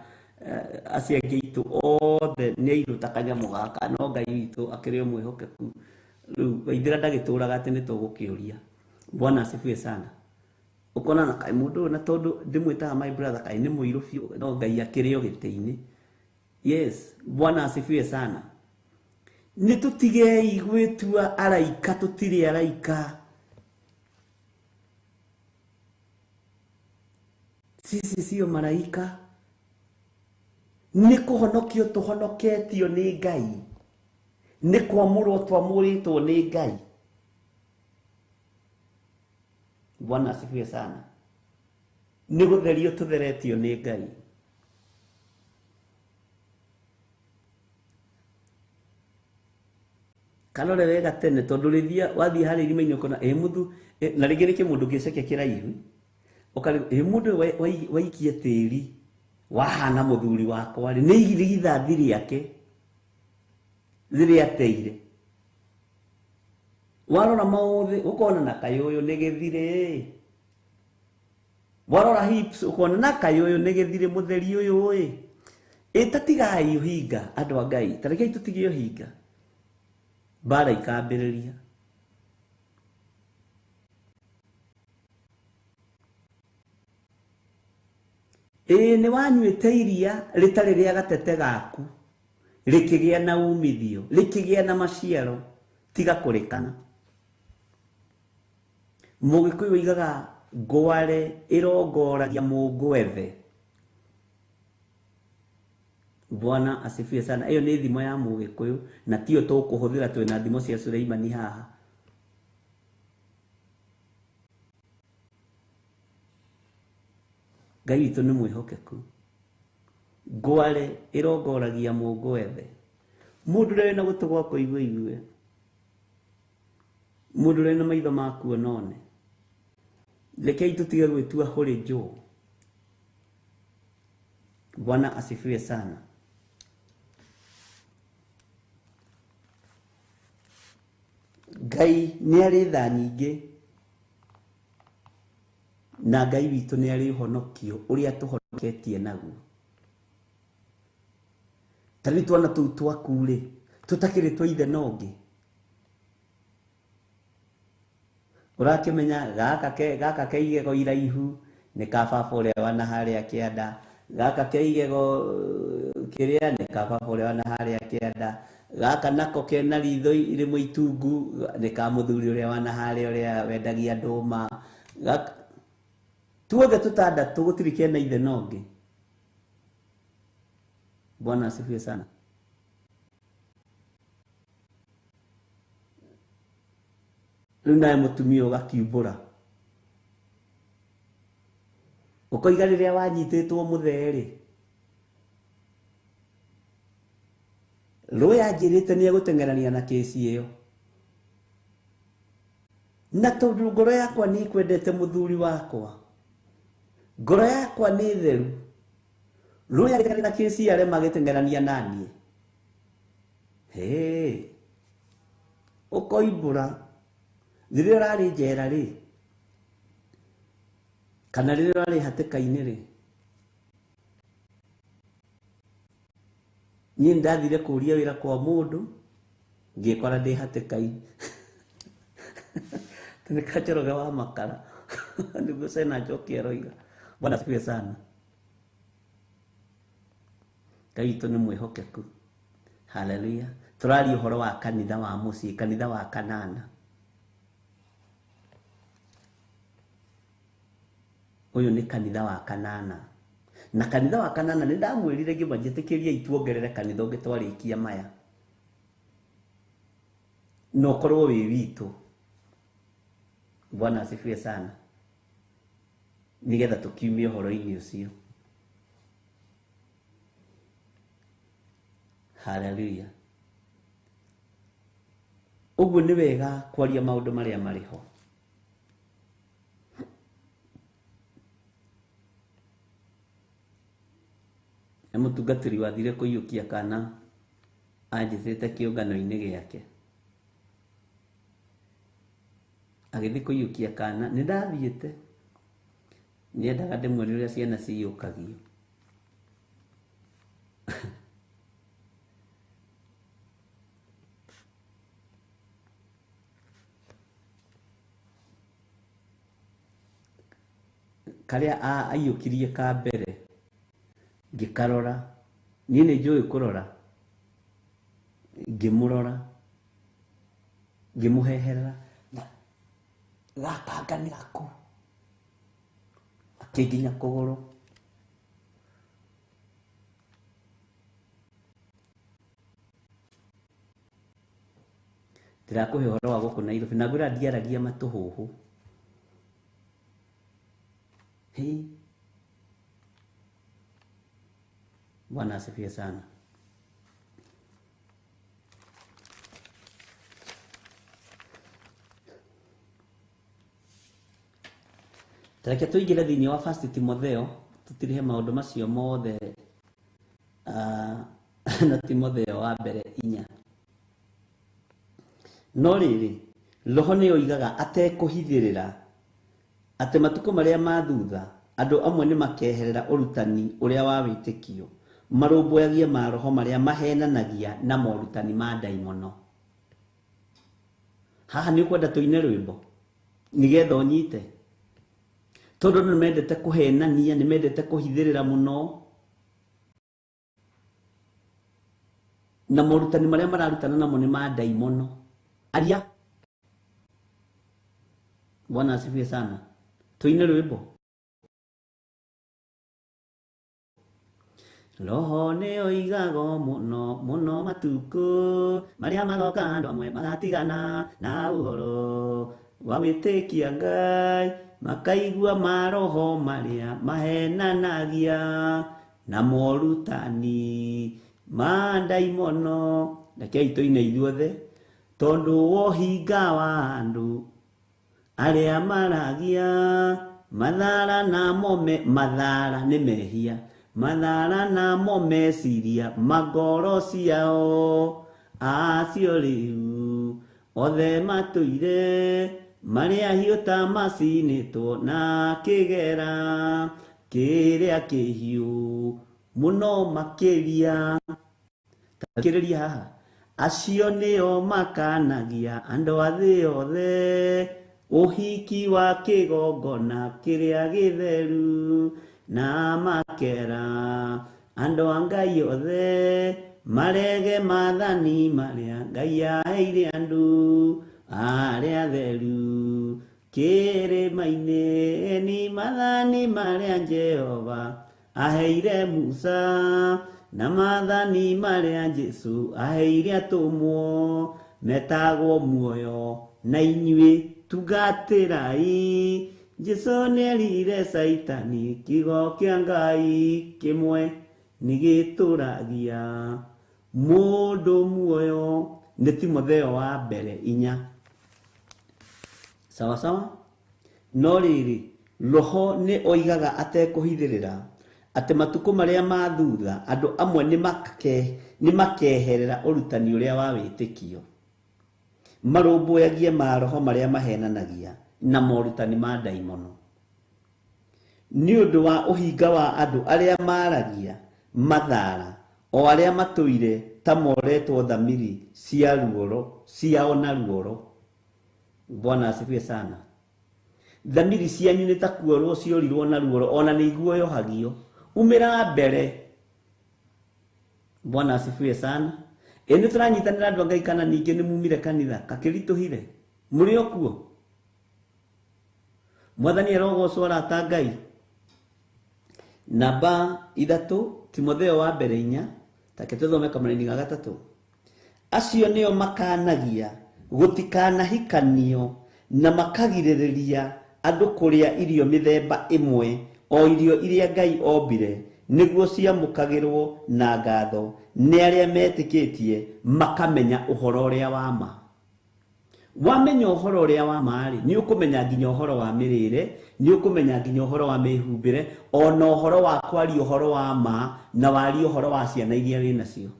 acio angĩ aitũ othe nĩ airũ ta kanyamũ gaka, no Ngai witũ akĩrĩ o mwĩhokeku. Rĩu waithĩra ndagĩtũraga atĩ nĩ tũgũkĩũria. Bwana asifiwe sana. Ũkona na kaĩ mũndũ ũyũ, na tondũ ndĩmwĩtaga my brother, kaĩ nĩ mũirũ biũ, no Ngai akĩrĩ o gĩtĩ-inĩ. Yes, Bwana asifiwe sana. Nĩ tũtigei gwĩtua araika, tũtirĩ araika. Sisi sio maraika. Nĩ kũhonokio tũhonoketio nĩ Ngai. Nĩ kwamũrwo twamũrĩtwo nĩ Ngai. Bwana asifiwe sana. Nĩ gũtherio tũtheretio nĩ Ngai. Karore wega tene tondũ rĩthia wathiĩ harĩa irima-inĩ ũkona ĩ mũthu, na rĩngĩ nĩ kĩmũndũ gĩceke kĩraihu, ũkarigwo ĩ mũndũ ũyũ waikia tĩri wahana mũthuri wakwa rĩ, nĩ irigithathi rĩake rĩrĩa ateire. Warora maũthĩ ũkona na kaĩ ũyũ nĩ gĩthirĩ, warora hips ũkona na kaĩ ũyũ nĩ gĩthirĩ mũtheri ũyũ ĩ. Ĩ ta tigai ũhinga andũ a Ngai, ta rekei tũtige ũhinga. Mbara ikambĩrĩria. Ĩ nĩ wanyuĩte iria rĩtarĩ rĩa gatete gaku, rĩkĩgĩa na umithio, rĩkĩgĩa na maciaro, tiga kũrĩkana. Mũgĩkũyũ oigaga ngware ĩrongoragia mũngwethe. Bwana asifiwe sana. Ĩyo nĩ thimo ya Mũgĩkũyũ na tiyo tũkũhũthĩra, twĩna thimo cia Suleimani haha. Ngai witũ nĩ mwĩhokeku. Ngware ĩrongoragia mũngwethe. Mũndũ ũrĩa wĩna gũtũ gwa kũigua igue, mũndũ ũrĩa wĩna maitho ma kuona one. Rekei tũtige gwĩtua hũrĩ njũũ. Bwana asifiwe sana. Ngai nĩ arĩ tha nyingĩ, na Ngai witũ nĩ arĩ ũhonokio ũrĩa tũhonoketie naguo. Ta rĩu twana tũu twaku rĩ, tũtakĩrĩ twa ithe na ũngĩ. Ũrakĩmenya gaka ke igego iraihu nĩ ka baba ũrĩa wana harĩa kĩanda, gaka ke igego kĩrĩa nĩ ka baba ũrĩa wana harĩa kĩanda, gaka nako kena ritho rĩmwe itungu nĩ ka mũthuri ũrĩa wana harĩa ũrĩa wendagia ndũma. Gaka tuothe tũtandatũ gũtirĩ kena ithe na ũngĩ. Bwana asifiwe sana. Rĩu nawe mũtumia ũgakiumbũra ũkoiga rĩrĩa wanyitĩtwo mũthee rĩ, rũya anjĩrĩte nĩ egũteng'erania na kĩci ĩyo, na tondũ ngoro yakwa nĩ ĩkwendete mũthuri wakwa, ngoro yakwa nĩ theru, rũya na kĩci arema agĩteng'erania naniĩ. Hĩ, ũkoimbũra rĩrĩa ũrarĩ njera rĩ, kana rĩrĩa ũrarĩ hatĩka-inĩ rĩ. Niĩ nĩndathire kũria wĩra kwa mũndũ, ngĩkora ndĩ hatĩka-inĩ. Nĩ Kanjoroge wa makara nĩguo Sena Njoki aroiga. Bwana asifiwe sana. Ngai witũ nĩ mwĩhokeku. Haleluya. Tũraria ũhoro wa kanitha wa mũciĩ, kanitha wa kanana. Ũyũ nĩ kanitha wa kanana. Na kanitha wa kanana nĩ ndamwĩrire ngĩmba njĩtĩkĩrie ituongerere kanitha ũngĩ twarĩkia maya, na ũkorwo wĩ witũ. Bwana asifiwe sana. Nĩgetha tũkiumie ũhoro-inĩ ũcio. Haleluya. Ũguo nĩ wega kwaria maũndũ marĩa marĩ ho. Nĩ mũtungatĩri wathire kũiyũkia kana anjĩtĩte kĩũngano-inĩ gĩake, agĩthiĩ kũiyũkia kana, nĩ ndathiĩte, nĩendaga ndĩmuonie ũrĩa ciana ciyũkagio. Karĩa aiyũkirie ka mbere ngĩkarora, niĩ nĩ njũĩ kũrora, ngĩmũrora, ngĩmũheherera, gaka nĩ gaku, akĩnginya kũgũrũ. Ndĩrakũhe ũhoro wa gũkũ Nairobi, na ngwĩra ndiaragia matũhũhũ. Hĩ, Bwana asifiwe sana. Tareke tũingĩre thĩinĩ wa First Timotheo, tũtirihe maũndũ macio mothe, na Timotheo wa mbere 4. No rĩrĩ, Roho nĩ oigaga atekũhithĩrĩra atĩ matukũ marĩa ma thutha andũ amwe nĩ makeherera ũrutani ũrĩa wa wĩtĩkio, marũmbũyagie maroho marĩa mahenanagia na morutani ma ndaimono. Haha nĩ ũkwenda tũine rwĩmbo nĩgetha ũnyite, tondũ nĩ mendete kũhenania, nĩ mendete kũhithĩrĩra mũno, na morutani marĩa mararutana namo nĩ ma ndaimono. Aria. Bwana asifiwe sana. Tuine rwĩmbo. Roho nĩ oigaga mũno mũno matukũ marĩa magoka andũ amwe magatigana na ũhoro wa gwĩtĩkia Ngai, makaigua maroho marĩa mahenanagia na morutani ma ndaimono. Rekei tũine ithuothe, tondũ wohinga wa andũ arĩa maragia mathara namo mathara nĩ mehia, mathara namo meciria mangoro ciao, acio rĩu othe matũire marĩ ahiũ ta macinĩtwo na kĩgera kĩrĩa kĩhiũ mũno makĩria. Takĩrĩria haha, acio nĩo makanagia andũ a thĩ yothe ũhiki wa kĩgongona kĩrĩa gĩtheru, na makera andũ a Ngai othe marege maathani marĩa Ngai aheire andũ arĩa atheru kĩrĩma-inĩ. Ni maathani marĩa Jehova aheire Musa, na maathani marĩa Jesũ aheire atũmwo, metagwo muoyo na inyuĩ. Tungatĩrai Jesũ nĩerire Caitani kiugo kĩa Ngai kĩmwe nĩgĩtũragia mũndũ muoyo. Nĩ Timotheo wa mbere 4. Sawa sawa. No rĩrĩ, Roho nĩ oigaga atekũhithĩrĩra atĩ matukũ marĩa ma thutha andũ amwe nĩmakeherera ũrutani ũrĩa wa wĩtĩkio, marũmbũyagie maroho marĩa mahenanagia na morutani ma ndaimono, nĩ ũndũ wa ũhinga wa andũ arĩa maragia mathara, o arĩa matũire ta moretwo thamiri cia ruoro ciao na ruoro. Bwana asifiwe sana. Thamiri cianyu nĩ ta kuorwo ciorirwo na ruoro, ona nĩ iguoyohagio. Umĩra mbere. Bwana asifiwe sana. Ĩ nĩ tũranyitanĩra andũ a Ngai kana ningĩ nĩ mumire kanitha kakĩritũhire mũrĩ o kuo? Mwathani arogocwo arata Ngai. Namba 3 Timotheo wa mbere 4, take tũthome kamũraini ga 3. Acio nĩo makanagia gũtikanahikanio na makagirĩrĩria andũ kũrĩa irio mĩthemba ĩmwe, o irio iria Ngai ombire nĩguo ciamũkagĩrwo na ngatho nĩ arĩa metĩkĩtie makamenya ũhoro ũrĩa wa ma. Wamenya ũhoro ũrĩa wa ma rĩ, nĩ ũkũmenya nginya ũhoro wa mĩrĩre, nĩ ũkũmenya nginya ũhoro wa mĩhumbĩre, ona ũhoro wa kwaria ũhoro wa ma na warie ũhoro wa ciana iria wĩ nacio.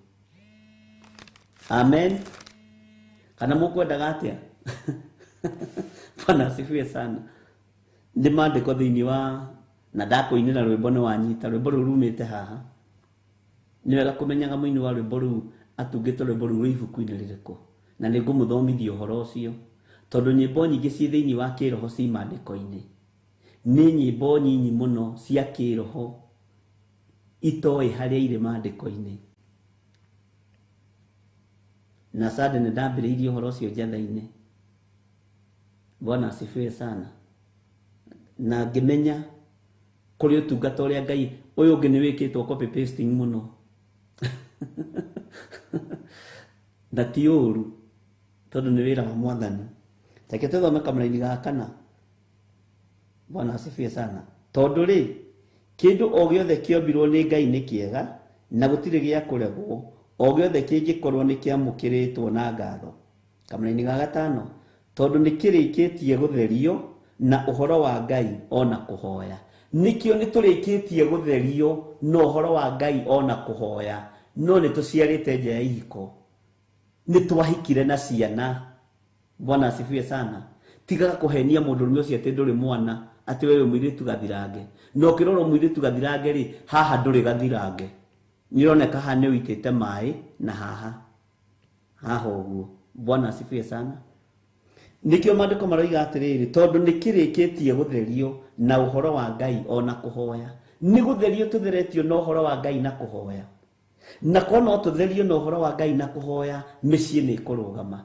Amen. Kana mũkwendaga atĩa? Bwana asifiwe sana. Nĩ maandĩko thĩinĩ wa na ndakũinĩra rwĩmbo nĩ wanyita rwĩmbo rũu rumĩte haha. Nĩ wega kũmenyaga mũini wa rwĩmbo rũu atungĩte rwĩmbo rũu rwĩ ibuku-inĩ rĩrĩkũ, na nĩ ngũmũthomithia ũhoro ũcio, tondũ nyĩmbo nyingĩ ciĩ thĩinĩ wa kĩroho ci maandĩko-inĩ. Nĩ nyĩmbo nyinyi mũno cia kĩroho itoĩ harĩa irĩ maandĩko-inĩ. Na sande nĩ ndambĩrĩirie ũhoro ũcio njatha-inĩ. Bwana asifiwe sana. Na ngĩmenya kũrĩ ũtungata ũrĩa Ngai ũyũ ũngĩ nĩ wĩkĩtwo copy pasting mũno. Na ti ũru tondũ nĩ wĩra wa Mwathani. Reke tũthome kamũraini ga 4. Bwana asifiwe sana. Tondũ rĩ, kĩndũ o gĩothe kĩombirwo nĩ Ngai nĩ kĩega na gũtirĩ gĩa kũregwo, o gĩothe kĩngĩkorwo nĩ kĩamũkĩrĩtwo na ngatho. Kamũraini ga 5, tondũ nĩ kĩrĩkĩtie gũtherio na ũhoro wa Ngai ona kũhoya. Nĩkĩo nĩ tũrĩkĩtie gũtherio na ũhoro wa Ngai ona kũhoya, no nĩ tũciarĩte nja ya ihiko, nĩ twahikire na ciana. Bwana asifiwe sana. Tigaga kũhenia mũndũrũme ũcio atĩ ndũrĩ mwana, atĩ wewe mũirĩtu gathirange. Na ũkĩrora mũirĩtu gathirange rĩ, haha ndũrĩ gathirange. Nĩũroneka haha nĩ ũitĩte maĩ na haha haha ũguo. Bwana asifiwe sana. Nĩkĩo maandĩko maroiga atĩrĩrĩ, tondũ nĩ kĩrĩkĩtie gũtherio na ũhoro wa Ngai ona kũhoya. Nĩ gũtherio tũtheretio na ũhoro wa Ngai na kũhoya. Na korwo no tũtherio na ũhoro wa Ngai na kũhoya, mĩciĩ nĩ ĩkũrũgama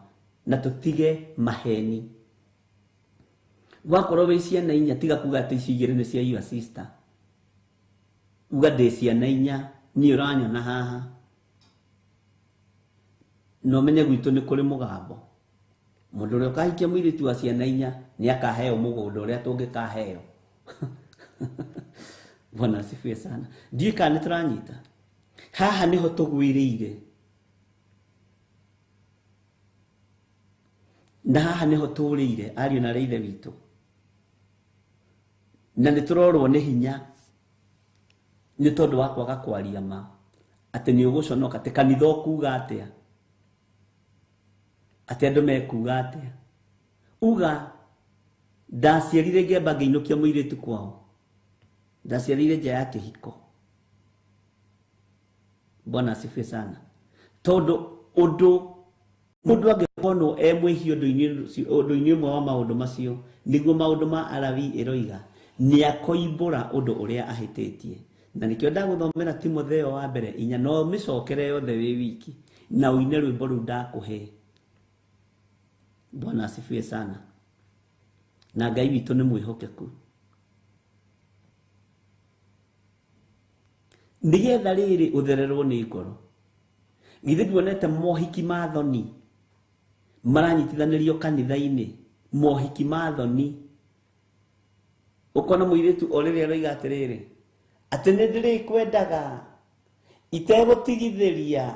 na tũtige maheni. Wakorwo wĩ ciana 4, tiga kuga atĩ ici 2 nĩ cia your sister. Uga ndĩ ciana 4, niĩ ũranyona haha. Na ũmenye gwitũ nĩ kũrĩ mũgambo. Mũndũ ũrĩa ũkahikia mũirĩtu wa ciana 4 nĩ akaheo mũgũnda ũrĩa tũngĩkaheo. Bwana asifiwe sana. Ndiũĩ kana nĩ tũranyita. Haha nĩho tũgwĩrĩire. Na haha nĩho tũrĩire ariũ na ithe witũ. Na nĩ tũrorwo nĩ hinya nĩ tondũ wa kwaga kwaria ma, atĩ nĩ ũgũconoka, atĩ kanitha ũkuga atĩa, atĩ andũ mekuga atĩa. Uga ndaciarire ngĩamba ngĩinũkia mũirĩtu kwao, ndaciarire nja ya kĩhiko. Bwana asifiwe sana. Tondũ ũndũ mũndũ angĩkonwo e mwĩhia ũndũ-inĩ ũmwe wa maũndũ macio, nĩguo maũndũ ma Alawi ĩroiga, nĩ akoimbũra ũndũ ũrĩa ahĩtĩtie. Na nĩkĩo ndagũthomera Timotheo wa mbere 4, no ũmĩcokere yothe wĩ wiki na ũine rwĩmbo rũu ndakũhe. Bwana asifiwe sana. Na Ngai witũ nĩ mwĩhokeku. Nĩgetha rĩrĩ ũthererwo nĩ ngoro. Githĩ nduonete mohiki ma thoni maranyitithanĩrio kanitha-inĩ Mohiki ma thoni. Ũkona mũirĩtu o rĩrĩa aroiga atĩrĩrĩ, atĩ nĩ ndĩrĩkwendaga itegũtigithĩria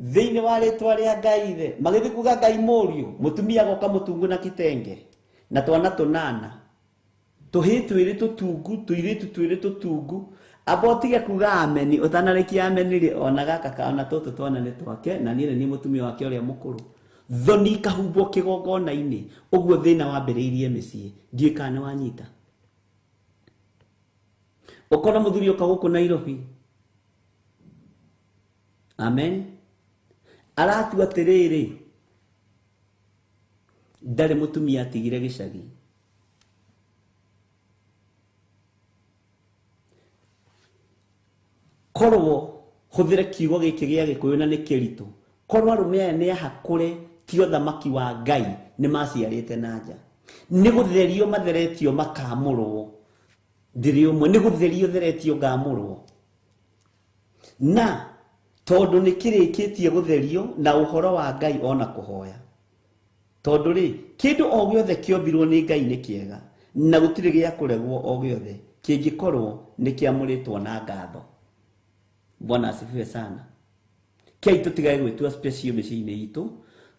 thĩinĩ wa rĩtwa rĩa Ngai ithe, magĩthiĩ kuga Ngai mũriũ, mũtumia agoka mũtungu na kitenge na twana tũnana, tũhĩĩ twĩrĩ tũtungu, tũirĩtu twĩrĩ tũtungu. Amba ũtige kuga ameni, ũtanarĩkia ameni rĩ, ona gaka ka ona tũtũ twana nĩ twake, na niĩ nĩ niĩ mũtumia wake ũrĩa mũkũrũ. Thoni ikahumbwo kĩgongona-inĩ, ũguo thĩna wambĩrĩirie mĩciĩ. Ndiũĩ kana nĩ wanyita. Ũkona mũthuri oka gũkũ Nairobi, amen, aratua atĩrĩrĩ, ndarĩ mũtumia atigire gĩcagi. Korwo hũthĩre kiugo gĩkĩ gĩa Gĩkũyũ na nĩ kĩritũ, korwo arũme aya nĩ ahakũre ti ũthamaki wa Ngai, nĩ maciarĩte na nja. Nĩ gũtherio matheretio makamũrwo. Ndĩrĩ ũmwe, nĩ gũtherio theretio ngamũrwo. Na tondũ nĩ kĩrĩkĩtie gũtherio na ũhoro wa Ngai ona kũhoya. Tondũ rĩ, kĩndũ o gĩothe kĩombirwo nĩ Ngai nĩ kĩega, na gũtirĩ gĩa kũregwo o gĩothe kĩngĩkorwo nĩ kĩamũrĩtwo na ngatho. Bwana asifiwe sana. Kei tũtigage gwĩtua special mĩciĩ-inĩ itũ,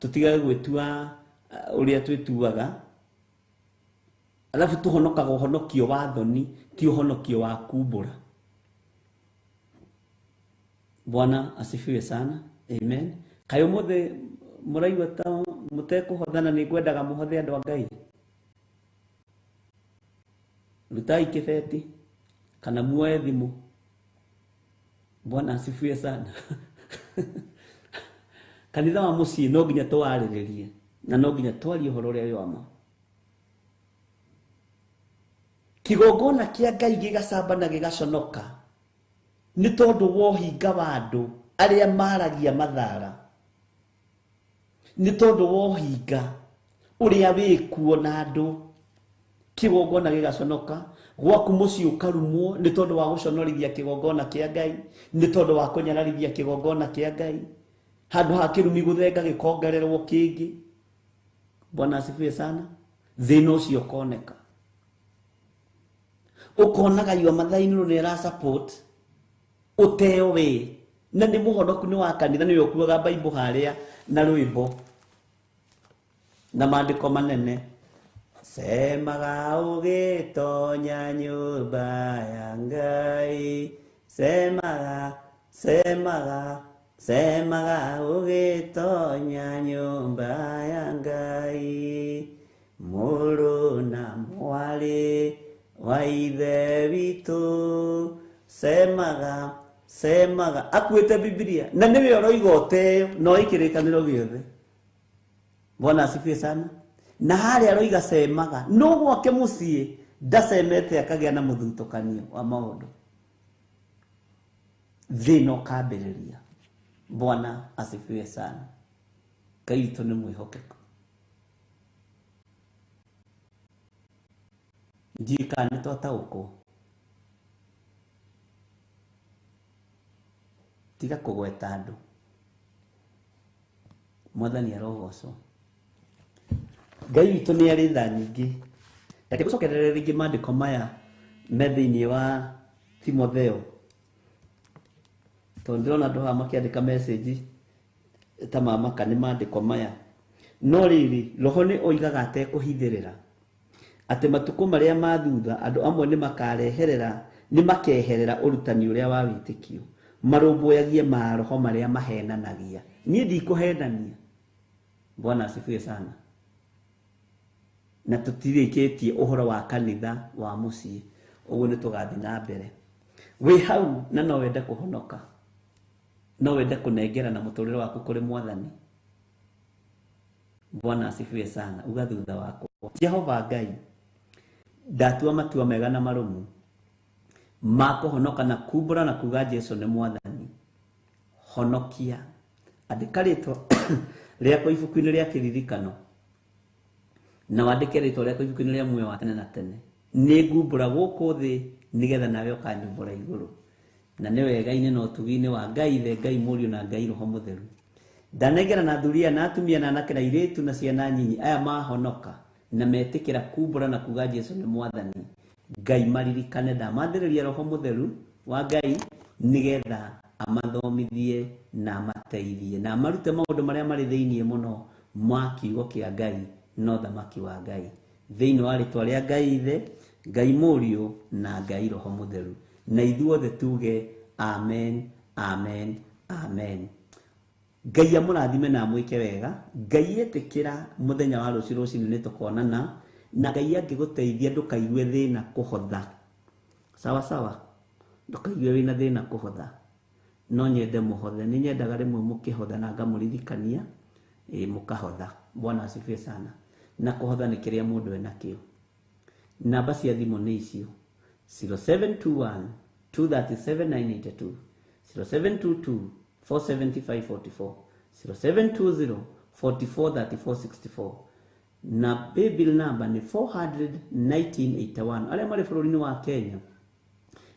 tũtigage gwĩtua ũrĩa twĩtuaga, alafu tũhonokaga ũhonokio wa thoni, ti ũhonokio wa kumbũra. Bwana asifiwe sana. Amen. Kaĩ ũmũthĩ mũraigua ta mũtekũhothana, nĩ ngwendaga mũhothe andũ a Ngai. Rutai kĩbeti kana muoe thimũ. Bwana asifiwe sana. Kanitha wa mũciĩ no nginya tũwarĩrĩrie na no nginya twarie ũhoro ũrĩa wĩ wa ma. Kĩgongona kĩa Ngai gĩgacamba na gĩgaconoka nĩ tondũ wa ũhinga wa andũ arĩa maragia mathara, nĩ tondũ wa ũhinga ũrĩa wĩkuo na andũ. Kĩgongona gĩgaconoka, gwaku mũciĩ ũkarumwo nĩ tondũ wa gũconorithia kĩgongona kĩa Ngai, nĩ tondũ wa kũnyararithia kĩgongona kĩa Ngai. Handũ ha kĩrumi gũthenga gĩkongererwo kĩngĩ. Bwana asifiwe sana. Thĩna ũcio ũkoneka. Ũkonaga yua mathainĩ nĩ ara support ũteo we, na nĩ mũhonoku nĩ wa kanitha, nĩwe ũkuaga Bible harĩa na rwĩmbo na maandĩko manene, semaga ũgĩtonya nyũmba ya Ngai, semaga, semaga, semaga ũgĩtonya nyũmba ya Ngai, mũrũ na mwarĩ wa ithe witũ, semaga, semaga. Akuĩte Bibilia na nĩwe ũroiga ũteo no ĩkĩrĩkanĩro gĩothe. Bwana asifiwe sana. Na harĩa aroiga semaga, no gwake mũciĩ ndacemete akagĩa na mũthutũkanio wa maũndũ. Thĩna ũkambĩrĩria. Bwana asifiwe sana. Ngai witũ nĩ mwĩhokeku. Ndiũĩ kana nĩ twataũkwo. Tiga kũgweta andũ. Mwathani arogocwo. Ngai witũ nĩ arĩ tha nyingĩ. Reke gũcokerere rĩngĩ maandĩko maya me thĩinĩ wa Timotheo, tondũ ndĩrona andũ haha makĩandĩka message ta mamaka nĩ maandĩko maya. No rĩrĩ, Roho nĩ oigaga atekũhithĩrĩra atĩ matukũ marĩa ma thutha andũ amwe nĩ makareherera, nĩ makeherera ũrutani ũrĩa wa wĩtĩkio, marũmbũyagie maroho marĩa mahenanagia. Niĩ ndikũhenania. Bwana asifiwe sana. Na tũtirĩkĩtie ũhoro wa kanitha wa mũciĩ, ũguo nĩ tũgathiĩ na mbere. Wĩ hau na no wende kũhonoka, no wende kũnengera na mũtũrĩre waku kũrĩ Mwathani. Bwana asifiwe sana. Uga thutha wakwa, Jehova Ngai, ndatua matua mega na marũmu ma kũhonoka na kumbũra na kuga Jesu nĩ Mwathani. Honokia. Andĩka rĩtwa rĩakwa ibuku-inĩ rĩa kĩririkano na wandĩke rĩtwa rĩakwa ibuku-inĩ rĩa muoyo wa tene na tene. Nĩ ngumbũra gũkũ thĩ nĩgetha nawe ũkanyumbũra igũrũ. Na nĩ wega-inĩ na ũtugi-inĩ wa Ngai Ithe, Ngai Mũriũ na Ngai Roho Mũtheru. Ndanengera na athuri aya na atumia na anake na airĩtu na ciana nyinyi aya mahonoka Na metĩkĩra kumbũra na kuga Jesu nĩ mwathani, Ngai maririkane ndamathĩrĩria Roho Mũtheru wa Ngai nĩgetha amathomithie na amateithie na amarute maũndũ marĩa marĩ thĩinĩ mũno ma kiugo kĩa Ngai na ũthamaki wa Ngai. Thĩinĩ wa rĩtwa rĩa Ngai Ithe, Ngai Mũriũ na Ngai Roho Mũtheru, na ithuothe tuge amen, amen, amen. Ngai amũrathime na amwĩke wega. Ngai etĩkĩra mũthenya wa rũciũ rũcinĩ nĩ tũkonana, na Ngai angĩgũteithia ndũkaigue thĩna kũhotha. Sawa sawa, ndũkaigue wĩna thĩna kũhotha. No nyende mũhothe, nĩ nyendaga rĩmwe mũkĩhotha na ngamũririkania mũkahotha. Bwana asifiwe sana. Na kũhotha nĩ kĩrĩa mũndũ enakĩo. Namba cia thimũ nĩ icio: 0721 237 982, 0722 475 44, 0720 44 34 64, na paybill number nĩ 41981. Arĩa marĩ bũrũri-inĩ wa Kenya,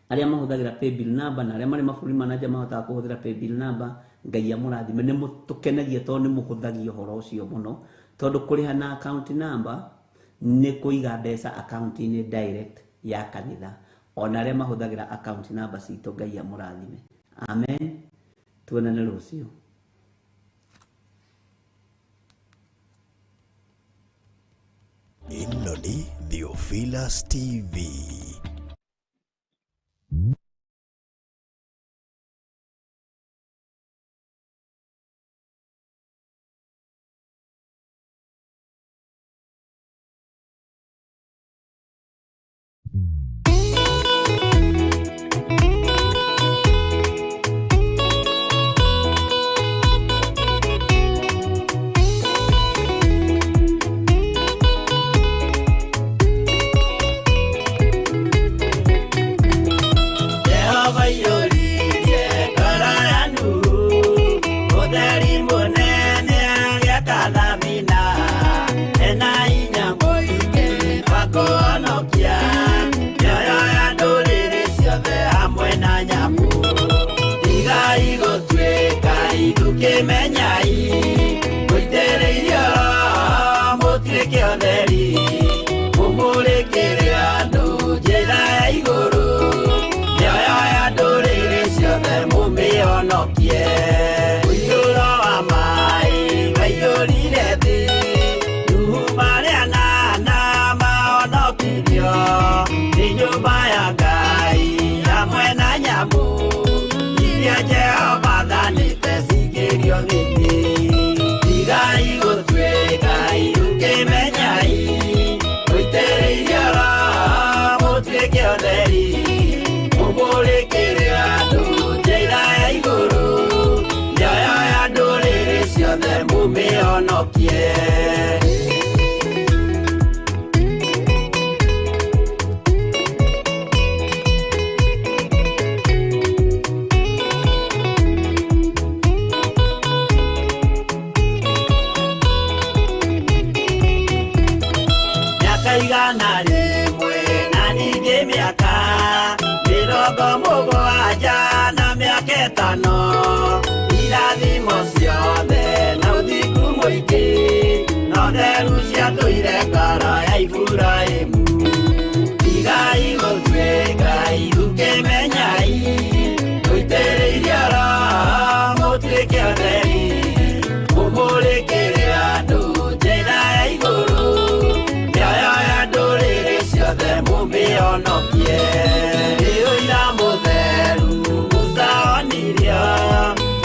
arĩa mahũthagĩra paybill number, na arĩa marĩ mabũrũri ma na nja mahotaga kũhũthĩra paybill number, Ngai amũrathime. Nĩ mũtũkenagia tondũ nĩ mũhũthagia ũhoro ũcio mũno, tondũ kũrĩha na account number nĩ kũiga mbeca account-inĩ direct ya kanitha. Ona arĩa mahũthagĩra account number citũ, Ngai amũrathime. Amen. Tuonane rũciũ. Ĩno nĩ Theophilus TV. Jehova iyũririe ngoro ya Nuhu, ũtheri mũnene agĩaka thabina, ena hinya mũingĩ wa kũhonokia mĩoyo ya ndũrĩrĩ ciothe hamwe na nyamũ. Tigai gũtuĩka ithukĩmenyai, mũitĩrĩirio Roho mũtuĩke ũtheri, mũmũrĩkĩre andũ njĩra ya igũrũ, mĩoyo ya ndũrĩrĩ ciothe mũmĩhonokie. Ũiyũro wa maĩ waiyũrire thĩ, Nuhu marĩ anana mahonokirio nĩ nyũmba ya Ngai hamwe na nyamũ iria Jehova athanĩte cingĩrio thĩinĩ. Tigai gũtuĩka ithukĩmenyai, mũitĩrĩirio Roho mũtuĩke ũtheri, mũmũrĩkĩre andũ njĩra ya igũrũ, mĩoyo ya ndũrĩrĩ ciothe mũmĩhonokie. Mĩaka 100 na ningĩ mĩaka 70 na mĩaka 5, irathimo ciothe na ũthingu mũingĩ na ũtheru ciatũire ngoro ya Iburahĩmu. Tigai gũtuĩka ithukĩmenyai, mũitĩrĩirio Roho mũtuĩke ũtheri, mũmũrĩkĩre andũ njĩra ya igũrũ, mĩoyo ya ndũrĩrĩ ciothe mũmĩhonokie. Nĩ ũira mũtheru Musa onirio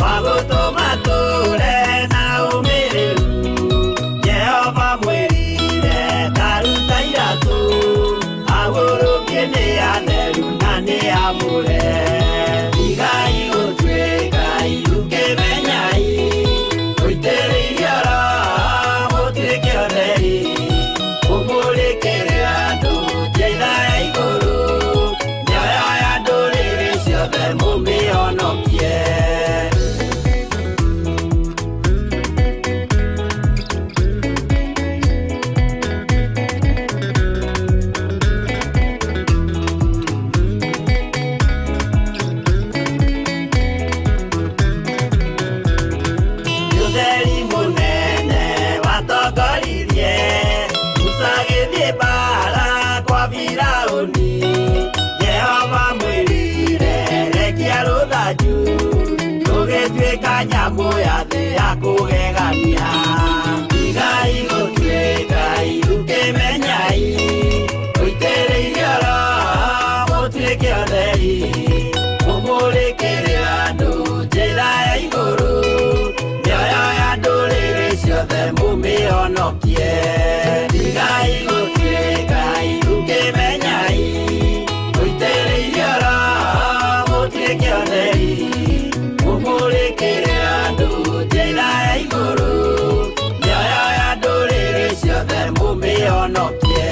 wa gũtũma tũre na ũmĩrĩru. Jehova mwĩrire Nyamũ ya thĩ ya kũgegania. Tigai gũtuĩka irukĩmenyai, mũitĩrĩirio Roho mũtuĩke atheri, mũmũrĩkĩre andũ njĩra ya igũrũ, mĩoyo ya ndũrĩrĩ ciothe mũmĩhonokie. Tigai gũtuĩka irukĩmenyai, mũitĩrĩirio Roho mũtuĩke atheri, mũmũrĩkĩre andũ njĩra ya igũrũ, mĩoyo ya ndũrĩrĩ ciothe mũmĩhonokie.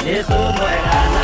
Jesu mwega.